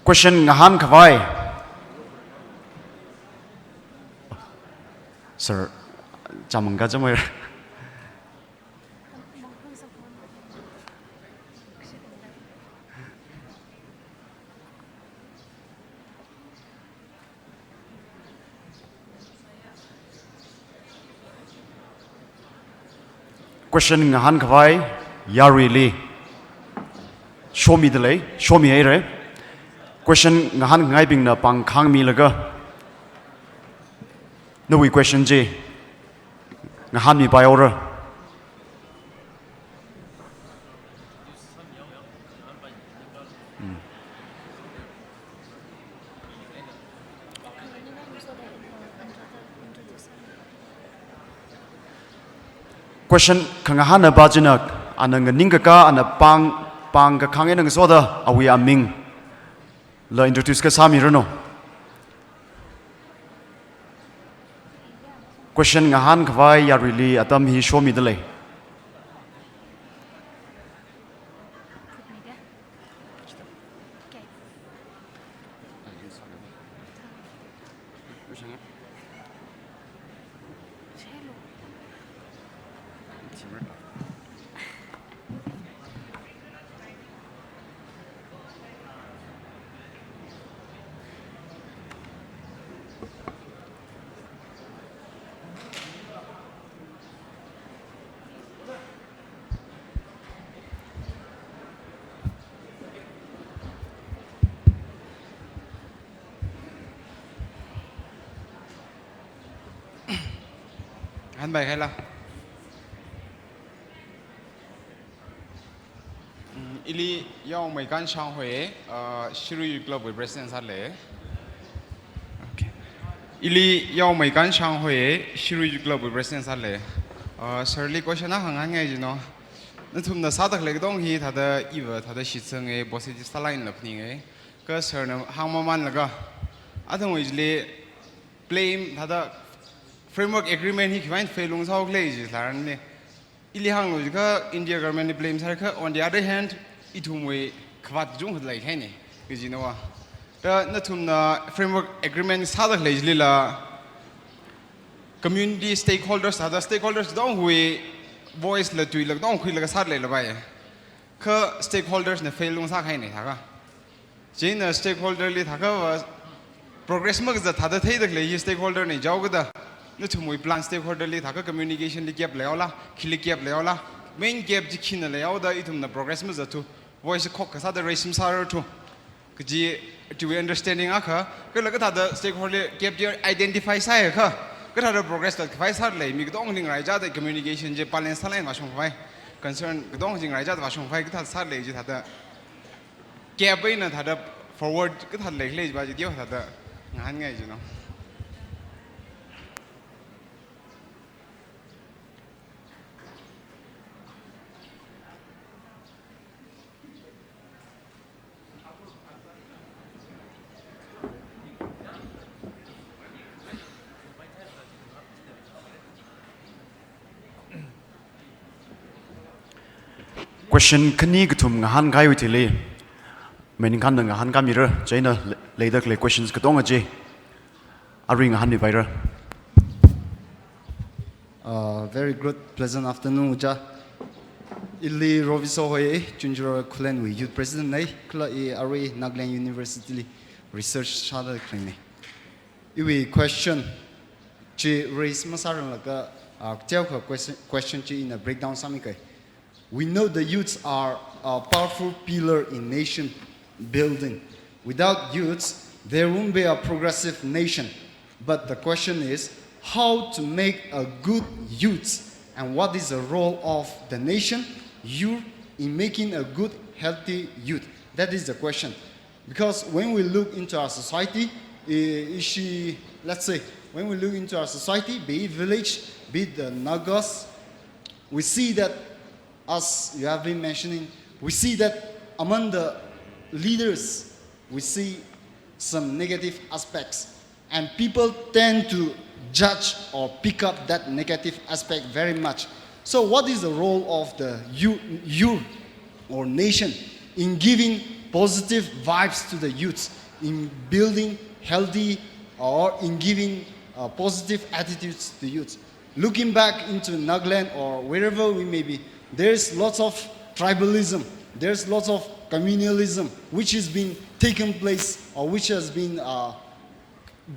Question ngahānkhavai. Sir, chamang kacham haira. Question ngahānkhavai yaruili shomida lei, shomihaira. Question ngahānkhangaibingna pāng khāngmilaga, nawui question chi ngahānmipai haora. Question khangahānna pa china, ana nganingkakā, ana pāng, pāng kakhāng eina ngasoda awui amingla introduce kasāmiranu. Question ngahānkhavai yaruili atam hi shomida lei. Hanbai khaila. Mm, ili Yaomeikan Shang hoi, uh, Shirui Youth Club wui president sālei. Okay. Ili Yaomeikan Shang hoi, Shirui Youth Club wui president sālei. Uh, sir li question akha ngahānngai jino. Nathumna sāda khalei katonga hi thāda iva thāda shitsange, positive sālaga inlap ninge. Kha sir na hāngmamanlaga, athang hoi chili blame thāda framework agreement hi khiwuivang fail ungsāhaokhala ji tharanli. Ili hānglu jiakha India government li blame sāakha, on the other hand, ithumwui khavāt kachungkha leikahaina, kajina va. Da nathumna framework agreement sāda khalei chilila community stakeholders, thāda stakeholders katongawui voice la tuila katong khuilaga sāda leilapai. Kha stakeholders na fail ungsākahaina thākha. Chieina stakeholder li thākha va progress makazat thāda theida khalei hi stakeholder na jaokada. Nathumwui plan stakeholder li thākha communication li gap leihaola, khili gap leihaola. Main gap chi khina leihaoda ithumna progress mazathu. Voice khokha sāda raise masārarthu. Kaji chiwui understanding akha, kala kathāda stakeholder gap chi identify sāhaiakha, kathāda progress lat khavai sālei, mi katong ningraichāda communication chi balance sālāk eina vāshung khavai, concern katong chi ngaraichāda vāshung khavai, kathāda sālei chi thāda gap eina thāda forward kathāda leikhala jiva chi teokha thāda ngahānngai jino. Question khani kathum ngahānkahaiwui thili, Meiningkhanna ngahānkāmira, chieina le-, leida khalei questions katonga chi arui ngahānmipaira. Uh, very good, pleasant afternoon, Ojā. Ili Roviso hoi, Chunjuro Khullenwui Youth President nei, kala i arui Nagaland University li research sāda khaleina. Iwui question, chi raise masāranglaga, uh, teokha question, question chi ina breakdown sāmikei. We know the youths are a powerful pillar in nation building. Without youths, there won't be a progressive nation. But the question is, how to make a good youth, and what is the role of the nation youth in making a good, healthy youth? That is the question. Because when we look into our society, eh, ishi, let's say, when we look into our society, be it village, be it the Nagas, we see that, as you have been mentioning, we see that among the leaders, we see some negative aspects. And people tend to judge or pick up that negative aspect very much. So what is the role of the youth, youth or nation in giving positive vibes to the youths, in building healthy or in giving, uh, positive attitudes to youths? Looking back into Nagaland or wherever we may be, there's lots of tribalism, there's lots of communalism which has been taken place or which has been, uh,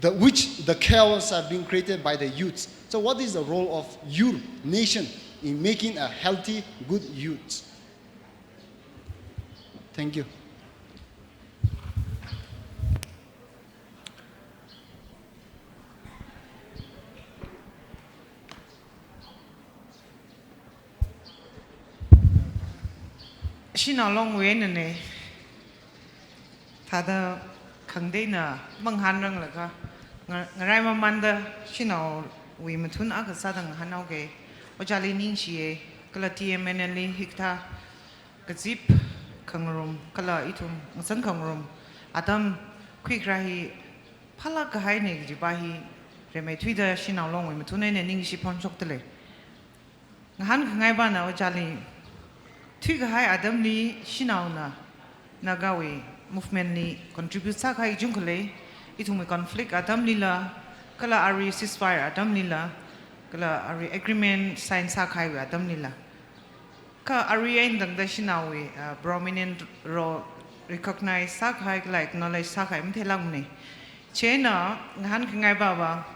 the, which the chaos have been created by the youths. So what is the role of your nation in making a healthy, good youth? Thank you. Shanao Longwui einana. Thāda khangateina mangahānranglakha, nga-, ngarai mamānda shanaowui mathun akha sāda ngahānhaoke. Ojāli ningshiya, kala T M N L li hikathā kazip khangarum, kala ithum ngasān khangarum atam khuikharā hi phālāk kahaina kajipa hi rimeithuida Shanao Longwui mathun eina ningshi phongshokdalei. Ngahānkhangaipana ojāli, thuikahai atamli shanaona Nagawui movement li contribute sākahai kachungkha lei, ithumwui conflict atamlila, kala arui ceasefire atamlila, kala arui agreement sign sākahaiwui atamlila. Kha arui eina tangda shanaowui, uh, prominent role recognize sākahai kala acknowledge sākahai matheilākmana. Chieina ngahānkhangaipa va,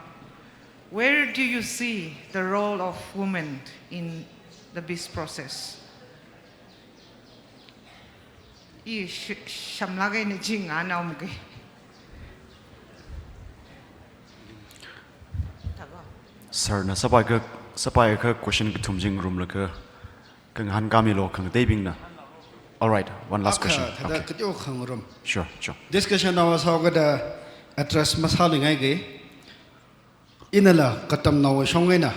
where do you see the role of women in the peace process? I sh-, shamlāk eina chi ngahānhaomake. Sir na sāpai akha, sāpai akha question kathum chi ngarumlaga, kha ngahānkāmilu khangateibingna. All right, one last question. Akha, thāda okay, kateo khangarum. Sure, sure. Discussion hour sāhaokida address masāluingaike. Inala katamnao shong eina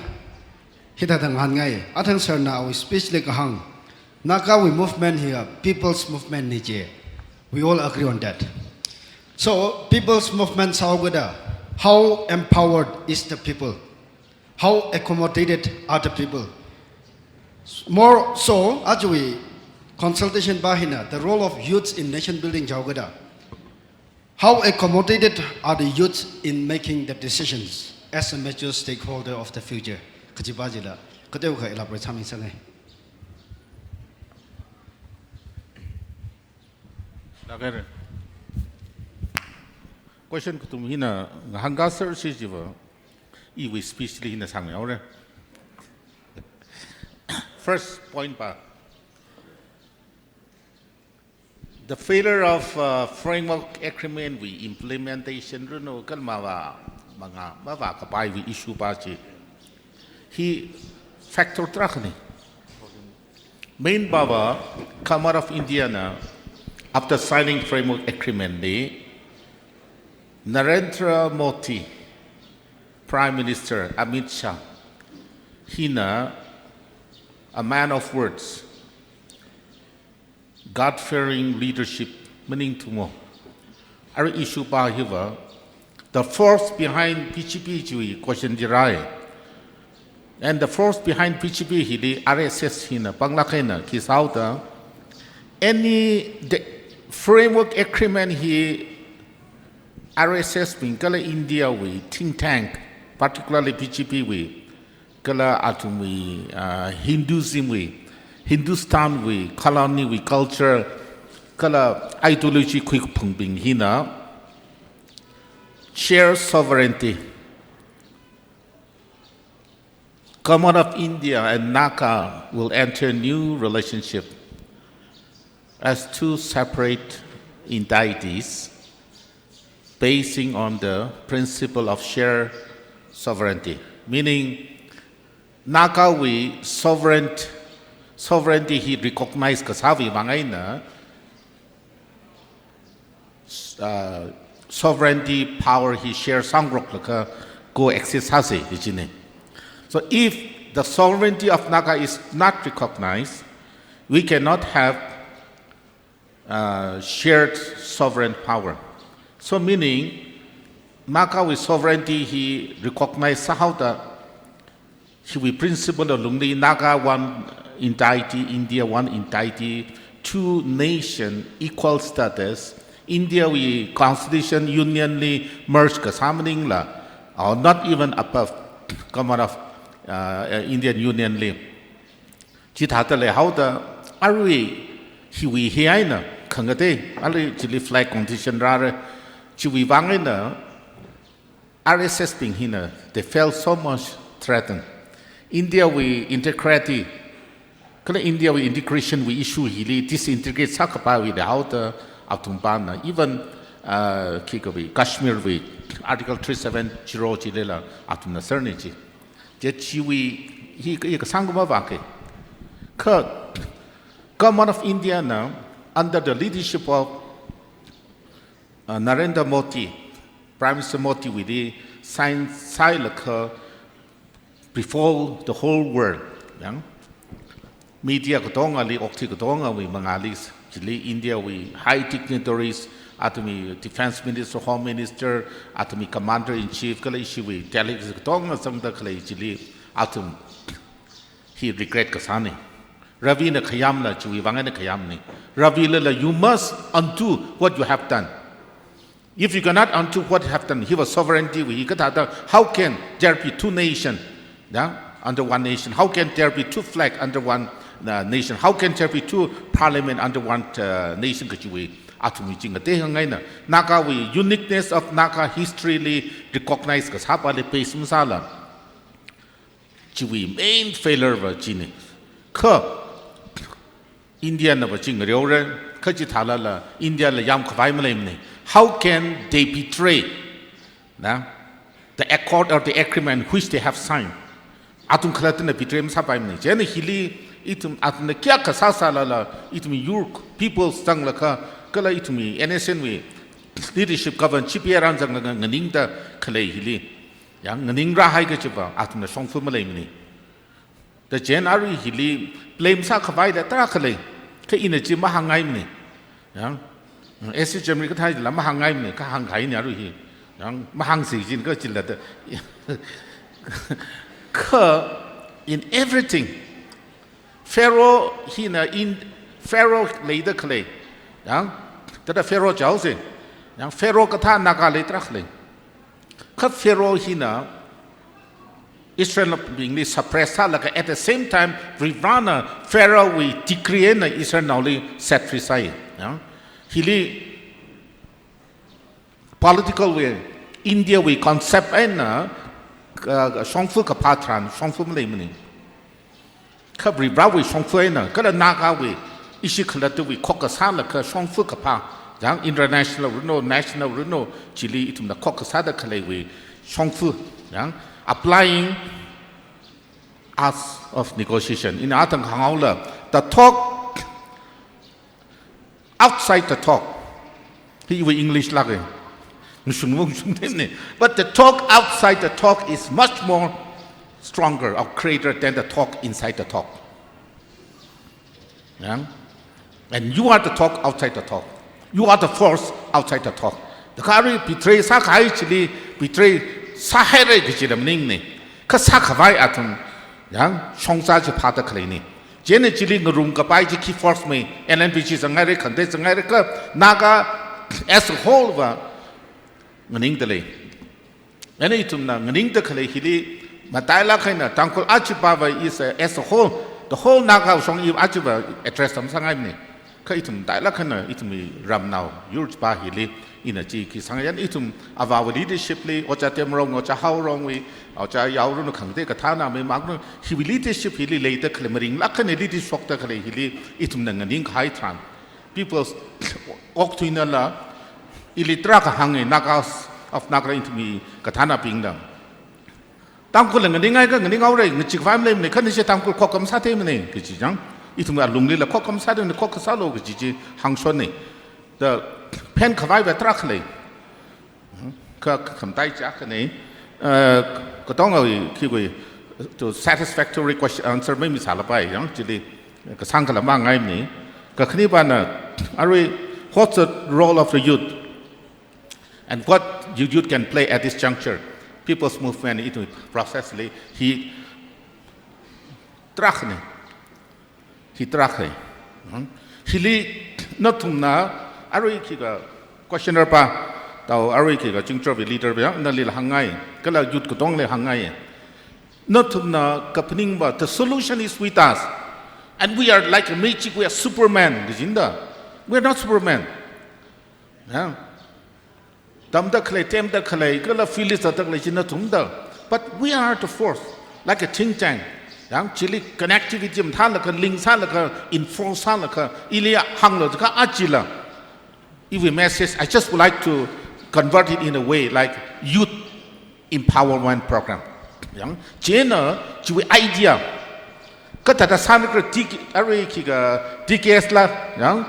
hithāda ngahānngai. Athang sir na awui speech li kahāng, Nagawui movement hi a people's movement na ji. We all agree on that. So, people's movement sāhaokida, how empowered is the people? How accommodated are the people? More so, ajawui consultation pa hina, the role of youths in nation building jihaokida, how accommodated are the youths in making the decisions as a major stakeholder of the future? Kajipa chila, kateokha elaborate sāmingasakngai. Lākhaira. Question kathum hina ngahānkāser si jiva, iwui speech li hina sangmihaora. First point pa, the failure of, uh, framework agreement wui implementation runu kala mavā, manga, mavākapaiwui issue pa chi. Hi factor tarākhana. Main pa va, Government of India na, after signing framework agreement li, Narendra Modi, Prime Minister Amit Shah, hina a man of words, God-fearing leadership maningthumo. Arui issue pa hiva, the force behind B J P chiwui question jirai. And the force behind B J P hili R S S hina panglāk eina khi sāhaoda. Any the framework agreement hi R S S bing kala India wui think tank, particularly B J P wui, kala athumwui, ah, Hinduism wui, Hindustan wui, colony wui culture, kala ideology khuikaphangbing hina, shared sovereignty, Government of India and Naga will enter new relationship as two separate entities basing on the principle of shared sovereignty. Meaning, Nagawui sovereign, sovereignty hi recognize kasāwui vang eina, uh, sovereignty power hi share sāngaroklaga coexist sāsa kajina. So if the sovereignty of Naga is not recognized, we cannot have, uh, shared sovereign power. So meaning, Nagawui sovereignty hi recognize sāhaoda, hiwui principle alungli Naga one entity, India one entity, two nation, equal status, Indiawui constitution union li merge kasā maningla, or not even above, government of, uh, Indian Union li. Chithāda leihaoda, arui hiwui hi eina khangatei, arui chili flag condition rāra, chiwui vang eina, R S S bing hina, they felt so much threatened. Indiawui integrity, kala Indiawui integration wui issue hili disintegrate sākapaiwui leihaoda, athum pana, even, uh, khikawui, Kashmirwui Article three seven zero chilila athumna serni chi. Chi chiwui hi, hi kasāngkuma vāke. Kha, Government of India na, under the leadership of, uh, Narendra Modi, Prime Minister Modi wuili sign sāhailaga before the whole world, yang, media katongali, okathui katongawui mangāli, chili Indiawui high dignitaries, athumwui Defense Minister, Home Minister, athumwui Commander in Chief, kala ishiwui delegates katonga zangda khalei chili, athum hi regret kasāna. Ravina khayamla chiwui vang eina khayamna. Ravilala, you must undo what you have done. If you cannot undo what you have done, hiva sovereignty wui hi kathāda, how can there be two nation, yeah, under one nation? How can there be two flag under one, uh, nation? How can there be two parliament under one, uh, nation kajiwui athumwui chi ngatei hāngngaina. Nagawui uniqueness of Naga history li recognize kasāpali base masāla, chiwui main failure va china. Kha India nava chi ngareora, kha chithālala India la yamkhavai maleimana. How can they betray, na, the accord or the agreement which they have signed? Athum khalattana betray masāpaimana. Chieina hili ithum athumna kayākha sāsālala, ithum Yuruk people zanglaga, kala ithum N S N wui leadership govern chipi aran zanglaga nganingda khalei hili, yang, nganingrāhai kajiva athumna shongfa maleimana. Da chieina arui hili blame sākhavaila tarākha lei. Kha ina chi mahāngngaimana. Yang, S C Jamri kathāla mahāngngaimana, kha hāngkahaina arui hi. Yang, mahāngsi jin kajila da. Kha in everything, Pharaoh hina in, Pharaoh leida khalei. Yang, tada Pharaoh jaosi. Yang, Pharaoh kathā Naga lei tarākha lei. Kha Pharaoh hina Israelnaobingli suppress sālaga, at the same time, Varivarana Pharaoh wui decree eina Israelnaoli set free sāi. Ya. Hili political wui, India wui concept eina, uh, shongfa kaphā tharan, shongfa maleimana. Kha Varivarawui shongfa eina, kala Nagawui, ishi khalattawui khokkha sālaga shongfa kaphā, yang international rino, national rino, chili ithumna khokkha sāda khaleiwui shongfa, yang applying arts of negotiation. Ina athang hānghaola, the talk outside the talk. Hi iwui English lāka. Nishung mung shung temne. But the talk outside the talk is much more stronger or greater than the talk inside the talk. Yeah? And you are the talk outside the talk. You are the force outside the talk. The kari betray sākahai chili betray sāhaira kajila maningmana. Kha sākhavai athum, yang, shongza chi phāda khaleina. Chieina chili ngarumkapai chi khi force mei, N N P G zangngaira, khangatei zangngaira, kha Naga as a whole va nganingda lei. Chieina ithumna nganingda khalei hili, matailāk eina Tangkhul ajava is a, as a whole, the whole Naga shong i ajava address tam sāngaimana. Kha ithum tailāk eina ithumwui ramnao yur chipā hili ina chi khi sāngai, ithum avāwui leadership li, Ojā Temrong, Ojā Haorongwui, Ojā Yaorun khangatei kathānamei makna hiwui leadership hili leida khalei, maringlāk eina leadership shokda khalei hili ithumna nganingkahai tharan, people's, okathuinala, ili tarākha hānga, Nagas of Nagaland, ithumwui kathānabingna. Tangkhul la nganingai ka nganingaora, ngachik vai maleimana, kha nashi Tangkhul khokkham sātheimana kaji chang. Ithumwui alunglila khokkham sātheimana, khokkham sālu kaji chi hāngshonna. Da phenkhavai va tarākha lei. Kha, kha khamataiya akhana, uh, katongawui, khiwui, to satisfactory question, answer mamisālapai, yang chili kasāng kala mangaimana. Kakhanepana, arui, what's the role of the youth? And what you, youth can play at this juncture? People's movement, ithum process li, hi tarākhana. Hi tarākha. Hmm? Hili nathumna, arui khikha questioner pa, tao arui khikha Zingchowui leader pa, nalila hāngngai, kala youth katongli hāngngai. Nathumna kaphaning va, the solution is with us. And we are like a magic, we are Superman, kajina da. We are not Superman. Yeah. Tamda khalei, temda khalei, kala feel sāda khalei chi nathumna da. But we are the force, like a think tank. Yang chili connectivity mathālaga, link sālaga, enforce sālaga, ili hānglu jiakha achila. If we message, I just would like to convert it in a way like youth empowerment program. Yang, chieina, chiwui idea. Kathāda sāngra tik, arui khikha T K S la, yang,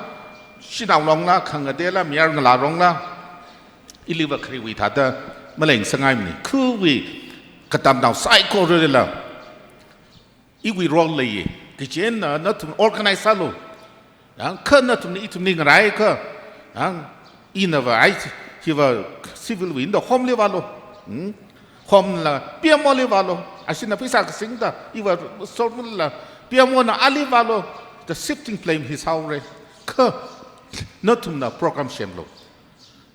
Shanao Long la, khangateila, mayar ngalā Long la, iliva kharewui thāda maleng sāngaimana. Khuiwui katamnao saikoralila iwui role leiya. Kachieina nathum organize sālu. Yang, kha nathumna ithumli ngaraiakha, yang, ina va ai, hiva civil wui eina da home li vālu. Hmm? Home la P M O li vālu. Ashina pheisā kasingda, iva sormula P M O na ali vālu. The shifting blame hi sāhaora. Kha nathumna program semlu.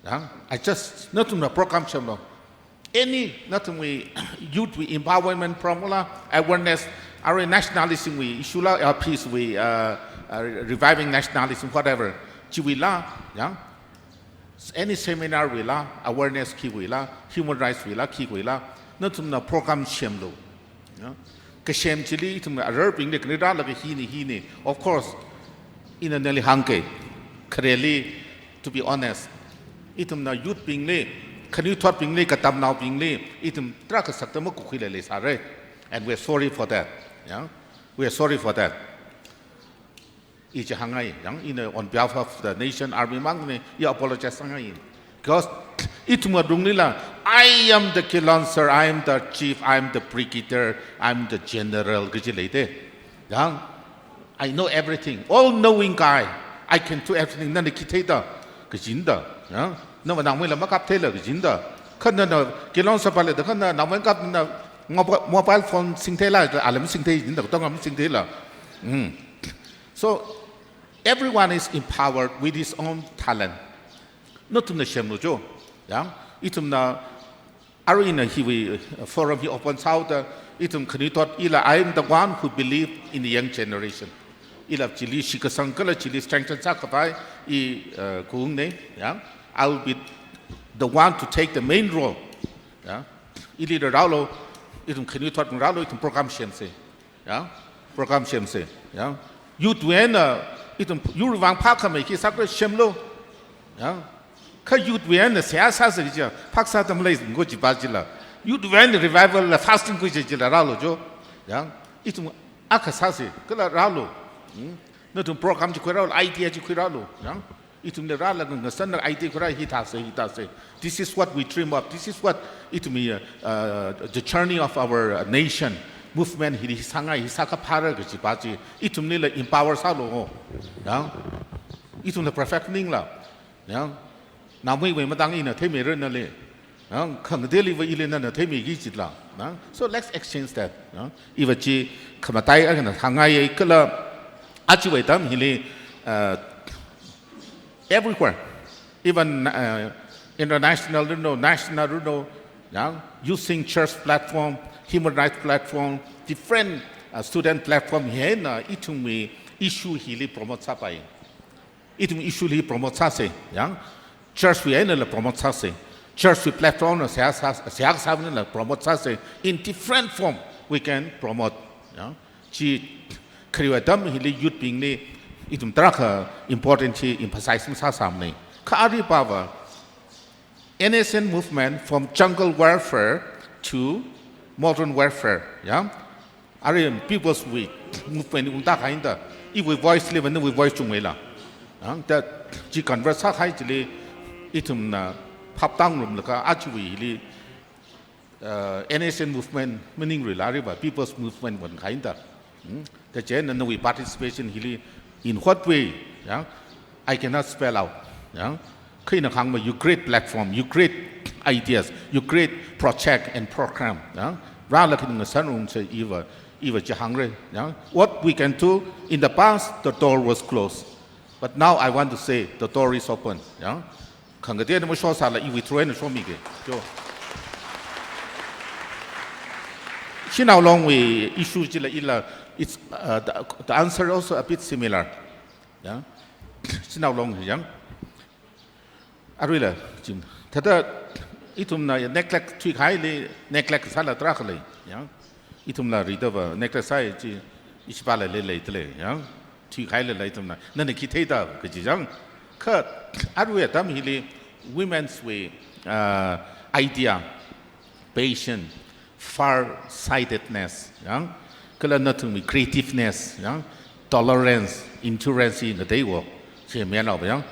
Yang, I just, nathumna program semlu. Any, nathumwui youth wui empowerment program la, awareness, arui nationalism wui issue la, uh, peace wui, uh, uh, reviving nationalism, whatever. Chiwui la, yang, any seminar wui la, awareness khiwui la, human rights wui la, khiwui la, nathumna program semlu. Ya. Kasem chili ithum ararbingli khanira laga hina hina. Of course, ina nali hāngke. Khareli, to be honest, ithumna youth bingli, khanuithotbingli, katamnaobingli, ithum tarākha sakta makakhuila leisāra. And we are sorry for that. Yeah? We are sorry for that. I chi hāngngai, yang ina on behalf of the nation army mangna, I apologize sāngai. Because ithumwui alunglila, I am the kilonser, I am the chief, I am the brigadier, I am the general, kaji leida. Yang, I know everything, all-knowing guy, I can do everything, nana khi theida, kajina da. Yang, nava nangmila makap theila, kajina da. Kha nana kilonser pale da, kha nana nangmai kap na mobile, mobile phone singtheila, alam singthei, jina da, katonga masingtheila. Mm. So, everyone is empowered with his own talent. Nathumna semlu jo. Yang, ithumna, arui ina hiwui, uh, forum hi open sāhaoda, ithum khanuithot ila, I am the one who believe in the young generation. Ila chili shitkasang kala chili strengthen sākhavai, I, uh, khaungna, yang. I will be the one to take the main role. Yang. Ili da rālu, ithum khanuithot rālu, ithum program semsa. Ya, program semsa. Ya. Youth wui eina, ithum yurwui vang phākhamei khi sākra semlu. Ya. Kha youth wui eina seihā sāsa kaji, phākasā tam leisā ko jipa jila. Youth wui eina revival la fasting khuisa jila rālu jo. Ya. Ithum akha sāsa, kala rālu. Hmm? Nathum program chi khuirālu, idea chi khuirālu. Ya. Ithumli rālaga ngasānlaga idea khuirā hithāsa, hithāsa. This is what we dream of. This is what ithumwui, uh, uh, the journey of our, uh, nation. Movement hi, hi sāngai, hi sākaphāra kajipa chi. Ithumlila empower sālu ho. Ya? Ithumla perfect maningla. Ya? Naomayiwui matang ina theimeira nali. Ya? Khangateiliva ili nana theimeiki jila. Ya? So let's exchange that. Ya? Iva chi khamatai akhana hāngngaiya kala achiwui atam hili, uh, everywhere, even, uh, international runo, national runo, ya, using church platform, human rights platform, different, uh, student platform hi eina ithumwui issue hili promote sāpai. Ithum issue li promote sāsa, yang. Church wui einala promote sāsa. Church wui platform na seihā sā, seihā sāmanala promote sāsa. In different form, we can promote, yang. Chi khariwui atam hili youth bingli ithum tarākha important chi emphasize masāsāmana. Kha arui pava, N S N movement from jungle warfare to modern warfare, ya. Arui people's wui movement ungda kahaina da. Iwui voice li va nawui voice chungmeila. Ya, da chi convert sākahai chili ithumna phap tāngarumlaga ajawui hili, uh, N S N movement maningluila arui va people's movement wan kahaina da. Hmm? Kachieina nawui participation hili, in what way, ya? I cannot spell out, ya? Kha ina kahāng ma, you create platform, you create ideas, you create project and program, ya? Rālaga ina ngasārumsa iva, iva chi hāngra, ya? What we can do, in the past, the door was closed. But now I want to say, the door is open, ya? Khangateina mashosāla iwui through eina shomige. Jo. Shanao Longwui issue chila ila, it's, uh, the, the answer also a bit similar. Ya. Shanao Long yang. Aruila, chim. Thāda ithumna neglect thuikahaili, neglect sāla tarākha lei, ya. Ithumla ridava neglect sāi chi, ishipala lei lei tale, ya. Thuikahaila lei ithumna. Nana khi theida kaji chang. Kha arui atam hili women's wui, uh, idea, passion, far-sightedness, ya. Kala nathumwui creativeness, ya. Tolerance, endurance hi ngateiwo. Chi mianao ba, ya.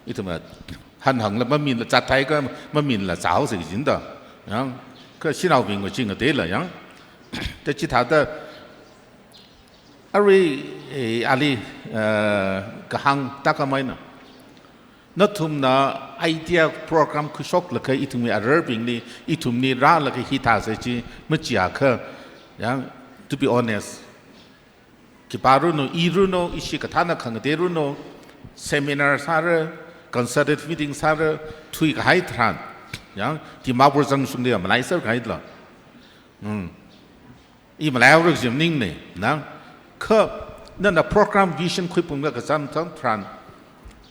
Ithumna hanhangla maminla zathai kha maminla zahao se jinda. Ya. Kha shanaobingwui chi ngateila, ya. Da chithāda arui, eh, ali, eh, kahāng tākhamei na. Nathumna idea program khuishoklaga ithumwui ararbingli, ithumli rālaga hithāsa chi machiakha, ya, to be honest, khipā ranu, i ranu, ishi kathāna khangatei ranu, seminar sāra, consultative meeting sāra, thuikahai tharan, ya, Dimapur zangshungli ya, malaiser kahaila. Hmm. I malaihaora kaji maningmana, na? Kha, nana program vision khuipumlaga kazam tam tharan,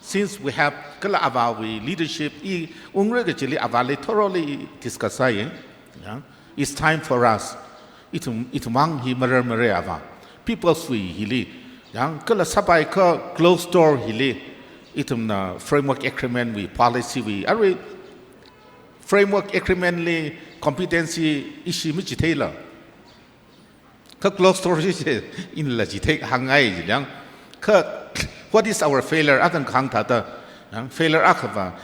since we have kala avāwui leadership, i ungra kachili avāli thoroughly discuss sāi, ya. It's time for us. Ithum, ithum mang hi marar marar avā. People's wui hili, ya, kala sāpai kha closed door hili, ithumna framework agreement wui, policy wui, arui framework agreement li competency ishi machitheila. Kha closed door chi inla chithei hāngngai ji yang. Kha, what is our failure? Athang kahāng thāda, ya, failure akhava,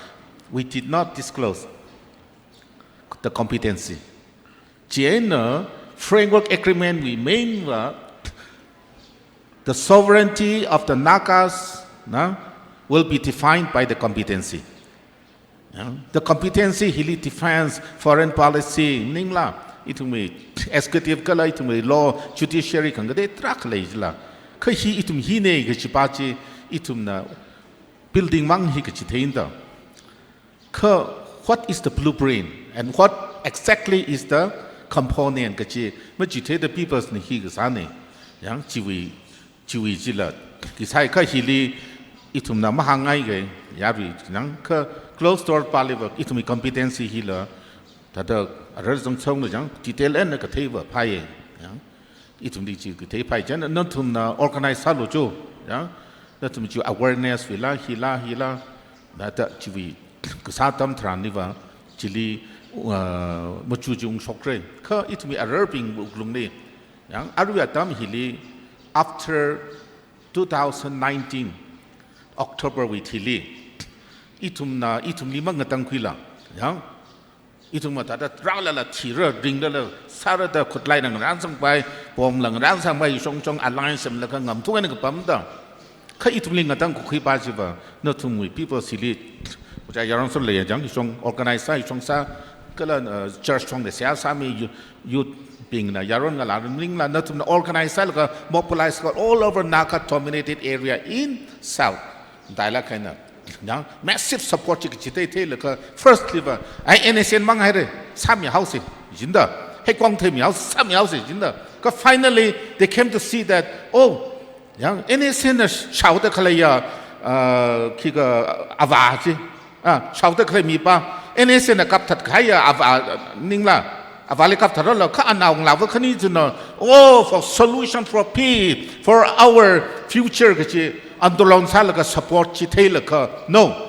we did not disclose the competency. Chieina framework agreement wui main va, the sovereignty of the Nagas, na, will be defined by the competency. Ya, the competency hili defense, foreign policy, ningla, ithumwui executive kala ithumwui law, judiciary khangatei tarākha lei jila. Kha hi ithum hina kachipa chi, ithumna building mang hi kachitheina da. Kha, what is the blueprint and what exactly is the component kachi machitheida people's na hi kasāna. Ya, chiwui, chiwui chila. Khi sāi kha hili ithumna mahāngngai kha, yarui nang kha closed door pali va ithumwui competency hila. Thāda arar zangchong na yang detail eina kathei va phāya. Ya. Ithumli chi kathei phāi chieina nathumna organize sālu chu, ya. Nathum chi awareness wui la, hila, hila, nada chiwui kasā atam tharanli va, chili, uh, machu chi ungshokra. Kha ithumwui ararbing wuklungli, ya, arui atam hili, after two thousand nineteen, October wui thili, ithumna, ithumli mangatangkhuila, ya. Ithum va thāda rālala thira, ringlala sāra da khutlai ngarānsangpai, bomb la ngarānsangpai, shongshong alliance semlaga ngamthung eina kapamda. Kha ithumli ngatangkakhui pa chiva, nathumwui people's hili, ojā yaron sāla ya jang, shong organize sā, shong sā, kala, uh, church shongli seihā sāmi, youth, youth bingna, yaron ngalā ringla, nathumna organize sālaga, mobilize sālaga all over Naga dominated area in South. Daila kaina. Ya, massive support chi kachithei theilaga first li va, ai N S N mang haira, sāmihaosa jinda, heikong theimihaosa, sāmihaosa jinda. Kha finally, they came to see that, oh, ya, N S N na shaoda khaleiya, uh, khikha avā chi, ah, shaoda khalei mipā, N S A na kapthat kahaiya avā, ningla, avāli kapthat rolo, kha anaongalāva khani china, oh, for solution, for peace, for our future kachi, andolon sālaga support chi theilaga, no.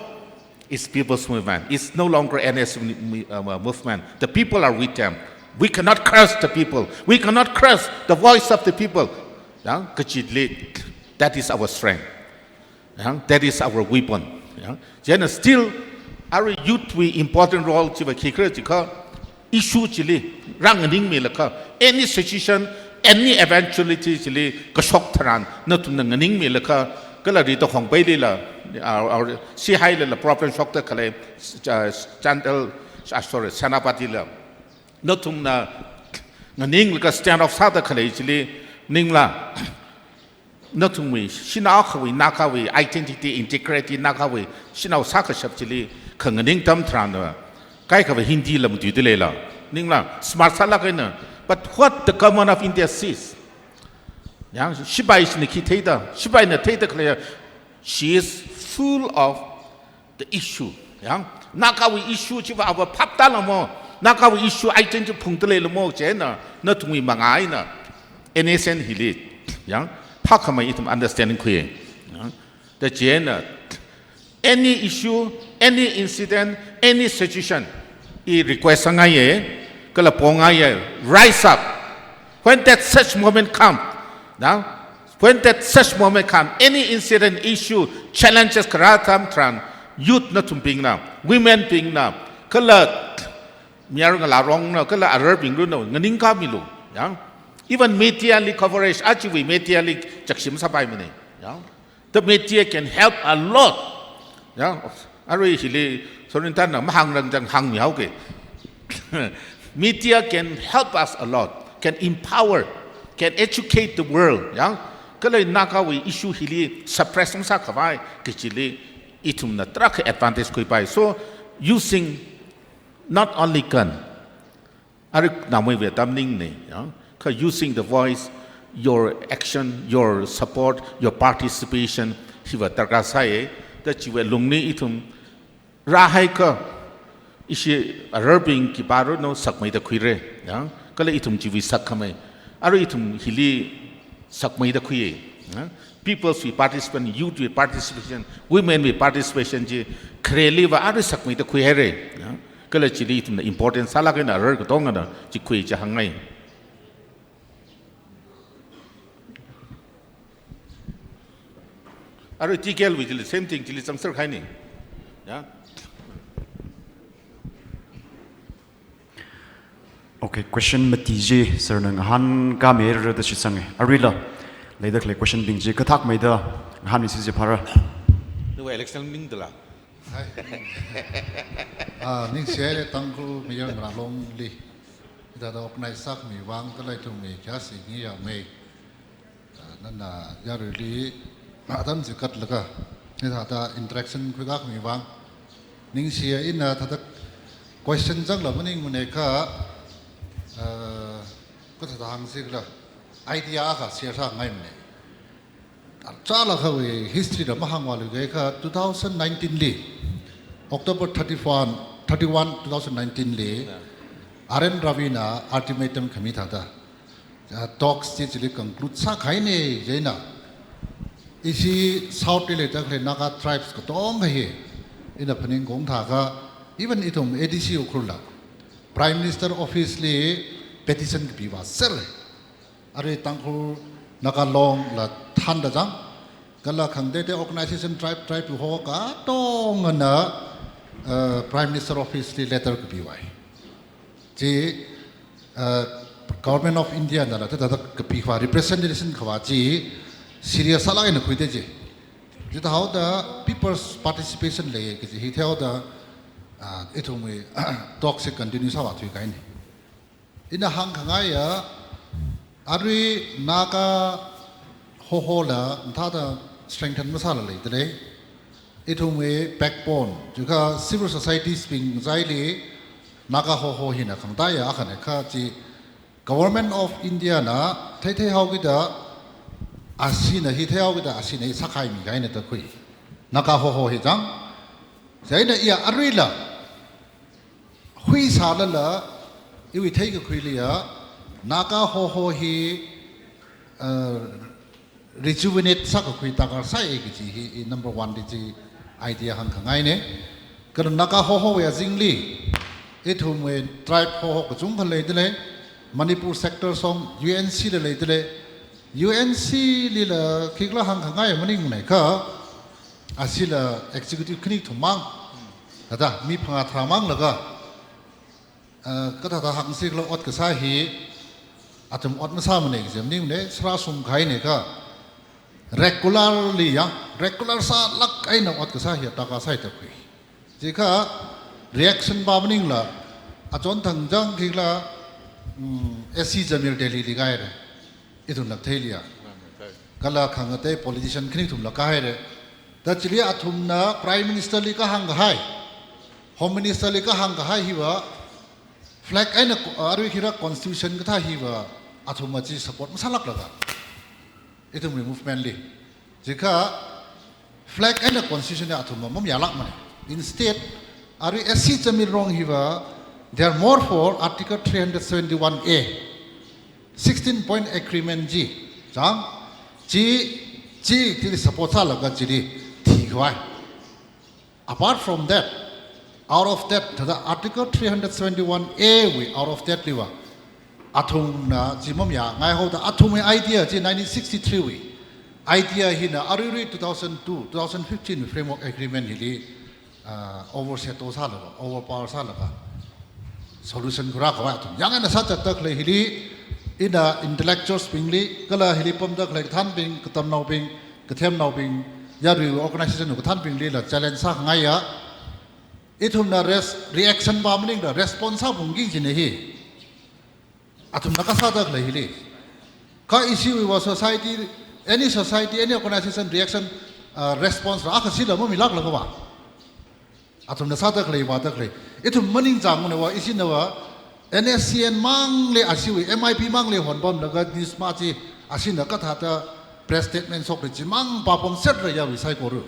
It's people's movement. It's no longer N S mo-, uh, movement. The people are with them. We cannot crush the people. We cannot crush the voice of the people. Yang, kachili, that is our strength. Yang, that is our weapon. Yang, chieina still, arui youth wui important role chiva khikhala jiakha, issue chili, rānganingmilaga, any situation, any eventuality chili, kashok tharan, nathumna nganingmilaga, kala Ri Takhongpailila, our, our, Sihailila problem shokda khalei, uh, Chandel, ah, sorry, Senapatila. Nathumna nganinglaga stand off sāda khalei chili, ningla, nathumwui, shanao akhawui, Nagawui identity, integrity, Nagawui, shanao sākashap chili, khanganing atam tharan, kaikhava Hindi lam tuitu leila. Ningla, smart sālāk eina. But what the government of India sees? Yang, sipai china khi theida, sipaina theida khalei, she is full of the issue. Yang, Nagawui issue chiva ava phaptālamo, Nagawui issue identity phungda leilamo chieina, nathumwui mangā eina, N S N hili, yang, phākhamei ithum understanding khuiya. Yang, da chieina, any issue, any incident, any situation, i request sāngaiya, kala pongaiya, rise up. When that such moment come, now, when that such moment come, any incident, issue, challenges kharā atam tharan, youth nathumbingna, women bingna, kala mayarngalā rongna, kala ararbing rongna, nganingkāmilu, yang. Even media li coverage, ajawui media li chakshim sāpaimana, yang. The media can help a lot. Yang, arui hili, Sorintanna mahāngrang chang hāngmihaoga. Media can help us a lot, can empower, can educate the world. Yang, kala Nagawui issue hili suppress masākhavai kachili, ithumna tarākha advantage khuipai. So, using not only gun, arui naomeivā tamning ne, ya, kha using the voice, your action, your support, your participation, hiva darkar sāya, da chiwui lungli ithum rāhaiakha, ishi ararbing khipā rongna sakmeida khuira, ya, kala ithum chiwui sakkhamei, arui ithum hili sakmeida khuiya, ya. People's wui participation, youth wui participation, women wui participation chi khareliva arui sakmeida khuihaira, ya. Kala chili ithumna important sālāk eina arar katongana chi khui chi hāngngai. Arui T K L wui chili same thing, chili zangser kahaina. Ya. Okay, question mati chi, sir na ngahānkāmira da shitsanga. Aruila, leida khalei question bing chi kathak meida ngahānmisi chi phāra. Nawui election maningdala. Ah, ningshihaira Tangkhul mayarngalā longli. Hithāda organize sākhami vang, kala ithumwui khayāshi ngi yāmei. Ah, nana yaruili atam chikatlaga, hithāda interaction khuikākhami vang. Ningshiya, ina thāda question zangla maningmana kha, ah, kathāda hāngsi khala, idea akha share sāngaimana. Chālakhawui history la mahāngvāluikha, two thousand nineteen li, October thirty-one, thirty-one, two thousand nineteen li, R N Ravi na ultimatum khami thāda, ah, talks chi chili conclude sākahaina, chieina ishi South li leida khalei Naga tribes katonga hi, ina phaningungda kha, even ithum A D C Ukhrul la, Prime Minister Office li petition kapivāser. Arui Tangkhul Naga Long la thānda zang, kala khangateitei organization, tribe, tribe ho katongana, uh, Prime Minister Office li letter kapivāi. Chi, uh, Government of India nala thāda kapikhavā representation khavā chi serious sālāk eina khuida chi. Chithāhaoda people's participation lei kaji hi theihaoda, uh, ithumwui talks hi continue sāvāthuikahaina. Ina hāngkhangaiya, arui Naga Hoho la mathāda strengthen masāla leidalei. Ithumwui backbone, chiakha civil societies bing ngachaili Naga Hoho hina khangateiya akhana kha chi Government of India na theitheihaokida, ashina hi theihaokida, ashina hi sākhaimi kahaina da khui. Naga Hoho hi chang. Chieina iya aruila huisālala, iwui theikakhuiliya, Naga Hoho hi, uh, rejuvenate sākakhui darkar sāi kaji hi i number one li chi idea hāngkhangaina. Kala Naga Hohowui azingli, ithumwui tribe Hoho kachungkha leidalei, Manipur sector song U N C la leidalei, U N C lila khikhala hāngkhangai maningmana kha, asila executive khani thum mang, thāda mi phangā tharā mang laga, uh, kathāda hāngsi khala ot kasā hi, athum ot masāmana kaji maningmana, sārā sum kahaina kha, regularly ya, regular sālāk eina ot kasā hi darkar sāi da khui. Chikha reaction pa maningla, achon thang chang khikhala, mm, S C Jamir Delhi li kahaira. Ithumna theiliya. Kala khangatei politician khani thumla kahaira. Da chili athumna Prime Minister li kahāng kahai, Home Minister li kahāng kahai hiva, flag eina ko-, arui khikhala constitution kathā hiva, athumna chi support masālāklaga, ithumwui movement li. Chikha flag eina constitution hi athumna mamayālākmana. Instead, arui S C Jamir Rong hiva, they are more for Article three hundred seventy-one A, sixteen point agreement chi, chang, chi, chi, chili support sālaga chili thikhavai. Apart from that, out of that, thāda Article three hundred seventy-one A wui out of that liva, athumna chi mamayāngai haoda, athumwui idea chi nineteen sixty-three wui idea hina aruirui two thousand two, two thousand fifteen wui Framework Agreement hili, uh, overshadow sālaga, overpower sālaga, solution khuirākhavai athum. Yang eina sāzatda khalei hili, ina intellectuals bingli, kala hili pamda khalei kathānbing, katamnaobing, kathemnaobing, yarui organization wui kathānbinglila challenge sākhangaiya. Ithumna res-, reaction pa maningla response sāphungki kajina hi. Athumna kasāda khalei hili. Kha ishiwui va society, any society, any organization reaction, uh, response rākha sila mamilāklaga va, athumna sāda khalei, vāda khalei. Ithum maningchāngmana va, ishina va, N S C N mangli ashiwui, M I P mangli honpamlaga news ma chi, ashina kathāda press statement shokli chi mang pāpam setra yarui saikora.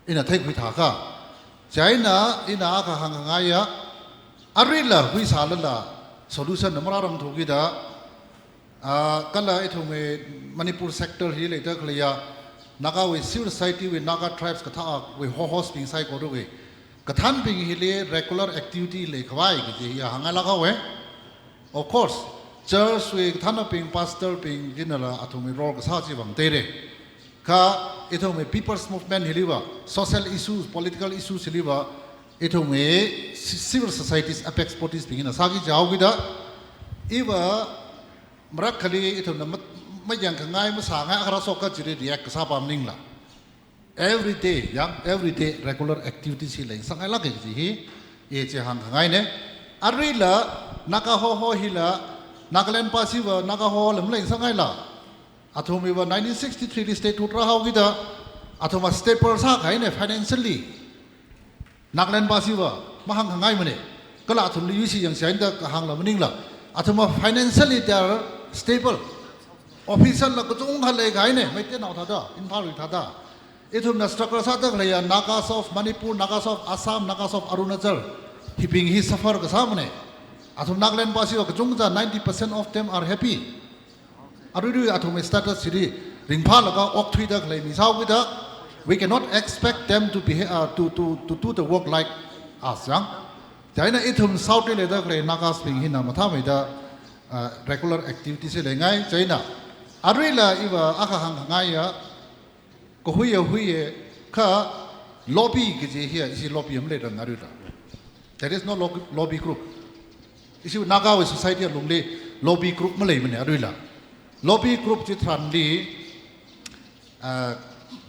Ina theikhui thākha. Chieina, ina akha hāngkhangaiya, aruila huisālala, solution na marārangthu kida, ah, kala ithumwui Manipur sector hi leida khaleiya, Nagawui civil society wui Naga tribes kathāwui Hohos bing saikorawui kathānbing hili regular activity leikhavai kaji hi hāngngailāk haowa. Of course, church wui kathānabing, pastor bing, jinala athumwui role kasā chi vang teira. Kha ithumwui people's movement hiliva, social issues, political issues hiliva, ithumwui ci-, civil societies, apex bodies bingna sāki jihaokida, iva marakhali ithumna ma-, mayangkhangai, masāngai, akha rāshok kha chili react kasā pa maningla, every day, yang, every day regular activities hi leingasakngailāka kaji hi, i chi hāngkhangaina. Aruila, Naga Hoho hila, Nagaland pa chiva, Naga Hoho lam leingasakngaila. Athum iva nineteen sixty-three li statehood rāhaokida, athum a stable sākahaina financially. Nagaland pa chiva, mahāngkhangaimana. Kala athumli yuishi yangshi haida kahāngla maningla, athum a financially they are stable. Officer la kachungkha leikahaina, Meiteinao thāda, Imphalwui thāda. Ithumna struggle sāda khaleiya, Nagas of Manipur, Nagas of Assam, Nagas of Arunachal, hibing hi suffer kasāmana. Athum Nagaland pa chiva kachungkha, ninety percent of them are happy. Aruirui athumwui status chili ringphālaga okthuida khalei mi sāhaokida, we cannot expect them to beha-, uh, to, to, to do the work like us, yang. Chieina ithum South li leida khalei Nagas bing hina mathāmeida, uh, regular activities hi leingai, chieina. Aruila iva akha hāngkhangaiya, kahuiya huiya, kha lobby kaji hiya, ishi lobby maleiranga aruila. There is no lobby, lobby group. Ishi Nagawui society alungli lobby group maleimana aruila. Lobby group chi tharanli, ah,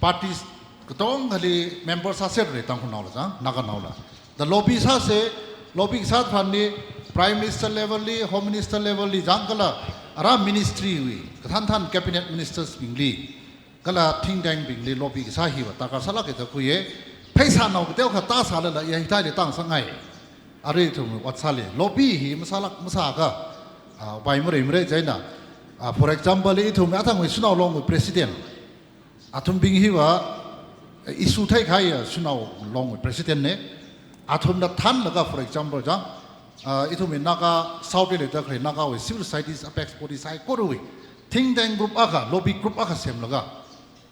parties katongkhali member sāserra Tangkhulnaola chang, Naganaola. Da lobby sāsa, lobby sā tharanli Prime Minister level li, Home Minister level li chang kala, ara ministry wui, kathānthān cabinet ministers bingli, kala think tank bingli lobby kasā hiva darkar sālāka da khuiya. Pheisānao kateokha tāsālala, ya hithāli tāngasakngai. Arui ithum ot sāli, lobby hi masālāk, masākha, ah, upai mareimara chieina. Ah, for example, ithum athangwui Shanao Long wui president, athumbing hiva, issue theikahai, uh, Shanao Long President ne, athumna thanlaga, for example, jang, uh, ithumwui Naga South li leida khalei Nagawui civil societies, apex bodies saikorawui think tank group akha, lobby group akha semlaga,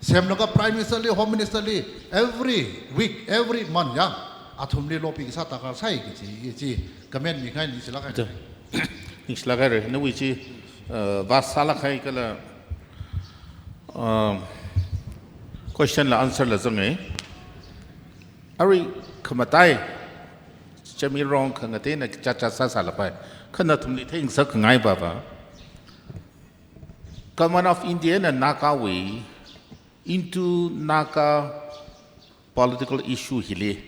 semlaga Prime Minister li, Home Minister li, every week, every month, ya, athumli lobby kasā darkar sai kaji, chi comment mikahai, ningshilāk kahai. Ningshilāk haira, nawui chi, uh, vāsālāk kahai kala, uh, question la answer la zanga. Arui khamatai, Zimrong khangateina chacha sāsālapai. Kha nathumli theingasak khangai baba, Government of India na Nagawui into Naga political issue hili,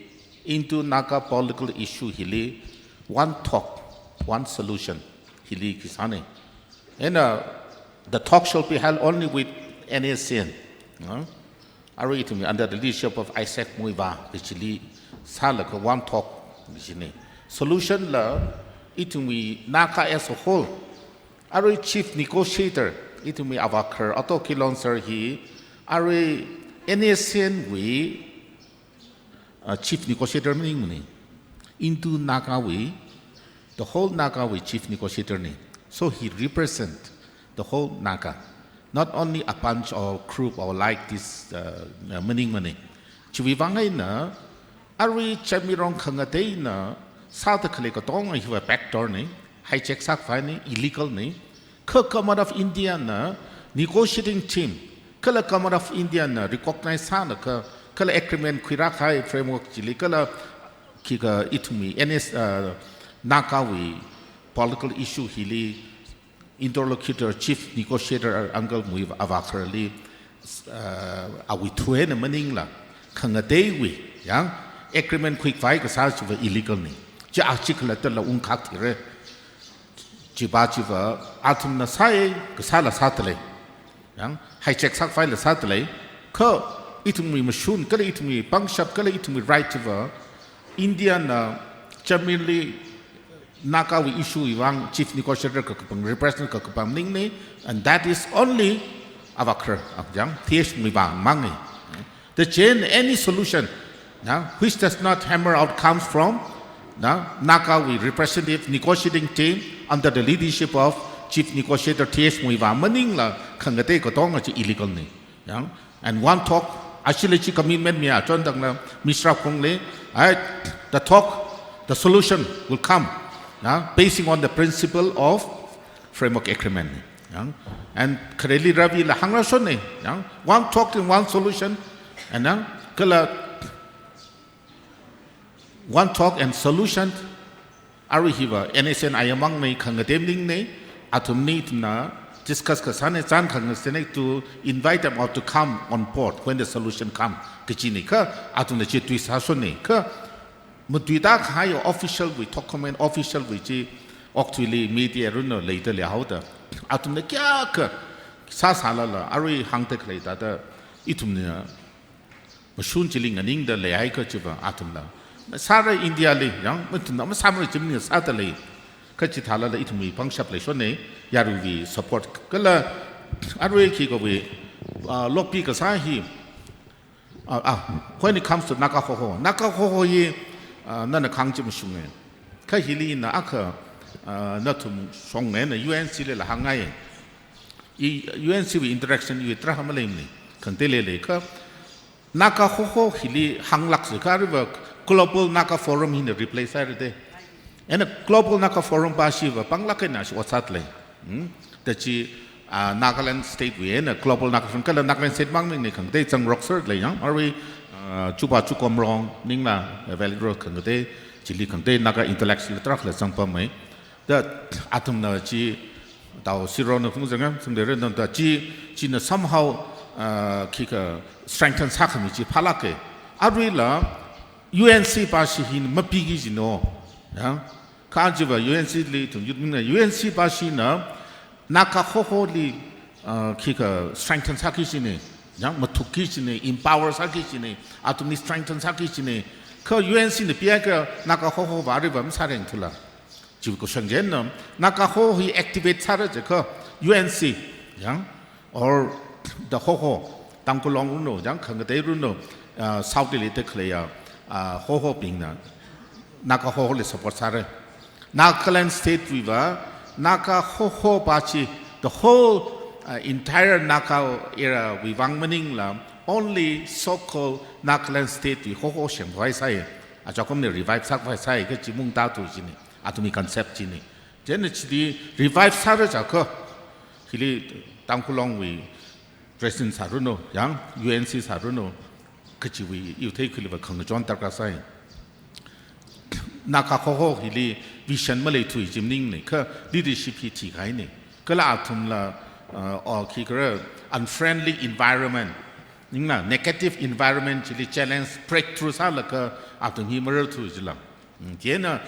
into Naga political issue hili, one talk, one solution hili kasāna. And, uh, the talk shall be held only with N S C N. Uh, arui ithumwui under the leadership of Isaac Muivah kachili sālaga one talk kachina. Solution la ithumwui Naga as a whole, arui chief negotiator, ithumwui avākhar Ato Kilonser hi, arui N S C N wui, uh, chief negotiator maningmana. Into Nagawui, the whole Nagawui chief negotiator na. So he represent the whole Naga, not only a bunch or group or like this, uh, uh, maningmana. Chiwui vang eina, arui Zimrong khangateina sāda khalei katonga hiva backdoor na, hijack sākhavai na, illegal na. Kha Government of India na negotiating team, kala Government of India na recognize sālaga, kala agreement khuirākahai framework chili, kala khikha ithumwui N S, uh, Nagawui political issue hili interlocutor, chief negotiator, Uncle Muivah avākharli, uh, awui through eina maningla, khangateiwui, yang, agreement khuikhavai kasā chiva illegal na. Chi achi khalattala ungkak thira. Chiva chiva athumna sāya kasāla sāda lei. Yang, hijack sākhavaila sāda lei. Kha ithumwui mashun, kala ithumwui pangshap, kala ithumwui right chiva, India na Germany Nagawui issue wui vang chief negotiator kakapam, representative kakapam maningna, and that is only avākhar, ah, yang, T H Muivah mangna. The chain, any solution, na, which does not hammer out comes from, na, Nagawui representative negotiating team under the leadership of chief negotiator T H Muivah maningla khangatei katonga chi illegal na. Yang, and one talk, ashila chi commitment miya, chon dangna Mishra Khongli, ai, the talk, the solution will come, na, basing on the principle of framework agreement. Yang, and khareli Ravi la hāngrāshona, yang, one talk and one solution, and yang, kala one talk and solution, arui hiva N S C N ayamang na, khangatei maningna, athumli ithumna discuss kasāna, chān khangasāna to invite them all to come on board when the solution come, kachina. Kha athumna chi tui sāshona, kha matuida kahai official wui document, official wui chi, okathuili media runa leida leihaoda, athumna kayākha sāsālala, arui hāngda khalei thāda, ithumna mashun chili nganingda leihai kachiva athumla masāra, India li, yang, mathumna masāmara chi maningla sāda lei. Kachithālala ithumwui pangshap leishona, yaruiwui support. Kala arui khikawui, ah, lobby kasā hi, ah, ah, when it comes to Naga Hoho, Naga Hoho hi, ah, nana kahāng chi mashunga. Kha hili ina akha, ah, nathum shong eina U N C lila hāngngai. I, U N C wui interaction iwui tarākha maleimana, khangatei leilei. Kha Naga Hoho hili hānglāksa kha arui va Global Naga Forum hina replace sāhaira de. Eina Global Naga Forum pa chiva panglāk eina shi ot sāda lei. Hmm? Da chi, ah, Nagaland State wui eina Global Naga Forum, kala Nagaland State mang maningna, khangatei zangrokser lei, yang, arui, ah, Chupa Chukomrong maningla, eh, Valley Road khangatei, chili khangatei Naga intellectual tarākhala zangpammei. Da athumna chi, Tao Sirona phungzanga, sangdere nanda chi, china somehow, uh, khikha strengthen sākhami chi phālāka. Aruila U N C pa chi hina mapiki jino. Ya. Kha chiva U N C li ithum youth wing na U N C pa china Naga Hoho li, uh, khikha strengthen sāki jina. Ya, mathukki jina, empower sāki jina, athumli strengthen sāki jina. Kha U N C na piakha Naga Hoho va aruiva masārengthula. Chiwui kashang china, Naga Hoho hi activate sāra jiakha U N C, yang, or the Hoho, Tangkhul Long runo, yang, khangatei runo, uh, South li leida khaleiya, uh, Hohobingna, Naga Hoholi support sāra. Nagaland State wuiva, Naga Hoho pa chi, the whole, uh, entire Naga area wuivang maningla, only so-called Nagaland State wui Hoho shemkhavai sāi. Achakumli revive sākhavai sāi, kachi mungtā tu chini, athumwui concept chini. Chieina chili revive sāra jiakha, hili Tangkhul Long wui President sāranu, yang U N C sāranu, kachiwui iwui theikhuiliva khangachon darkar sāi. Naga Hoho hili vision maleithui chi maningne, kha leadership hi thikahaine. Kala athumla, uh, or khikhala unfriendly environment, ningla negative environment chili challenge, breakthrough sālaga athum hi mararthui jila. Mm, chieina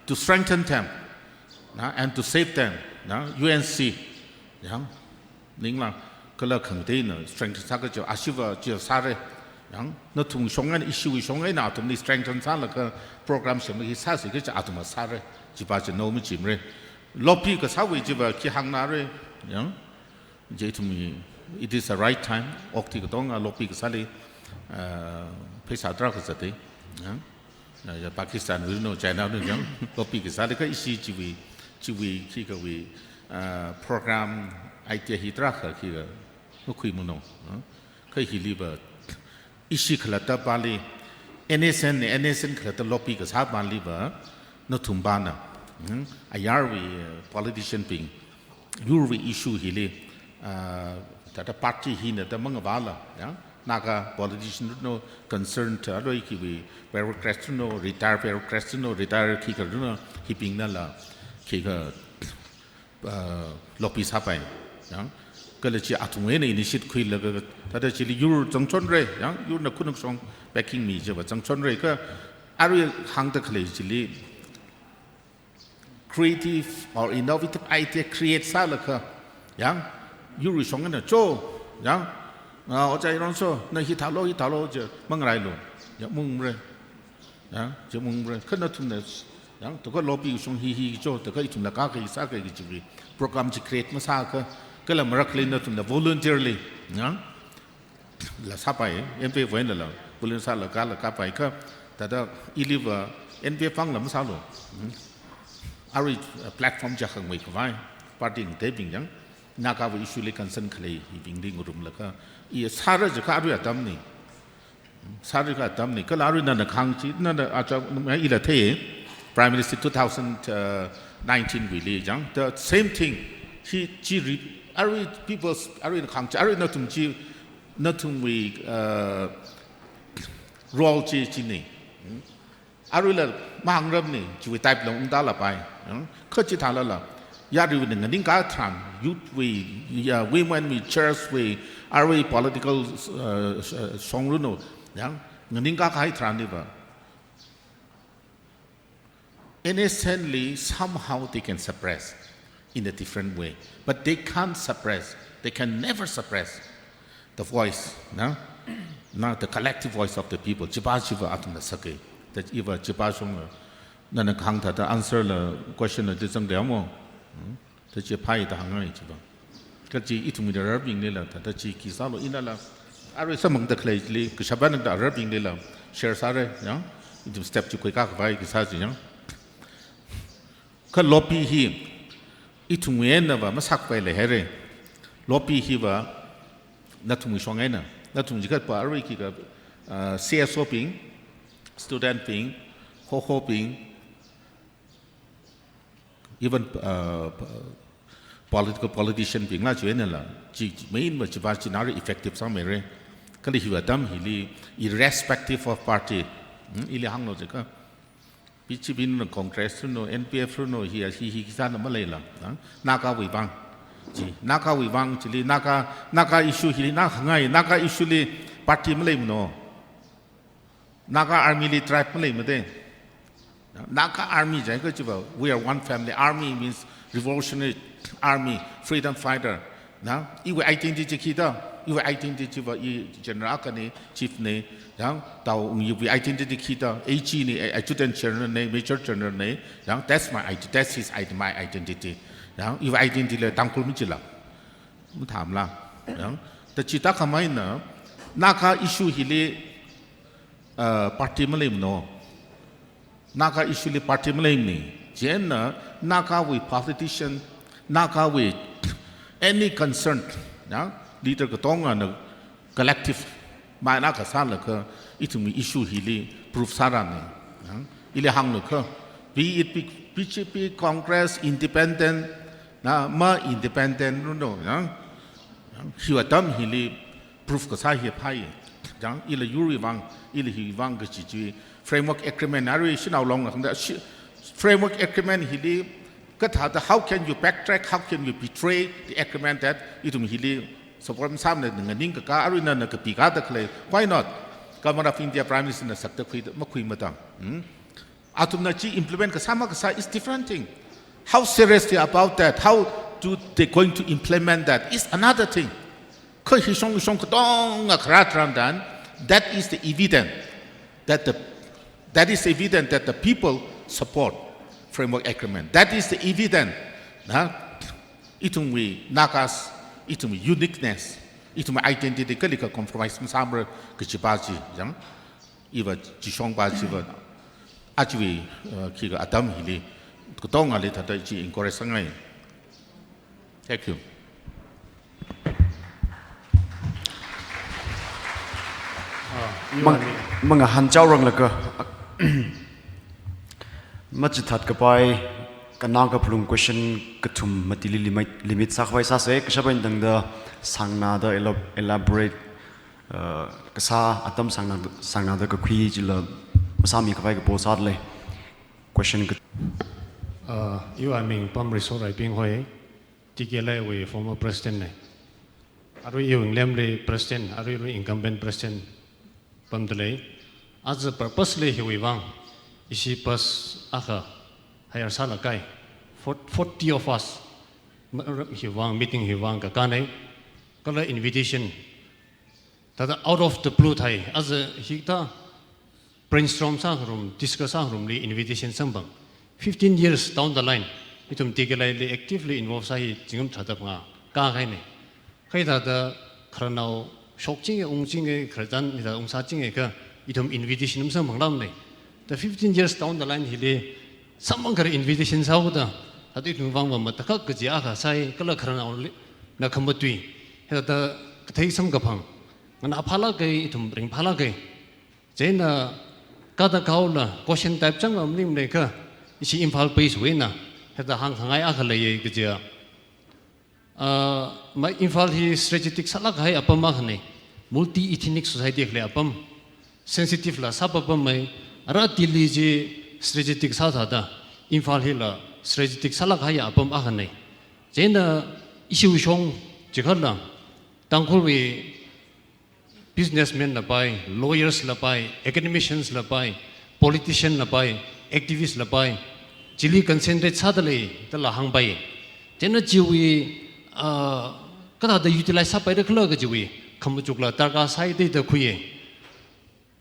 to strengthen them, na, and to save them, na, U N C, yang, ningla, kala khangateina strengthen sākaja, ashiva chi sāra, yang, nathum shong eina, issue shong eina athumli strengthen sālaga program semki sāsi kaja athum sāra, chiva chi no machimra. Lobby kasāwui chiva khi hāngnara, yang, je ithumwui, it is the right time, okathui katonga lobby kasāli, uh, pheisā tarākha zatda, yang, ya, ya Pakistan wui no, China wui no, yang, lobby kasāli kha ishi chiwui, chiwui, khikawui, uh, program idea hi tarākha khikha, makhuimano, uh, kha hiliva, ishi khalatta pali, N S N ne, N S N khalatta lobby kasā paliva, nathum pana, hmm, ayarwui, uh, politician bing, yurwui issue hili, uh, thāda party hina da mangavāla, ya, Naga politician no concern tha, aloi khiwui bureaucrats no, retire bureaucrats no, retire khikha no, hibingnala, khikha, uh, lobby sāpai, yang, kala chi athumwui eina initiate khuilaga, thāda chili yur zangchonra, yang, yurna khunakshong backing mi chiva zangchonra, kha arui hāngda khalei chili creative or innovative idea create sālaga, yang, yurwui shong eina cho, yang, ah, Ojā Irongso, na hithālo, hithālo chi mangarailu, ya mungmara. Ya, chi mungmara. Kha nathumna, yang, thākha lobby shong hi hi cho, thākha ithumla kakhui sākhui kachiwui program chi create masāakha, kala marakhali nathumna voluntarily, yang, la sāpai, N P F wui einala, volunteer sālaga la kapai kha, thāda iliva N P F vangla masālu. Hmm. Arui, uh, platform chi hāngmeikhavai, party ngateibing, yang, Nagawui issue li concern khalei hibingli ngarumlaga, i sāra jiakha arui atamne. Sāra jiakha atamne, kala arui nana kahāng chi, nana acha, ila thei, Prime Minister two thousand nineteen wuili, yang, the same thing, hi chi ri-, arui people's, arui na kahāng chi, arui nathum chi, nathumwui, uh, role chi, chine. Aruila mahāngrarmane, chiwui type la ungda lapai. Yang, kha chithālala, yaruina nganingkā tharan, youth wui, ya, women wui, church wui, arui political, uh, s-, uh, shong runo, yang, nganingkā kahai tharan niva. N S N li somehow they can suppress in a different way, but they can't suppress, they can never suppress the voice, na? Na, the collective voice of the people. Chiva chiva athumna sāke. That iva chiva shong la, nana kahāng thāda answer la, question la, chi zangda mo. Hmm? Thāda chi phāi da hāngngai chiva. Kachi ithumwui rarabinglila, thāda chi khi sālo inala. Arui sāmangda khaleili, kashapana da rarabinglila share sāra, ya? Ithum step chi khuikakhavai khi sā chi, ya? Kha lobby hi, ithumwui einava masākapai leihaira. Lobby hiva, nathumwui shong eina, nathum jiakha pa arui khikha, uh, C S O bing, student bing, Hoho bing, even, uh, p-, political politician bingla chiwui einala, chi, chi, main va chiva china arui effective sāmeira. Kala hiwui atam hili, irrespective of party, hmm, ili hānglo jiakha, B J P no, Congress no, N P F no, hi, hi, hi, khisāna maleila, na? Nagawui vang. Chi, Nagawui vang, chili, Naga, Naga issue hili, na hāngngai, Naga issue li party maleimano. Naga army li tribe maleimade. Naga army jiakha chiva, we are one family. Army means revolutionary army, freedom fighter. Na, iwui identity khi da, iwui identity va i general akhane, chief ne, yang, tao ung iwui identity khi da, A G ne, a-, adjutant general ne, major general ne, yang, that's my ide-, that's his ide-, my identity. Yang, iwui identity la Tangkhul machila. Mathāmala. Yang, thāda chithākhamei eina, Naga issue hili, uh, party maleimana. Naga issue li party maleimana. Chieina Nagawui politician, Nagawui any concern, ya, leader katongana collective mind akha sālaga ithumwui issue hili prove sāranu. Ya, ili hānglaga, be it B-, BJP, Congress, independent, na, ma independent runo, ya. Hiwui atam hili prove kasā hi phāya. Chang, ila yurwui vang, ila hiwui vang kachi chi framework agreement, arui shanao longna hāngda, shi-, framework agreement hili kathāda, how can you backtrack, how can you betray the agreement that ithum hili support masāmana nganingkaka, arui nana kapikada khalei, why not? Government of India Prime Minister na sakta khuida, makhuimada. Hmm? Athumna chi implement kasā makasā is different thing. How serious they about that? How do they going to implement that is another thing. Kha hishong hishong katonga kharā tharan dan, that is the evidence that the, that is evident that the people support framework agreement. That is the evidence, na, ithumwui Nagas, ithumwui uniqueness, ithumwui identity kali kha compromise masāmara kachi pa chi, yang. Iva chishong pa chiva, ajawui, uh, khikha atam hili katongali thāda chi encourage sāngai. Thank you. Ah, iwui Mang-, mangahān chaoranglaga, machithat kapai, kanao kaphalung question kathum matili limit, limit sākhavai sāsa, kashap eina tangda sāngnada elab-, elaborate, uh, kasā atam sāngna, sāngnada kakhui chila masāmikhavai kapo sāda lei. Question ka- Uh, iwui ming Pamriso Raibing hoi, TKLA wui former president na. Arui iwui ngalemli president, arui arui incumbent president pamda lei. Aja purposely hiwui vang, ishi bus akha hire sālaga, for-, forty of us, ma-, hiwui vang, meeting hiwui vang kakānei, kala invitation, thāda out of the blue thai, aja hikathā brainstorm sākharum, discuss sākharumli invitation samphang. Fifteen years down the line, ithum TKLA li actively involve sāhai zingkum thāda phangā kākahaina. Kha hithāda khararnao shokchinga, ungchinga, khararchan hithāda ungsāchinga kha, ithum invitation masamphanglāmana. The fifteen years down the line hili samphangkahai invitation sāhaoda, thāda ithum vang va matakhak kaji akha sāi, kala khararnaoli na khamatui, hithāda kathei samkaphang nganāphālāka, ithum ringphālāka. Chieina kathāda kahaola, question type chang maningmana kha, ishi Imphal base wui eina, hithāda hāngkhangai akha leiya kaja. Ah, ma Imphal hi strategic sālākkahai apam akhana, multi-ethnic society khalei apam, sensitive la sāpapamei, ara Delhi chi strategic sāthāda, Imphal hila strategic sālākkahai apam akhana. Chieina ishi shong chikhala, Tangkhulwui businessmen la pai, lawyers la pai, academicians la pai, politician la pai, activist la pai, chili concentrate sāda lei, dala hāngpai. Chieina chiwui, ah, kathāda utilize sāpaira khala kajiwui khamachukla darkar sāi da da khuiya.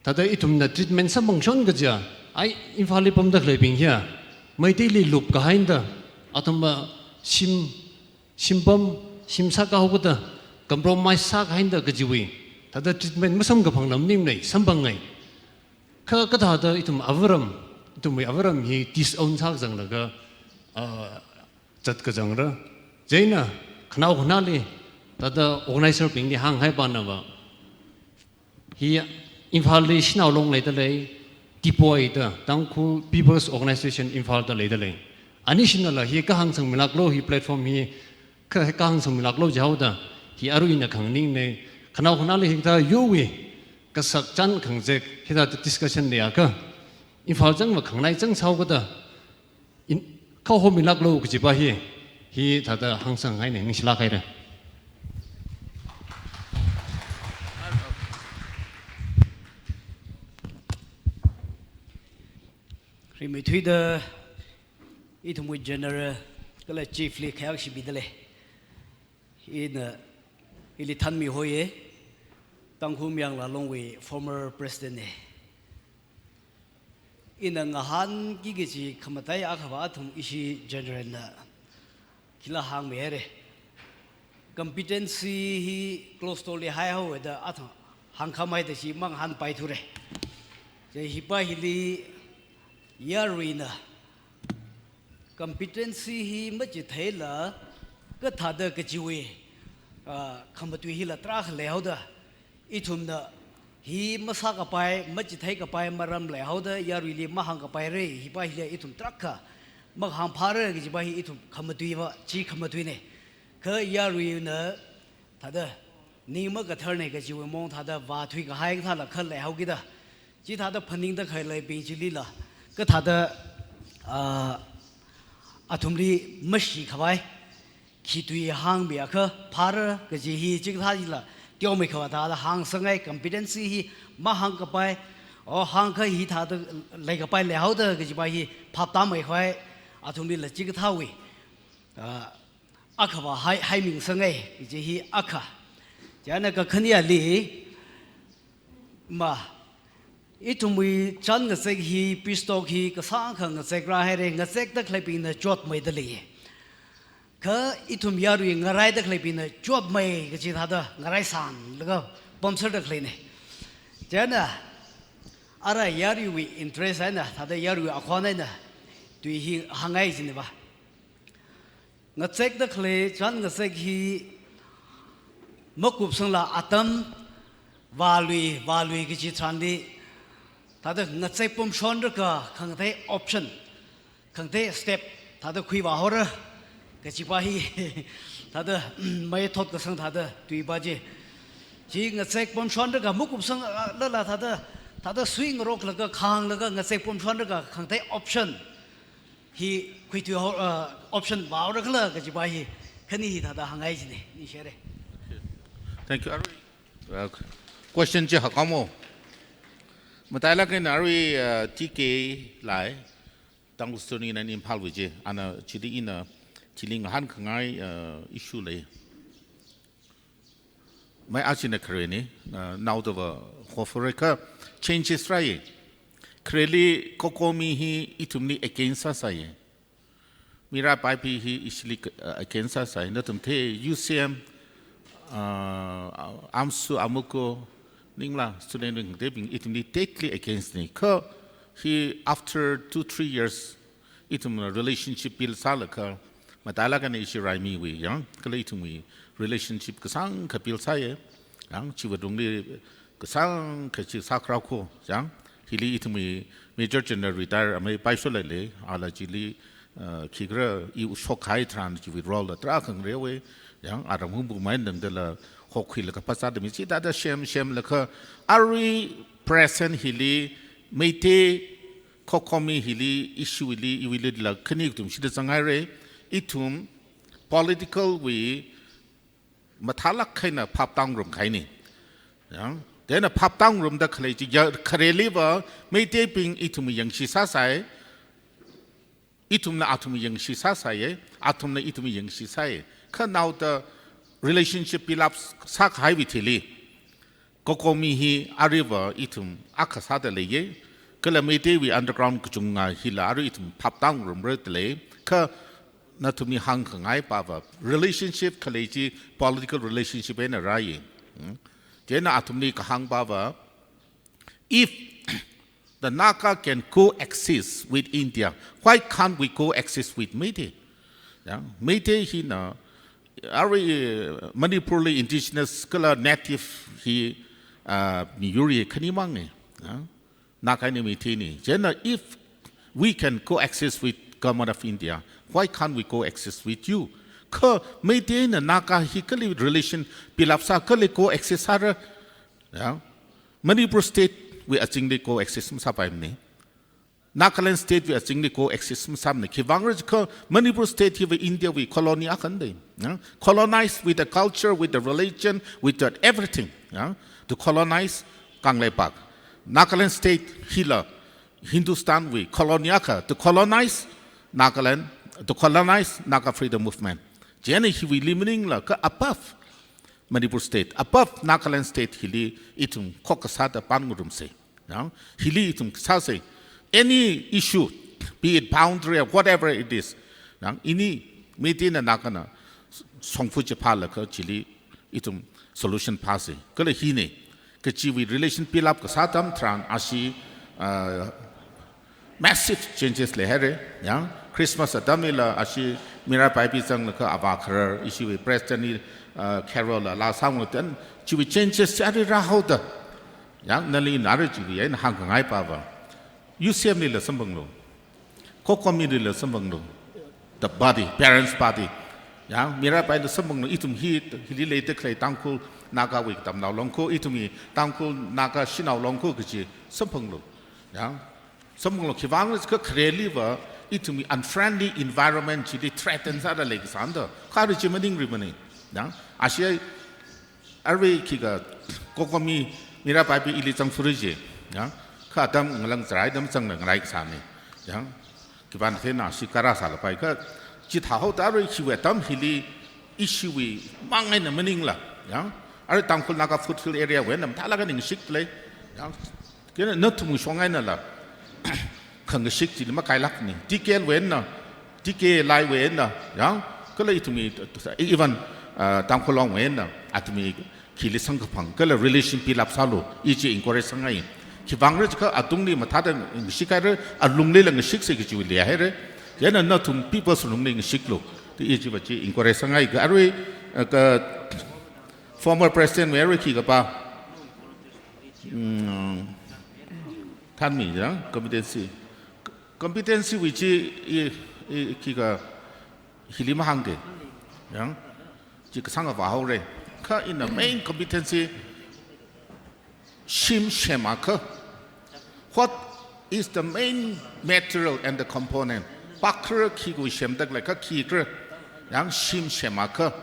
Thāda ithumna treatment samphangshon kaja, ai Imphal li pamda khaleibing hiya, Meiteili lupkahai da, athumva shim, shimpam, shim sākahao kada, compromise sākahai da kajiwui, thāda treatment masamkaphangla maningmana, samphangngai. Kha kathāda ithum avaram, ithumwui avaram hi disown sākazanglaga, ah, zatkazangra. Chieina, khanao khanāli, thāda organizer bingli hānghai panava, hi Imphal li shanao long leida lei, TPOI da, Tangkhul People's Organisation Imphal da leida lei. Anishinala hi kahāng sangmilāklo, hi platform hi ka-, kahāng sangmilāklo jihaoda, hi arui ina khanganingna, khanao khanāli hikathā yurwui kasak chān khangazek, hithāda discussion leiakha, Imphal chang va khanganai chang sāhao kada, in, kahomilāklo kajipa hi, hithāda hāngsanghaina, ningshilāk haira. Rimeithuida ithumwui general kala chief li khayākshi mida lei. Ina, ili Thanmi hoiya, Tangkhul Mayang Laa Longwui former president na. Ina ngahānki kaji khamataiya akhava athum ishi general na khila hāngmihaira. Competency hi closed door li haihaowa da athum hāngkhamei da chi mangahānpaithura. Chieina hipa hili yaruina competency hi machitheila kathāda kachiwui, ah, khamatui hila tarākha leihaoda, ithumna hi masākapai, machithei kapai maram leihaoda yaruili mahāngkapaira, hipa hili ithum tarākha mahāngphāra kajipa hi ithum khamatuiva, chi khamatuina. Kha yaruina thāda ning makatharna kajiwui maong thāda vāthuikahai thālakha leihaokida, chithāda phaningda khaleibing chilila kathāda, ah, athumli mashikhavai khi tui hāngmiakha phāra kaji hi chikathā hila teomeikha thāda hāngsangngai. Competency hi mahāngkapai, o hāngkha hithāda leikapai leihaoda kajipa hi phaptāmeikhavai athumlila chikathāwui, ah, akhava hai, haimisangngai kaji hi akha. Chieina kakhaneli ma, ithumwui chān ngazek hi, peace talk hi kasāngkha ngazek rāhaira, ngazekda khaleibingna chotmeida lei. Kha ithum yarui ngaraida khaleibingna chotmei kaji thāda ngaraisanglaga pamserda khaleina. Chieina ara yaruiwui interest eina, thāda yarui akhon eina tui hi hāngngai jiniva. Ngazekda khalei chān ngazek hi makupsangla atam vālui, vālui kaji tharanli thāda ngazek pamshonlaga khangatei option, khangatei step thāda khuivāhaora kajipa hi thāda maithot kasang thāda tuipa chi. Chi ngazek pamshonlaga makupsang, ah, lala thāda, thāda suingaroklaga khānglaga ngazek pamshonlaga khangatei option hi khuitui hao, uh, option vāhaora khala kajipa hi khani hi thāda hāngngai jina, ningshire. Thank you, Arui. Uh, question chi hakamo. Matailāk eina Arui, uh, T K Lai, Tangkhul Student Union Imphal wui chi, ana chili ina, chili ngahānkhangai, uh, issue lei. Mai achina kharena, uh, naodava hofore kha changes rāi. Khareli COCOMI hi ithumli against sāsai. Mira Paipi hi ishili, uh, against sāsai. Nathum thei U C M, uh, AMSU, AMUCO, ningla student wing debing ithumli totally against ni. Kha hi after two, three years, ithumna relationship build sālaga, matailāk eina ishi raimiwui, ya, kala ithumwui relationship kasāngkha build sāya, ya, chiwui tungli kasāngkha chi sākharā ko, ya, hili ithumwui Major General retire amei Paishola lei, ala chili, uh, khikhala i shokhai tharan chiwui role la tarākha ngarewa, ya, aram hungbu mai nangdala hokhuilaga phasā dami chithāda shem, shemlaga, Arui present hili, Meitei COCOMI hili, issue li, iwuilila khani ithum shida zanghaira, ithum political wui mathālāk eina phaptā ngarumkahaina. Ya, chieina phaptā ngarumda khalei chi, ya, khareliva, Meiteibing ithum yangshi sāsai, ithumna athum yangshi sāsai, athumna ithum yangshi sāi. Kha naoda relationship build up sākahaiwui thili, COCOMI hi aruiva ithum akha sāda leiya. Kala Meiteiwui underground kachungkha hila arui ithum phaptā ngarumra da lei. Kha nathumli hāngkhangai pava relationship khalei chi political relationship eina rāi. Hmm. Chieina athumli kahāng pava, if the Naga can coexist with India, why can't we coexist with Meitei? Ya, Meitei hina, arui, uh, Manipurli indigenous kala native hi, uh, miyur hi khanimang e. Ya, Naga eina Meitei ni. Chieina if we can coexist with Government of India, why can't we coexist with you? Kha Meiteina Naga hi kali relation build up sā, kali coexist sāra. Ya. Manipur State wui azingli coexist masāpaimana. Nagaland State wui azingli coexist masāmana. Khiwuivang khala Manipur State hiva India wui colony akhana da. Ya? Colonized with the culture, with the religion, with the everything. Ya? To colonize Kangleipak. Nagaland State hila Hindustan wui colony akha. To colonize Nagaland, to colonize Naga Freedom Movement. Chieina hiwuili maningla kha above Manipur State, above Nagaland State hili ithum khokha sāda pan ngarumsa. Nang, hili ithum sāsa. Any issue, be it boundary or whatever it is, nang, ini Meiteina Nagana shongfa chi phālaga chili ithum solution phāsa. Kala hina, kachiwui relation build up kasā atam tharan ashi, uh, massive changes leihaira. Yang Christmas atamlila ashi Mirabai bi zanglaga avā kharar ishiwui President li, uh, carol la laa sāngarokthuda chiwui changes chi arui rāhaoda. Yang nali nara chiwui eina hāngkhangai pava, U C M lila samphanglu, COCOMI lila samphanglu, the body, parents body. Yang Mirabai la samphanglu, ithum hi, hili leida khalei Tangkhul Nagawui katamnao long ko, ithum hi Tangkhul Naga shanao long ko kaji samphanglu. Yang samphanglu, khiwuivang kha khareliva ithumwui unfriendly environment chili threaten sāda leikasāna da. Kha arui chi maningri mani. Yang ashi arui khikha COCOMI Mirabai bi ili zangfuri ji. Yang kha atam ngalang zarai atam zangda ngaraikasāna. Yang khiwuivang thena shi kara sālapai kha chithāhaoda arui khiwui atam hili ishiwui mang eina maningla. Yang arui Tangkhul Naga Foothill Area wui eina mathālāk eina ngashik lei. Yang kena nathum shong einala khangashik chili makailākna. T K L wui eina, T K L I wui eina, yang kala ithumwui, even, uh, Tangkhul Long wui eina, athumwui khili samkaphang kala relation build up sālu, i chi encourage sāngai. Khiwuivang khala atungli mathāda ngashik haira, alunglila ngashiksa kajiwui leihaira. Chieina nathum people's lungli ngashiklu. Chi i chiva chi encourage sāngai kha arui, uh, kha former President wui arui khikha pa, mm, thanmi, yang competency. Competency wui chi i, i, khikha hili mahāngde. Yang chi kasāng avā haora. Kha in the main competency, shim shemakha, what is the main material and the component? Pakra khikha shemda khalei kha khikra. Yang shim shemakha,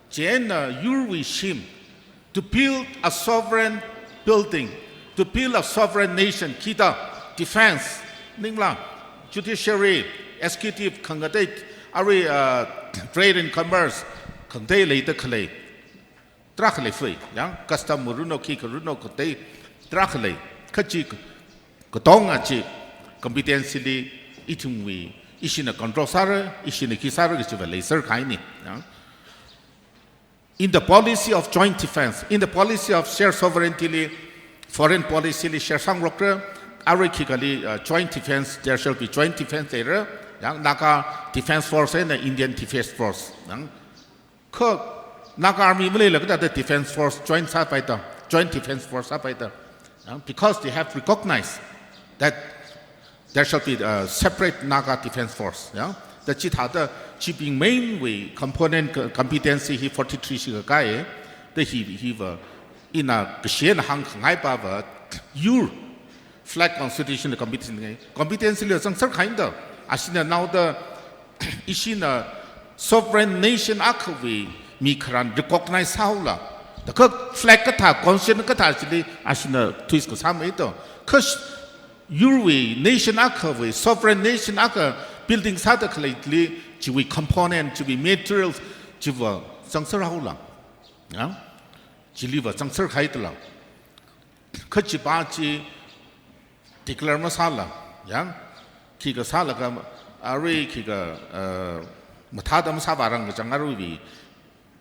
chieina yurwui shim, to build a sovereign building, to build a sovereign nation, khida defense, ningla, judiciary, executive, khangatei, arui, uh, trade and commerce, khangatei leida khalei. Tarākha leifui, yang custom runo, khikha runo, khangatei tarākha lei. Kha chi katonga chi competency li ithumwui, ishina control sāra, ishina khi sāra kajiva leiser kahaina. Yang in the policy of joint defense, in the policy of shared sovereignty li, foreign policy li share sāngarokra, arui khikhali, uh, joint defense, there shall be joint defense leira, yang Naga Defense Force eina Indian Defense Force. Yang kha Naga Army maleila kathāda Defense Force joint sāpaida, Joint Defense Force sāpaida. Yang because they have recognized that there shall be a separate Naga Defense Force. Yang da chithāda chibing main wui component ka-, competency hi forty-three shikha kai, da hi, hiva ina kashen hāngkhangai pava, yur flag constitution competency ngai. Competency li zangser kahaina da, ashina naoda, ishina sovereign nation akhawui mi kharan recognize sāhaola. Da kha flag kathā, constitution kathā chili ashina twist kasāmei da. Kha sh-, yurwui nation akhawui, sovereign nation akha building sāda khaleili, chiwui component, chiwui materials, chiva zangser haola. Ya? Chiliva zangser kahai dala. Kha chipa chi declare masāla, yang khikha sālaga, arui khikha, uh, mathāda masāvārang kachang aruiwui,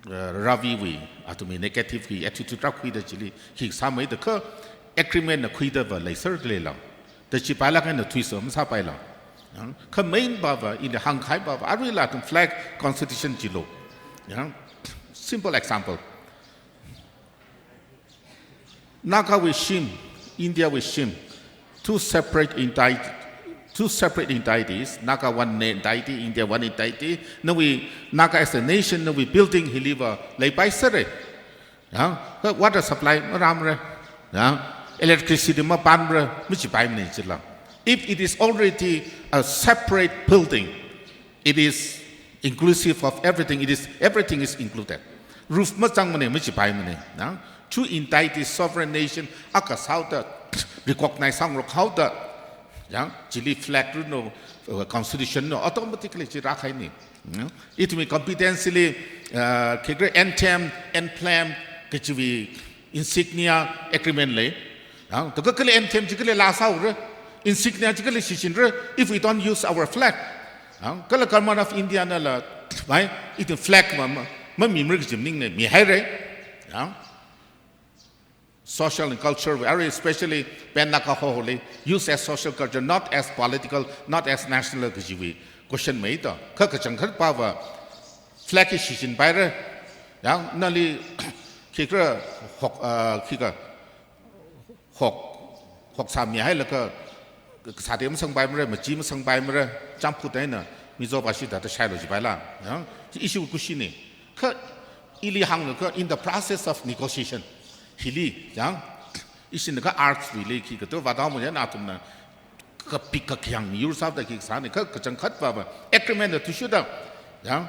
uh, Raviwui, athumwui negative wui attitude rākhuida chili, khikha sāmei da kha agreement na khuidava leiser leila. Da chipailāk eina twist masāpaila. Yang kha main pava, ina hāngkahai pava, aruila athum flag constitution chilo. Yang simple example. Nagawui shim, Indiawui shim, two separate entity, two separate entities, Naga one na-, entity, India one entity, nawui Naga as a nation, nawui building hiliva leipaisera. Ya, water supply marāmara. Ya, electricity mapamra, machipaimana chila. If it is already a separate building, it is inclusive of everything. It is, everything is included. Roof mazangmana, machipaimana. Na? Two entity sovereign nation akha sāhaoda, recognize sāngarok haoda. Ya, chili flag runo, uh, constitution no, automatically chi rākahaina. Ya? Ithumwui competency li, uh, khikha anthem, emblem, kachiwui insignia agreement lei. Ya, da kha kali anthem chi kali laa sāhaora, insignia chi kali shichinra, if we don't use our flag. Ya, kala Government of India nala, mai, ithum flag ma, ma, mamimara kaji maningna, mihaira. Ya. social and culture wui, arui especially Pan Naga Hoholi, use as social culture, not as political, not as national kajiwui question mei to. Kha kachangkhat pava flag hi shichin paira. Yang nali khikra hok, uh, khikha hok, hok sāmi hailaga, kasā te masangpai mara, machi masangpai mara, champhu taina, Mizo vashi da ta shailo jipaila. Yang, issue kushi ni. Kha ili hānglaga, in the process of negotiation. Hili, yang, ishi na kha arts wui li khikha to, vātao mo ya na athumna, kapik kakhyang yur sāda khi sāni, kha kachangkhat pava, agreement da tushuda, yang,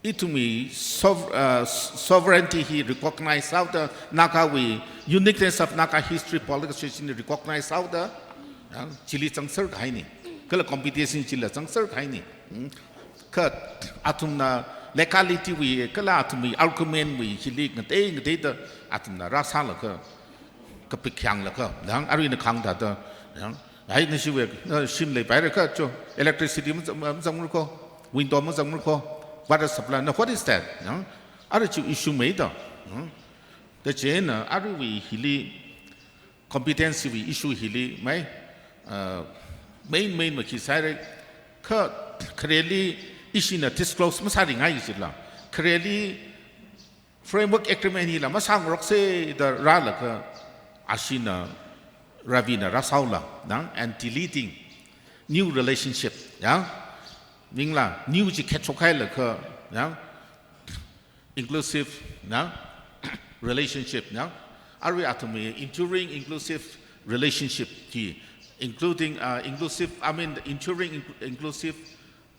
ithumwui sov-, uh, sovereignty hi recognize sāhaoda, Nagawui uniqueness of Naga history, political situation recognize sāhaoda, ya, chili zangser kahaini. Kala competition chila zangser kahaini. Hmm. Kha athumna legality wui, kala athumwui argument wui, chili ngatei ngateida athumna rāsālaga, kapik khyanglaga, yang, arui na khangda da, yang, ai, na shiwui, na shim leipaira kha cho, electricity mazang, mazang mur ko, window mazang mur ko, water supply, na what is that? Yang, arui chi issue mei da. Yang, da chieina, aruiwui hili, competency wui issue hili, mai, uh, main, main ma khi sāhaira, kha, khareli, ishina disclose masāringai jila. Khareli, framework agreement hila masāngarokse da rālaga, ashina Ravina rāsāhaola, nang, and deleting new relationship, ya. Mingla, new chi khetshok hailaga, ya. Inclusive, ya. Relationship, ya. Arui athumwui enduring inclusive relationship ki, including, uh, inclusive, I mean, the enduring inclu-, inclusive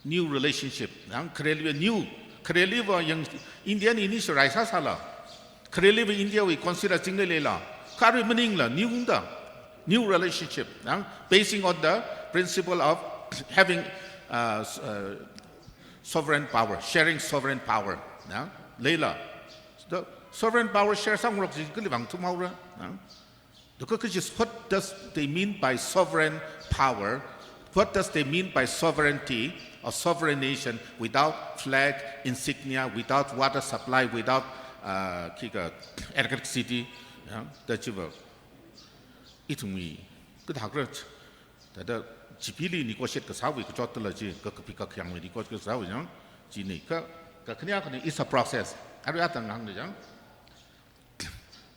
new relationship. Yang khareli new, khareli va yang Indian ini serai sāsāla. Khareli va India wui consider chingleila. Khareli maningla new da. New relationship. Yang basing on the principle of having, uh, s-, uh, sovereign power, sharing sovereign power. Yang leila. The sovereign power share sāngarok chi kali vang thumhaora. Yang Because what does they mean by sovereign power? What does they mean by sovereignty or sovereign nation without flag, insignia, without water supply, without, uh, khikha, electricity? Ya, da chiva. Ithumwui, kathā kra, thāda, chipili negotiate kasāwui kachot tala chi, ka, kapik kakhyangwui negotiate kasāwui yang, chini, ka, kakhane akhane is a process. Arui atang hāngda yang.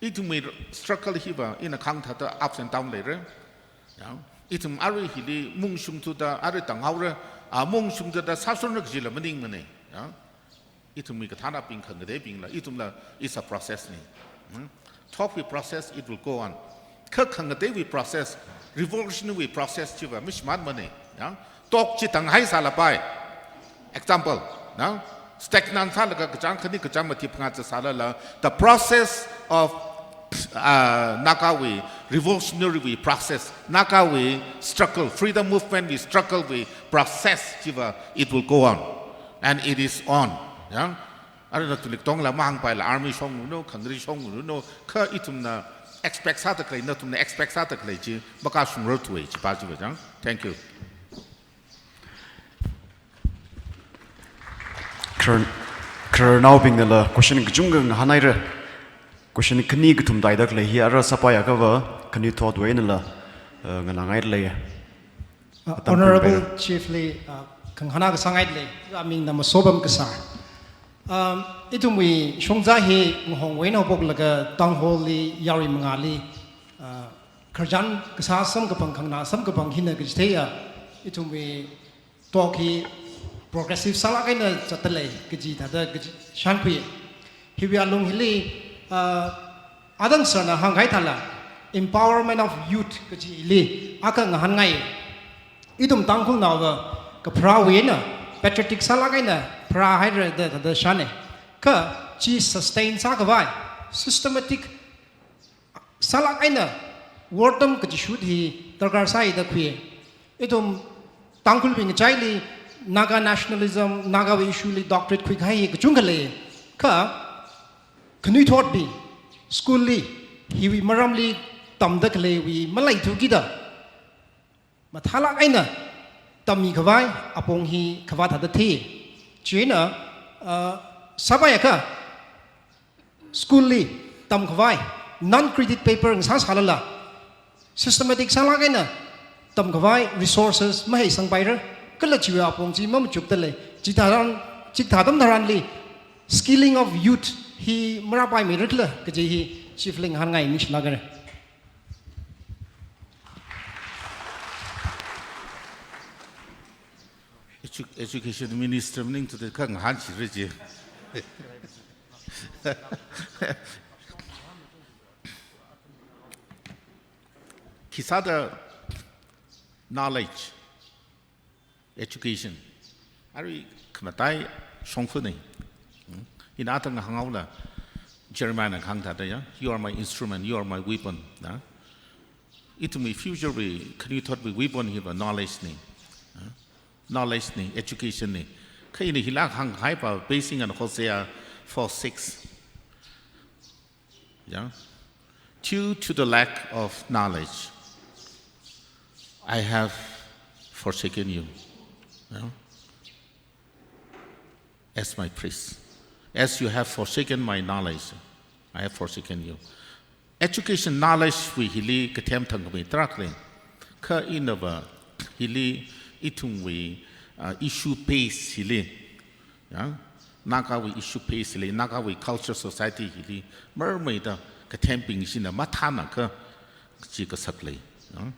Ithumwui struggle hiva, ina khangthāda ups and down leira. Ya. Ithum arui hili mungshung thuda, arui tanghaora, a mungshung thuda sāshunra kajila maningmana. Ya. Ithumwui kathānabing khangateibingla, ithumla is a process ni. Hmm? Talk wui process, it will go on. Kha khangateiwui process, revolutionary process chiva, mishimānmana. Ya. Talk chi tanghai sālapai. Example, na? Stagnant sālaga kachāng khani kachāng mathip nga cha sālala, the process of, uh, Nagawui revolutionary wui process, Nagawui struggle, freedom movement wui struggle wui process chiva, it will go on. And it is on. Ya? Arui nathumli katongla mahāngpaila army shongluno, khangri shongluno, kha ithumna expect sāda khalei, nathumna expect sāda khalei chi, makashungrarthuwa chipa chiva chang. Thank you. Kharar, khararnaobingnala question kachungkha ngahānhaira. Question khani kathum taida khalei hi ara sāpaiakhava, khanuithotwui einala, uh, nganāngaida lei. Uh, Honorable Chief li, uh, khangahāna kasāngaida lei, amingna Masobam Kasar. Um, ithumwui shongza hi ngahongwui eina haophoklaga Town Hall li yarui mangāli, uh, khararchan kasā samkaphang khanganā samkaphang hina kachitheiya, ithumwui talk hi progressive sālāk eina zatdalei kaji thāda kaji shānkhui. Hiwui alung hili, ah, Adang sirna hāngkahai thāla, empowerment of youth kajili akha ngahānngai. Ithum Tangkhulnaova kapharāwui eina patriotic sālāk eina pharāhaira da, da, da shāna. Kha chi sustain sākhavai, systematic sālāk eina wortam kachishut hi darkar sāi da khui. Ithum Tangkhulbing ngachaili Naga nationalism, Nagawui issue li doctorate khuikahai hi kachungkha lei. Kha khanuithotbing school li hiwui maramli tamda khaleiwui maleithukida mathālāk eina tammikhavai apong hi khavāt thāda thei. Chieina, uh, sāpaiakha, school li tamkhavai, non-credit paper ngasā sālala, systematic sālāk eina tamkhavai resources maheisangpaira, kala chiwui apong chi mamachukda lei. Chithāran, chithā atam tharanli skilling of youth hi marāpaimira khala kaji hi Chief li ngahānngai mishilākra. Edu-, Education Minister maningthuda kha ngahānshira chi. Khisāda knowledge, education, arui khamatai shongfana. Hmm? Ina tang hānghaola, Jeremiahna kahāng thāda ya, "You are my instrument, you are my weapon." Na? Ithumwui future wui, khanuithotwui weapon hiva knowledge na. Na? Knowledge na, education na. Kha ina hila hānghaipa, basing on Hosea four six. Yeah. "Due to the lack of knowledge, I have forsaken you." Yeah. "As my priest. As you have forsaken my knowledge, I have forsaken you." Education, knowledge wui hili kathem thangkhamei tarākha lei. Kha inava hili ithumwui, uh, issue base hili. Ya, Nagawui issue base hili, Nagawui culture society hili, marmeida kathembing china mathānakha chi kasak lei. Ya,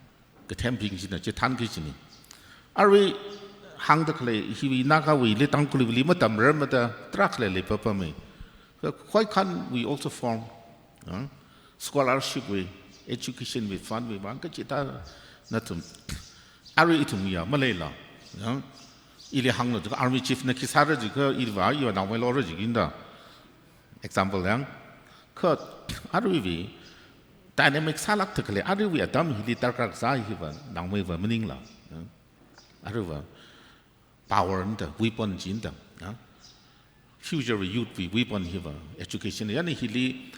kathembing china chithānki kajina. Arui hāngda khalei, hiwui Nagawuili Tangkhulwuili matamrarmada tarākha lei leipapamei. Why can't we also form, ya, scholarship wui, education wui fund wui vang kachida nathum. Arui ithum ya maleila. Ya. Ili hānglo jiakha army chief na khi sāra jiakha iva, iva naomeilora jiakha inda. Example yang. Kha aruiwui dynamic sālākda khalei, aruiwui atam hili darkar kasā hiva naomeiva maningla. Ya. Aruiva power nda, weapon chi nda, ya. Future youth wui weapon hiva education. Yana hili,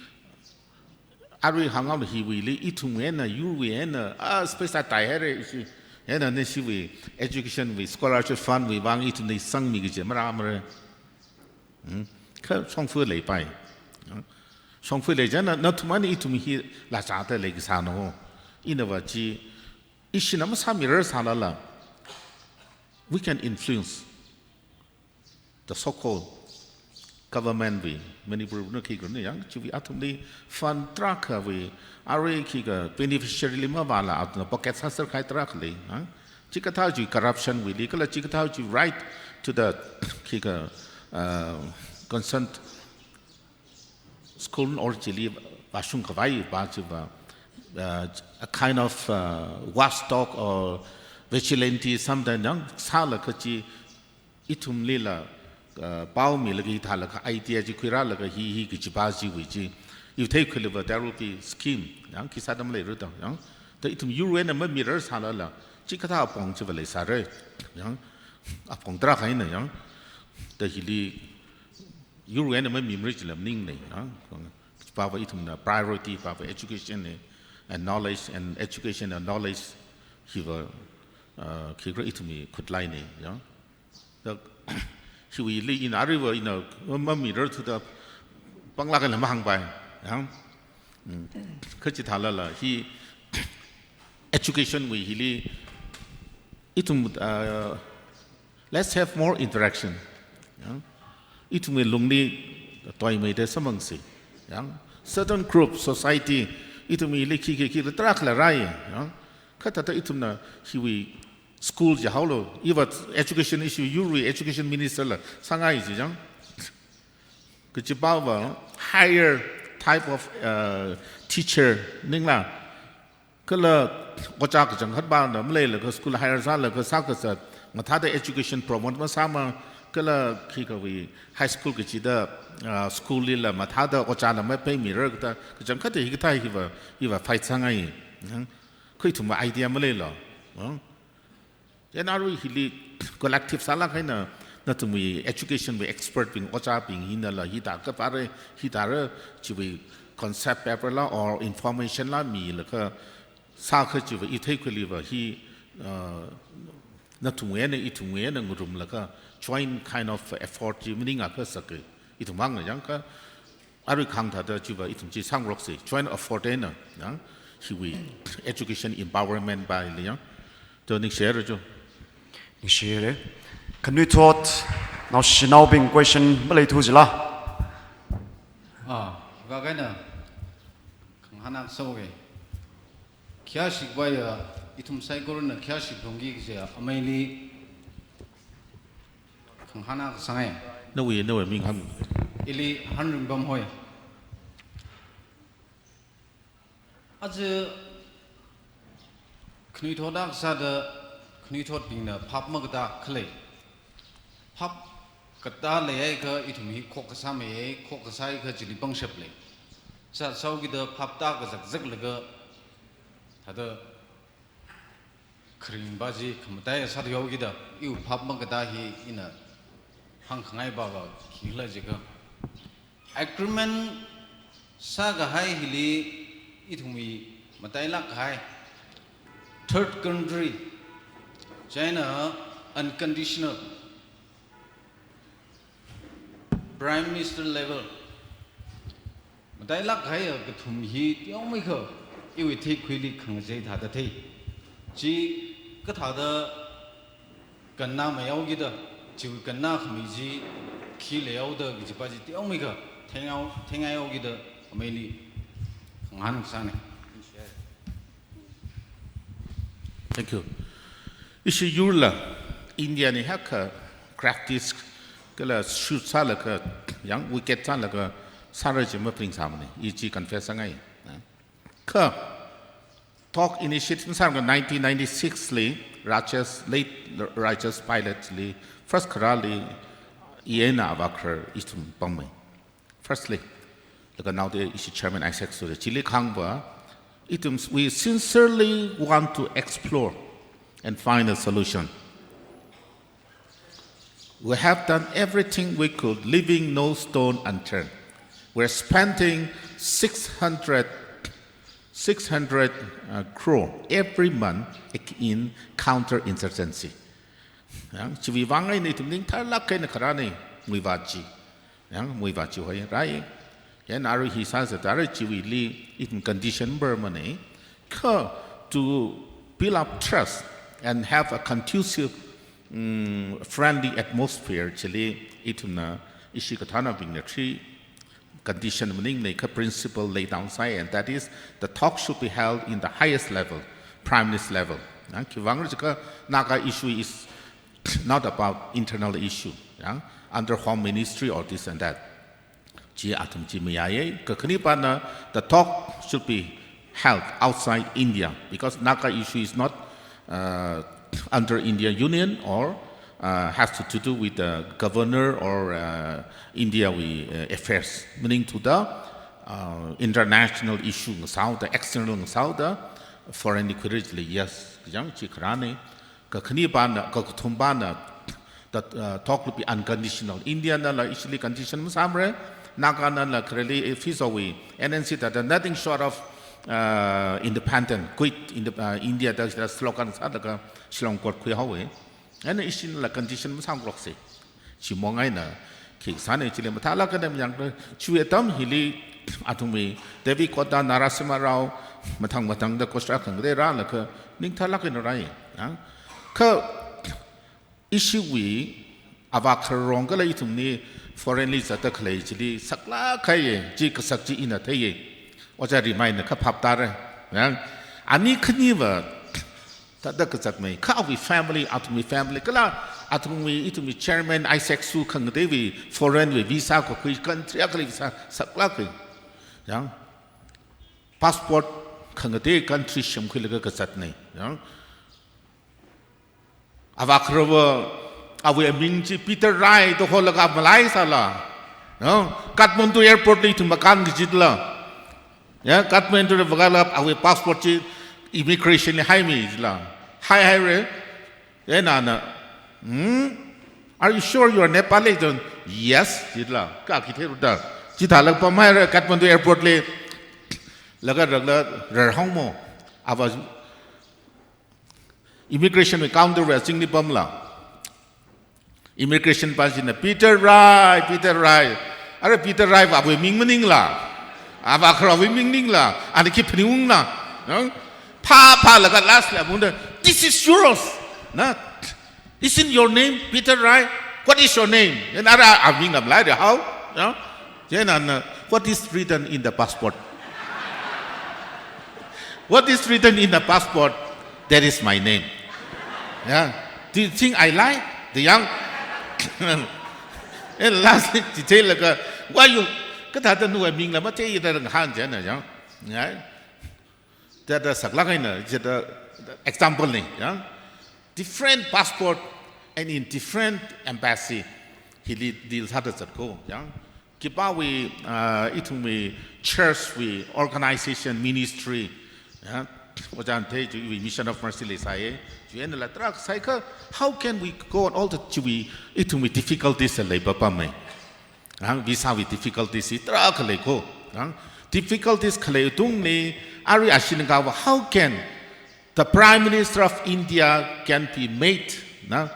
arui hānghaola hiwuili, ithumwui eina, yurwui eina, ah, space atai haira ishi. Yana nashiwui education wui scholarship fund wui vang ithumna sangmi kaji marāmara. Hmm? Kha shongfa leipai. Ya. Shongfa lei china, nathum eina ithum hi lachāda leikasāna ho. Inava chi, ishina masāmirar sālala, we can influence the so-called government wui, Manipur na khi kuni yang, chiwui athumli fund tarākhawui, arui khikha beneficiary li mavāla, athumna pocket sāserkahai tarākha lei, ha? Chikathā chi corruption wuili, kala chikathā chi right to the khikha, uh, concerned school or chili vāshungkhavai pa chiva, uh, a kind of, uh, watchdog or vigilante something yang sālaga chi ithumlila, uh, pao milaga hithālaga idea chi khuirālaga hi hi kajipa chiwui chi. Yuthei khuiliva there will be scheme. Yang khisāda maleira da yang. Da ithum yurwui eina mamirar sālala, chikathā apong chiva leisāra. Yang apong tarākha eina yang. Da hili yurwui eina mamimara chila maningnei, ha? Pava ithumna priority pava education na, and knowledge, and education and knowledge hiva, uh, khikha ithumwui khutlai na, ya. Da hiwuili ina aruiva ina mamirar thuda panglāk eina mahāngpai, ya. Mm. Kha chithālala hi education wui hili ithum, uh, let's have more interaction. Ya. Ithumwui lungli toimeida samphangsa. Ya. Certain group, society, ithumwuili khikha khikha tarākha lei rai. Ya. Kha thāda ithumna hiwui school jihaolu, iva education issue, yurwui education minister la sāngai chi yang. Kachipava higher type of, uh, teacher maningla, kala ojā kachangkhatpana maleilaga school hire sālaga sākazat, mathāda education promote masāma, kala khikhawui high school kachida, ah, school lila mathāda ojāna mapeimirar kata, kachangkhatta hikathā hiva, hiva fight sāngai. Hmm? Kha ithumva idea maleila. Hmm? Then arui hili collective sālāk eina, nathumwui education wui expert bing, ojābing hinala, hithā kapare, hithāra, chiwui concept paper la or information la milaga sākha chiva ithei khuiliva hi, uh, nathumwui eina ithumwui eina ngarumlaga joint kind of effort chi maningakha sāka. Ithum vang yangkha Arui kahāng thāda chiva ithum chi sāngaroksa, joint effort eina, ya, hiwui education empowerment pa hili ya. To ningshire cho. Ningshire. Khanuithot, naoshinaobing question maleithu jila. Ah, hivāk eina khangahān akha sāuge. Khayāshik vaya, ithum saikorana khayāshik longki kaja, ameili khangahān akha sāngai. Nawui, nawui ming hāng. Ili Hanringbam hoi. Aja khanuithot akha sāda, khanuithotbingna phap makatā khalei. Phap katā leiakha ithum hi khokkha sāmei, khokkha sāakha chili pangshap lei. Sā sāhaokida phap tākazak zaklaga, thāda kharing pa chi khamataiya sāthuihaokida, iwui phap makatā hi ina hāngkhangai pa va khikhala jiakha, agreement sākahai hili ithumwui matailāk kahai third country, chieina unconditional Prime Minister level matailāk kahaiya kathum hi teomeikha iwui theikhuili khangachei thāda thei. Chi kathāda kannā meihaokida, chiwui kannā khami chi khi leihaoda kaji pa chi teomeikha thenghao, thenghaihaokida ameili khangahān sāngai. Thank you. Ishi yurla India na hiyākha practice kala shrewd sālaga, yang wicked sālaga sāra chi maphaningsāmana. I chi confess sāngai. Kha talk initiative sālaga nineteen ninety-six li Rajesh, late Rajesh Pilot li first kharāli ina avākharar ithum pāngmei. Firstly, laga naoda ishi chairman Isaac Sure chili kahāng pa, ithum, we sincerely want to explore and find a solution. We have done everything we could, leaving no stone unturned. We're spending six hundred, six hundred, uh, crore every month in counter-insurgency. Yang, chiwui vang eina ithum ningtharlāk eina kharāna, muivāt chi. Yang, muivāt chi hoi rai. Yang, arui hi sāsā tharan chiwuili ithum condition pamana. Kha to build up trust and have a conducive, mm, friendly atmosphere chili ithumna ishi kathānabingna three condition maningmana kha principle lay down sāi, and that is the talk should be held in the highest level, Prime Minister level. Yang, khiwuivang jiakha Naga issue is not about internal issue, ya, under Home Ministry or this and that. Chi athum chi mayāya. Kakhane pana, the talk should be held outside India because Naga issue is not, uh, under India Union or, uh, has to, to do with the governor or, uh, India wui, uh, affairs. Maningthuda, uh, international issue ngasāhaoda, external ngasāhaoda, foreign li khuira chili, yes, yang chi kharāna. Kakhane pana, kakathum pana, that, uh, talk will be unconditional. India nala ishili condition masāmara, Naga nala khareli, if he's away, N N C thāda nothing short of, uh, independent, quit in the, uh, India, that's the slogan sālaga Shillong court khuihaowa. Eina ishila condition masāngaroksa. Chi mong eina khi sāna chili mathālāk eina mayang, chiwui atam hili athumwui Devakota Narasimha Rao mathang mathangda coastal khangatei rālaga ningtharlāk eina rai. Ya. Kha ishiwui avākhararong kala ithumna foreign li zatda khalei chili saklāk kahaiya chi kasak chi ina theiya. Ojā Rimai na kha phap tāra. Ya. Ani khaniva thāda kazatmei, kha awui family, athumwui family, kala athumwui, ithumwui chairman Isaac Sure khangateiwui foreign wui visa kakhui country akhali visa saklāk kahai. Yang, passport khangatei country semkhuilaga kazatna. Yang, avākhararva, awui aming chi Peter Rai da holaga malai sāla. Yang, Kathmandu airport li ithum makān kajila. Ya, Kathmandu li vākala awui passport chi immigration li haimi jila. Hai haira. Ya, nana, "Hmm? Are you sure you are Nepali?" Then, "Yes," jila. Kha khi theiruda. Chithālaga pamhaira Kathmandu airport li. Laga rālaga rarhāngmo. Ava immigration wui counter wui azingli pamla. Immigration pa china, "Peter Rai, Peter Rai. Ara Peter Rai va awui ming maningla, avā kharawui ming maningla, ana khi phaningungla, no? Pha, phālaga last la bungda, "This is yours." Na? "Isn't your name Peter Rai? What is your name?" And ara aming lam lai de how? No? Then ana, "What is written in the passport?" "What is written in the passport? That is my name." Yeah. "Do you think I lie?" The young. And lastly, detail laga, "Why you, kathāda nawui ming lam matheida ngahān?" jina, yeah. Yeah. Thāda saklāk eina, thāda example na, yeah. Different passport and in different embassy, hili deal sāda zat ko, yeah. Khipāwui, uh, ithumwui church wui organization ministry, yeah. Ojāna thei chiwui Mission of Mercy leisai, chiwui eina la tarākha sāi kha, how can we go on all the chiwui, ithumwui difficulties la leipapam e. Ang visa wui difficulties hi tarākha lei ko. Ang difficulties khalei tungli, arui ashina kawa, how can the Prime Minister of India can be made, na,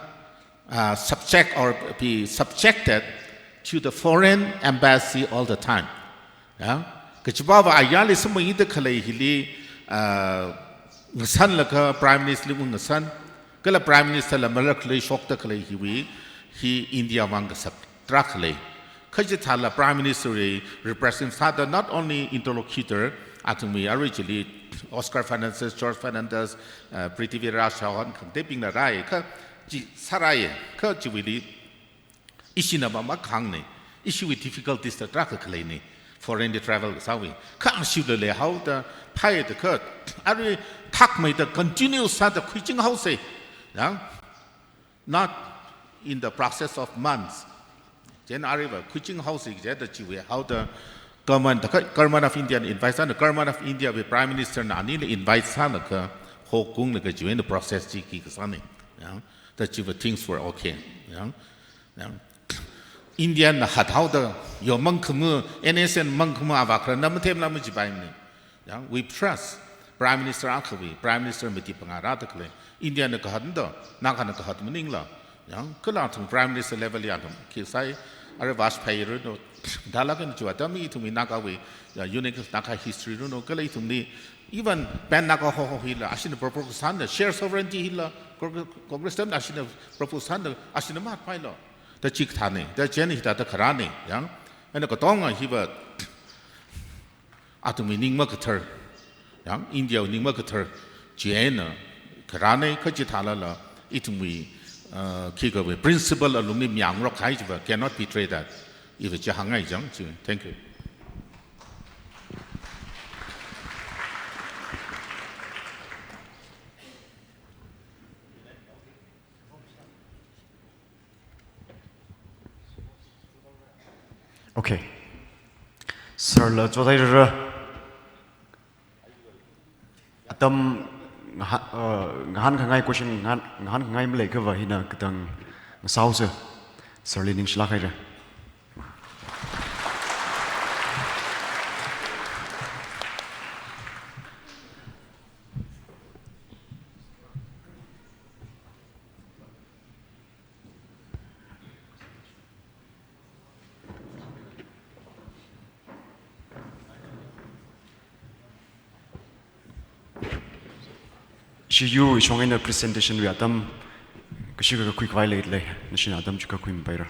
uh, subject or be subjected to the foreign embassy all the time? Ya, kachiva̱va ayarli samphangda khalei hili, uh, ngasanlaga Prime Minister li ngasan, kala Prime Minister la malakli shokda khalei hiwui, hi India vang kasak tarākha lei. Kachithāla Prime Minister wui representative sāda not only interlocutor, athumwui arui chili Oscar Fernandez, George Fernandez, uh, Prithviraj Chauhan khangatei bingla rāi, kha chi sārāi, kha chiwuili ishina mama khangna, ishiwui difficulties la tarākha khalei na, foreign li travel kasāwui. Kha ashiwuila leihaoda, phāya da kha, arui thakmeida continue sāda khuiching haosa. Ya? Not in the process of months. Chieina aruiva khuiching haosa jida chiwui haoda government, the government of India na invite sāna, government of India wui Prime Minister na anili invite sālaga, hokunglaga chiwui eina process chi khi kasāna. Ya, thāda chiwui things were okay. Ya, ya. India na hathaoda, yo mangkhamu, N S N mangkhamu avā kharana mathemla majipaimana. Ya, we trust Prime Minister akhawui, Prime Minister mati panga rāda khalei. India na kahatda, Naga na kahat maningla. Ya, kala athum Prime Minister level ya athum khi sāi, arui Vajpayee runo, dalak eina chiwui atam ithumwui Nagawui, ya, unique Naga history runo, kala ithumli, even Pan Naga Hoho hila, ashina propose sāna, share sovereignty hila, Cong-, Congress tamna ashina propose sāna, ashina mahatpailo. Thāda chikathāna, thāda chieina hithāda kharāna, ya. Eina katonga hiva, athumwui ning makathar, ya, India wui ning makathar, chieina kharāna, kachithālala, ithumwui, uh, khikha wui principle alungli mayāngarok kahai chiva cannot betray that. Iva chi hāngngai chang chi. Thank you. Okay. Sir la chotairara. Atam ngaha-, uh, ngahānkhangai question ngahān, ngahānkhangai malei kava hina katang ngasāhaosa. Sir li ningshilāk haira. Ishi yurwui shong eina presentation wui atam kashikha kakhui khavai leilei, nashina atam chi kakhui mapaira.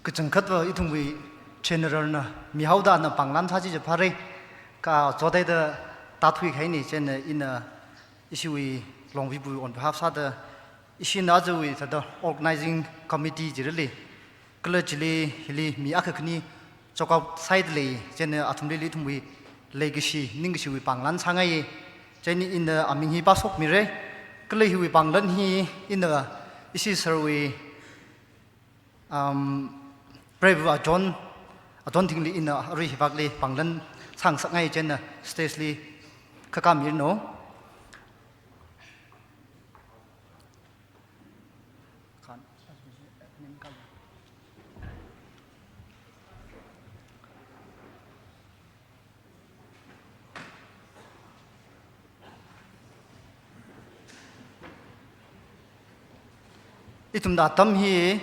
Kachangkhatva ithumwui general na mihaoda ana pānglan sāchi jiphāra. Kha chotaida tāthui kahaina, chieina ina ishiwui Longvibu on behalf sāda, ishina ajawui thāda organizing committee chirali, kala chili hili mi akha khani chokao side lei, chieina athumlila ithumwui leikashi, ningkashiwui pānglan sāngaiya. Chieina ina aming hi pāshokmira. Kala hiwui pānglan hi ina ishi sir wui, um, Prevu John, John Thingli ina arui hivakli pānglan sāngasakngai, chieina stage li khakā miranu. Ithumna atam hi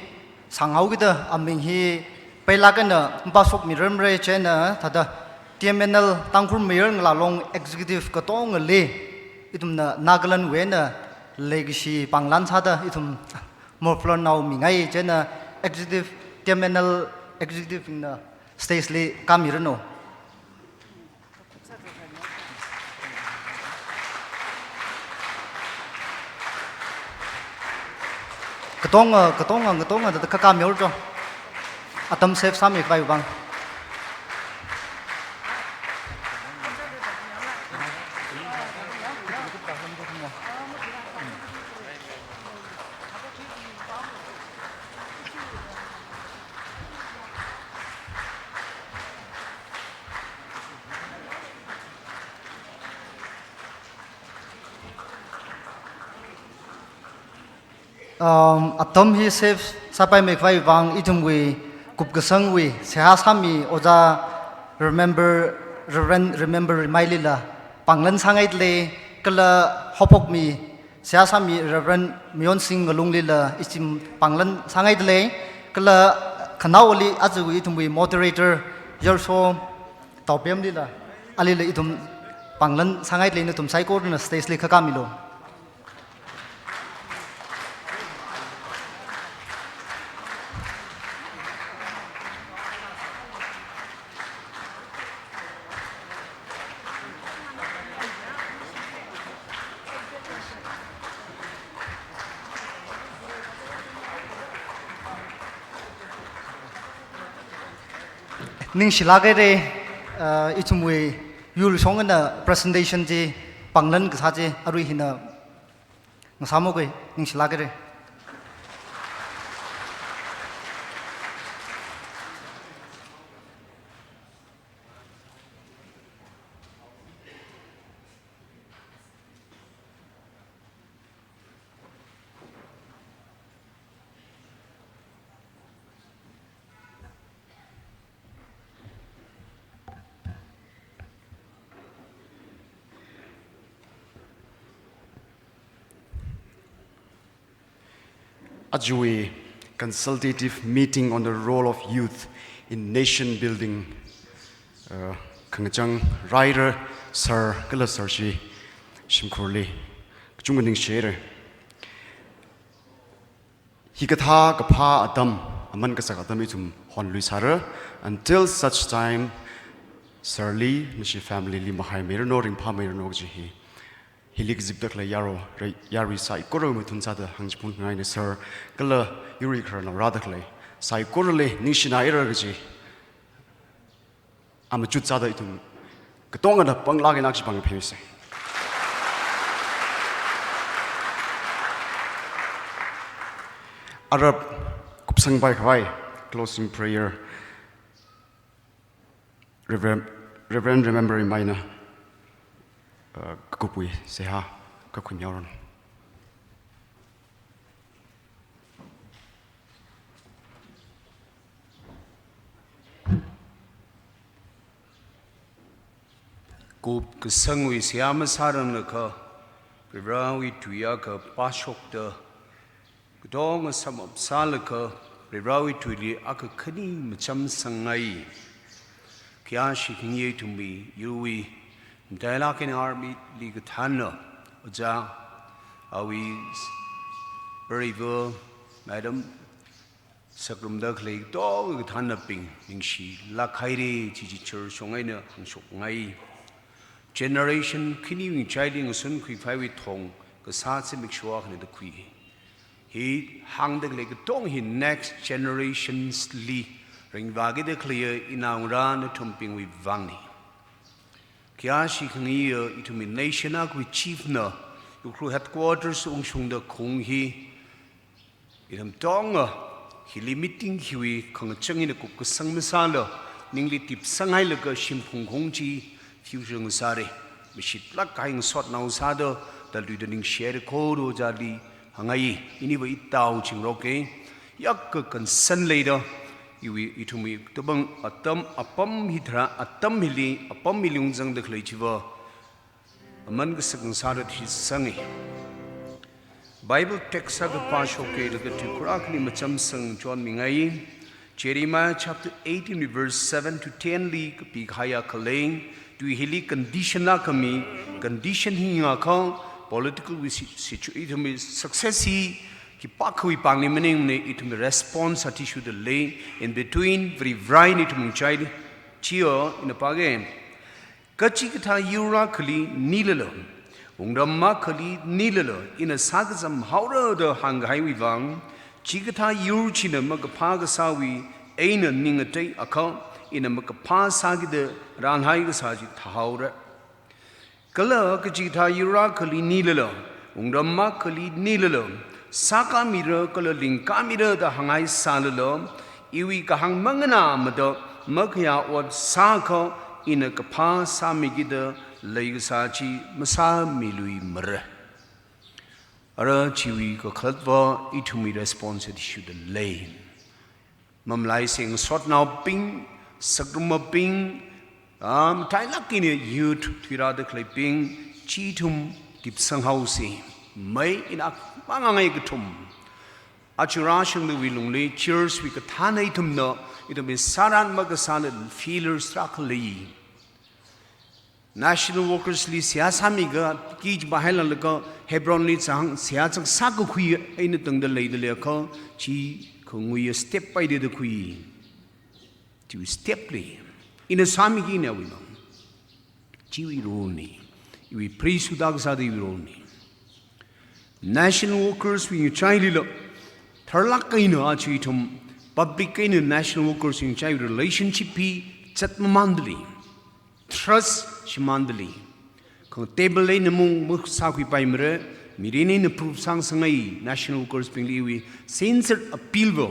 sānghaokida aming hi pailāk eina mapāshokmirarmara, chieina thāda T M N L Tangkhul Mayar Ngala Long Executive katongali ithumna Nagaland wui eina leikashi pānglan sāda ithum moflernao mingai, chieina Executive, T M N L Executive bingna stage li kāmiranu. Katonga, katonga, katonga, thāda khakā mihaoru cho. Atam save sāmikhavai vang. Um, atam hi save sāpaimikhavai vang ithumwui kupkasangwui seihā sāmi ojā Remember, Reverend Remember Rimailila pānglan sāngaidalei, kala haophokmi seihā sāmi Reverend Mayonsing Ngalunglila ishi pānglan sāngaidalei, kala khanaowali aja ithumwui moderator Yarsho Taopemlila, alila ithum pānglan sāngaidalei, nathum saikorana stage li khakā milu. Ningshilāk haira, uh, ithumwui yur shongna presentation chi pānglan kasā chi arui hina ngasāmokhui, ningshilāk haira. Ajawui consultative meeting on the role of youth in nation building, uh, khangachang raira sir kala sir shi shimkhurli kachungkha ningshihaira. Hikathā kaphā atam, aman kasak atam ithum honluisāra, until such time sir li, nashi family li mahaimiranu, ringphāmiranu kaji hi hili kazipda khalei yaro, re-, yarui saikora mathun sāda hāngchiphun ngaina sir, kala yurikhararnao rāda khalei saikorali ningshinaira kaji amachut sāda ithum katongana panglāk eina akhashipāng pheimisei. Ara kupsangpaikhavai closing prayer, Reverend, Reverend Remember Rimaina, uh, kakupwui seihā kakhui mihaoranu. Kupkasangwui seihā masāranglakha, Varivarāwui tui akha pāshokta, katonga samphang sālaga, Varivarāwui tuili akha khani machamsangngai. Khayāshi khayei ithumwui yurwui matailāk eina army li kathānna, ojā, awui s-, Prevu, Madam, sāngarumda khalei katonga kathānnabing ningshilāk haira, chi chichar shong eina hāngshokngai. Generation khaniwui ngachaili ngasunkhuikhavaiwui thong kasā zimiksho akhana da khui. Hi hāngda khalei katonga hi next generations li ringvākida khaleiya inao ngarā nathumbingwui vangna. Yāshi khangayi, ithumwui nation akhawui chief na, Ukhrul headquarters ungshungda khaung hi, ithum tonga, hili meeting hiwui khangachang eina kupkasang masāla, ningli tipsanghailaga shimphung khaung chi, future ngasāra. Mashitlāk kahai ngasotnao sāda, dalui da ningshi haira kho da ojāli hāngngai, iniva itao chingrok e, yākha concern leida, iwui ithumwui tobang atam apam hi tharā, atam hili, apam hili ungzangda khalei chiva, aman kasak ngasāda thisanga. Bible text akha pāshoka laga tui khurā khani machamsang chonmingai. Jeremiah chapter eighteen verse seven to ten li kapikahai akha lei, tui hili condition akha mi, condition hi ngakha, political wui si-, situ-, ithumwui success hi khipākhawui pāngli maningmana, ithumwui response athishurda lei, in between, Varivarā eina ithum chai, chiya, ina pāga. Kachikathā yur akhali nilala, wungram akhali nilala, ina sākazam haora da hāngkahaiwui vang, chikathā yur china makaphā kasāwui eina ning ngateiakha, ina makaphā sākida rānhai kasā chi thāhaora. Kala kachikathā yur akhali nilala, wungram akhali nilala, sākāmira kala lingkāmira da hānghai sālala, iwui kahāng manganāmada makhayā ot sāakha ina kaphā sāmikida leikasā chi masāmiluimara. Ara chiwui kakhalatva ithumwui response athishurda lei. Mamalaisa ngasotnaobing, sakrumabing, ah, matailāk eina youth thuirāda khaleibing, chi ithum tipsanghaosa. Mei ina mangāngai kathum. Aja rāshungdawui lungli, church wui kathāna ithumna, ithumwui sāran makasāna failures tarākha lei. National Workers li seihā sāmiakha, kiji bahai lalaga Hebron li zang seihā zangsā kakhui eina tangda leida leiakha, chi khanguiya step paida da khui. Chiwui step lei. Ina sāmiki ina wui no. Chiwui role na. Iwui priesthood akha sāda iwui role na. National Workers wui ngachailila, tharlāk eina aja ithum public eina national workers wui ngachai relationship hi zatmamānda lei. Trust shimānda lei. Kha table eina mung masākhuipaimara, mirin eina proof sāngasakngai, national workers bingli iwui sincere appeal va,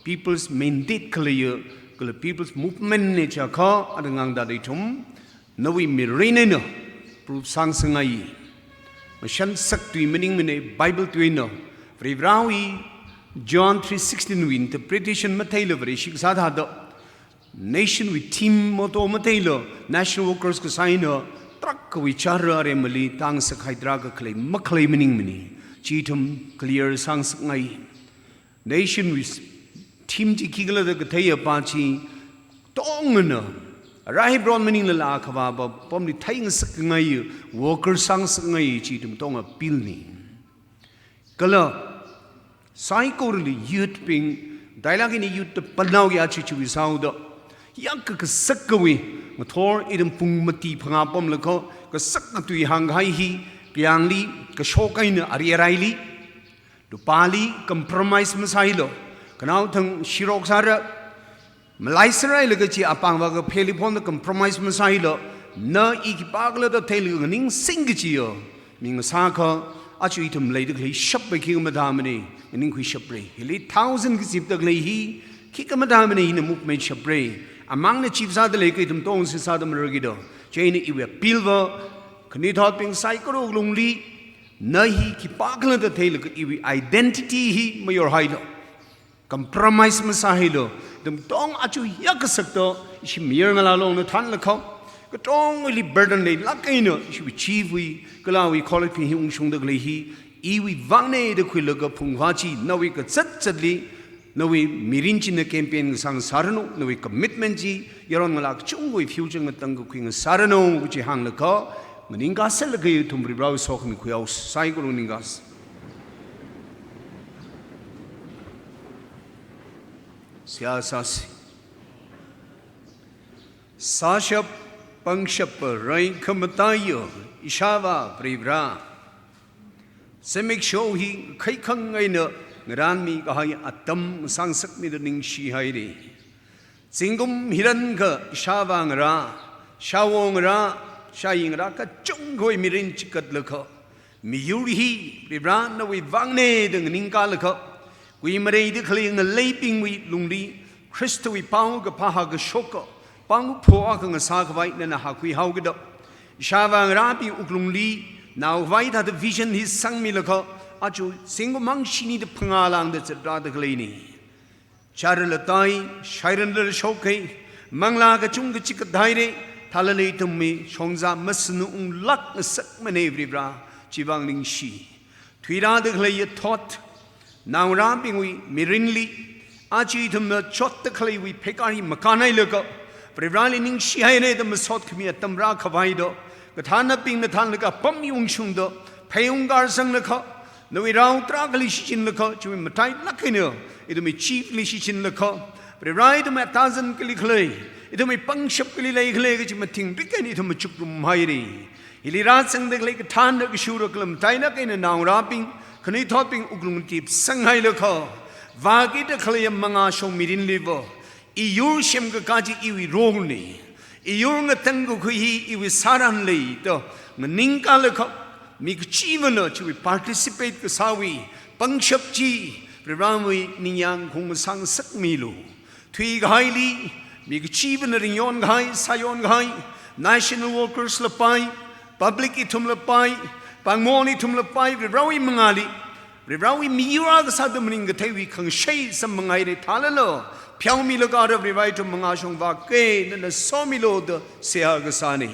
people's mandate khaleiya, kala people's movement na chiakha, ada ngangda ithum, nawui mirin eina proof sāngasakngai. Mashansak tui maningmana, Bible tui eina, Varivarāwui John three sixteen wui interpretation matheila Vareshi kasā thāda, nation wui theme motto matheila, national workers kasā eina, tarākhawui chara aremali tāngasakhai tarākha khalei makhalei maningmana. Chi ithum clear sāngasakngai. Nation wui theme chi khikhala da katheiya pa chi tongana, ara Hebron maninglala akhavā pa pamli theingasakngai, worker sāngasakngai, chi ithum tonga appeal na. Kala, saikorali youth bing, dailāk eina youth da panaoya chichiwui sāhaoda, yākha kasakkawui, ngathor ithum pung mati phangā pamlaga, kasakka tui hāngkahai hi, kayāngli, kashok eina ari araili, lupāli compromise masāhailu. Khanao thang shirok sāra, malai sārailaga chi apāngva kapheli phonda compromise masāhailu. Na i khipākhala da theilaga nganingsing kachiya. Mi ngasākha, aja ithum leida khalei shapva khikha mathāmana, nganingkhui shapra. Hili thousand kazipda khalei hi, khikha mathāmana hina movement shapra. Amangna chief sāda leiakha ithum tongsi sāda mararki do. Chieina iwui appeal va, khanuithotbing saikora lungli, na hi khipākhala da theilaga iwui identity hi mayorhailu. Compromise masāhailu. Ithum tong aja yākha kasakta, ishi mayar ngalā longna thanlaga, katongwuili burden leilāk eina, ishiwui chief wui, kala awui colleague bing hi ungshungda khalei hi, iwui vangna da khuilaga phungvā chi, nawui kazat zatli, nawui mirin china campaign ngasā ngasāranu, nawui commitment chi, yaron ngalā kachungkhawui future ngatang kakhui ngasāranu, kachi hānglaga, maningkha sālaga ithum Varivarāwui sokhami khuihao, saikora ningkha. Seihā sāsa. Sāshap pangshap rei khamataiya, ishāvā Varivarā. Zimiksho hi khaikhang eina ngarānmi kahai atam sāngasakmida ningshi haira. Zingkum hirankha ishāvā ngarā, shāwo ngarā, shāyingra kachungkhawui mirin chigatlaga, miyur hi Varivara nawui vangna da nganingkalaga, kuimareida khalei ngaleibingwui lungli Khristawui paokaphā hākashoka, pangpho akha ngasākhavai nana hākhuihaokida, ishāvā ngarābing wuklungli naokhavai thāda vision hi sangmilaga, aja zingkum angshinida phangā lāngda zatrāda khaleina. Chara latai, shairan lala shokhai, manglā kachungkha chigathaira, thālala ithumwui shongza masāna unglāk ngasakmana Varivara, chivang ningshi. Thuirāda khaleiya thot, naongarābingwui mirinli, aja ithumna chotda khaleiwui pheikar hi makānhailaga, Varivarali ningshihaira da masot khami atam rākhavai da, kathānabingna thānlaga apam ungshungda, phei ungkar sanglaga, nawui rao tarākhali shichinlaga, chiwui matailāk eina, ithumwui chiefli shichinlaga, Varivara ithumwui atazan kali khalei, ithumwui pangshap kali leikhalei kaji mathingrik eina ithum machukrum haira. Hili rāzangda khalei kathānna kashura kala matailāk eina naongarābing, khanuithotbing wuklung tipsanghailaga, vākida khaleiya mangāshong mirinliva, iyur semkakā chi iwui role na. Iyur ngatangkakhui hi iwui sāran lei da nganingkalaga, mi kachivana chiwui participate kasāwui pangshap chi Varivarawui ningyāng khaung sāngasakmilu. Thuikahaili, mi kachivana ringyonkhai, sāyonkahai, national workers lapai, public ithum lapai, pāngmon ithum lapai, Varivarawui mangāli, Varivarawui miyur akha sāda maningkatheiwui khangashei samphanghai da thālala, pheomilaga ara Varivara ithum mangāshong vākhui nana somilu da seihā kasāna.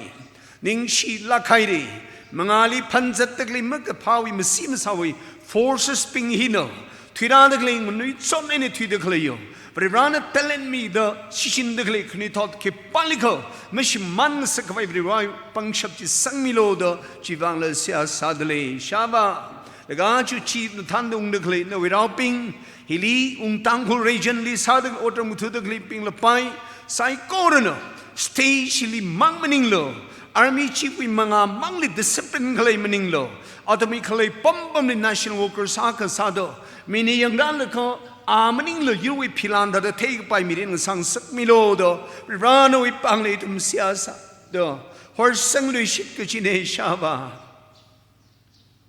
Ningshilāk haira, mangāli phanzatda khalei makaphāwui masi masāwui forces bing hina, thuirāda khalei nganuichon eina thuida khaleiya, Varivarana talent mida shichinda khalei khanuithot khipālikha mashimān ngasakkhavai Varivarawui pangshap chi sangmilu da chivangla seihā sādalei. Ishāvā, laga aja chief nathānda ungda khalei nawui raobing, hili Wung Tangkhul regionli sāda Otram ngathāda khaleibing lapai, saikorana stage hili mang maningla, army chiefwui mangā mangli discipline khalei maningla, athumwui khalei pampamli national workers akha sāda, mina yangrālaga, a maningla yurwui philan thāda theikapai mirin ngasāngasakmilu da, Varivara nawui pāngli ithum seihā sāda, horsangluishit kajina. Ishāvā,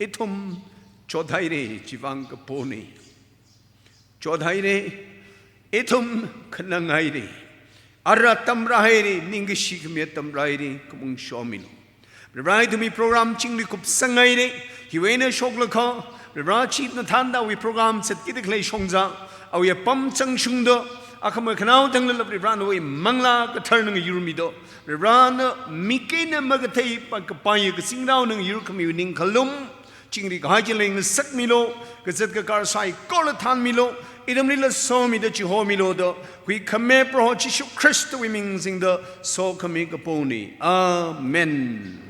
ithum chothaira, chivang kapona. Chothaira, ithum khananghaira. Ara atam rāhaira, ningkashi khami atam rāhaira, khamung shomilu. Varivara ithumwui program chingri kupsanghaira, hiwui eina shoklaga, Varivara chief nathānda awui program zatkida khalei shongza, awui apam zangshungda, akhama khanao thanglala Varivara nawui Manglā Katharana ngayurmida, Varivarana mik eina makathei pāngkapaiya kazingraona ngayurkhamiwui ningkhalum, chingri kahai chili ngasakmilu, kazat kakar saikora thānmilu, ithumlila somida chihomilu da, huikhame Proho Jishu Khristawui ming singda sokhami kapona. Amen.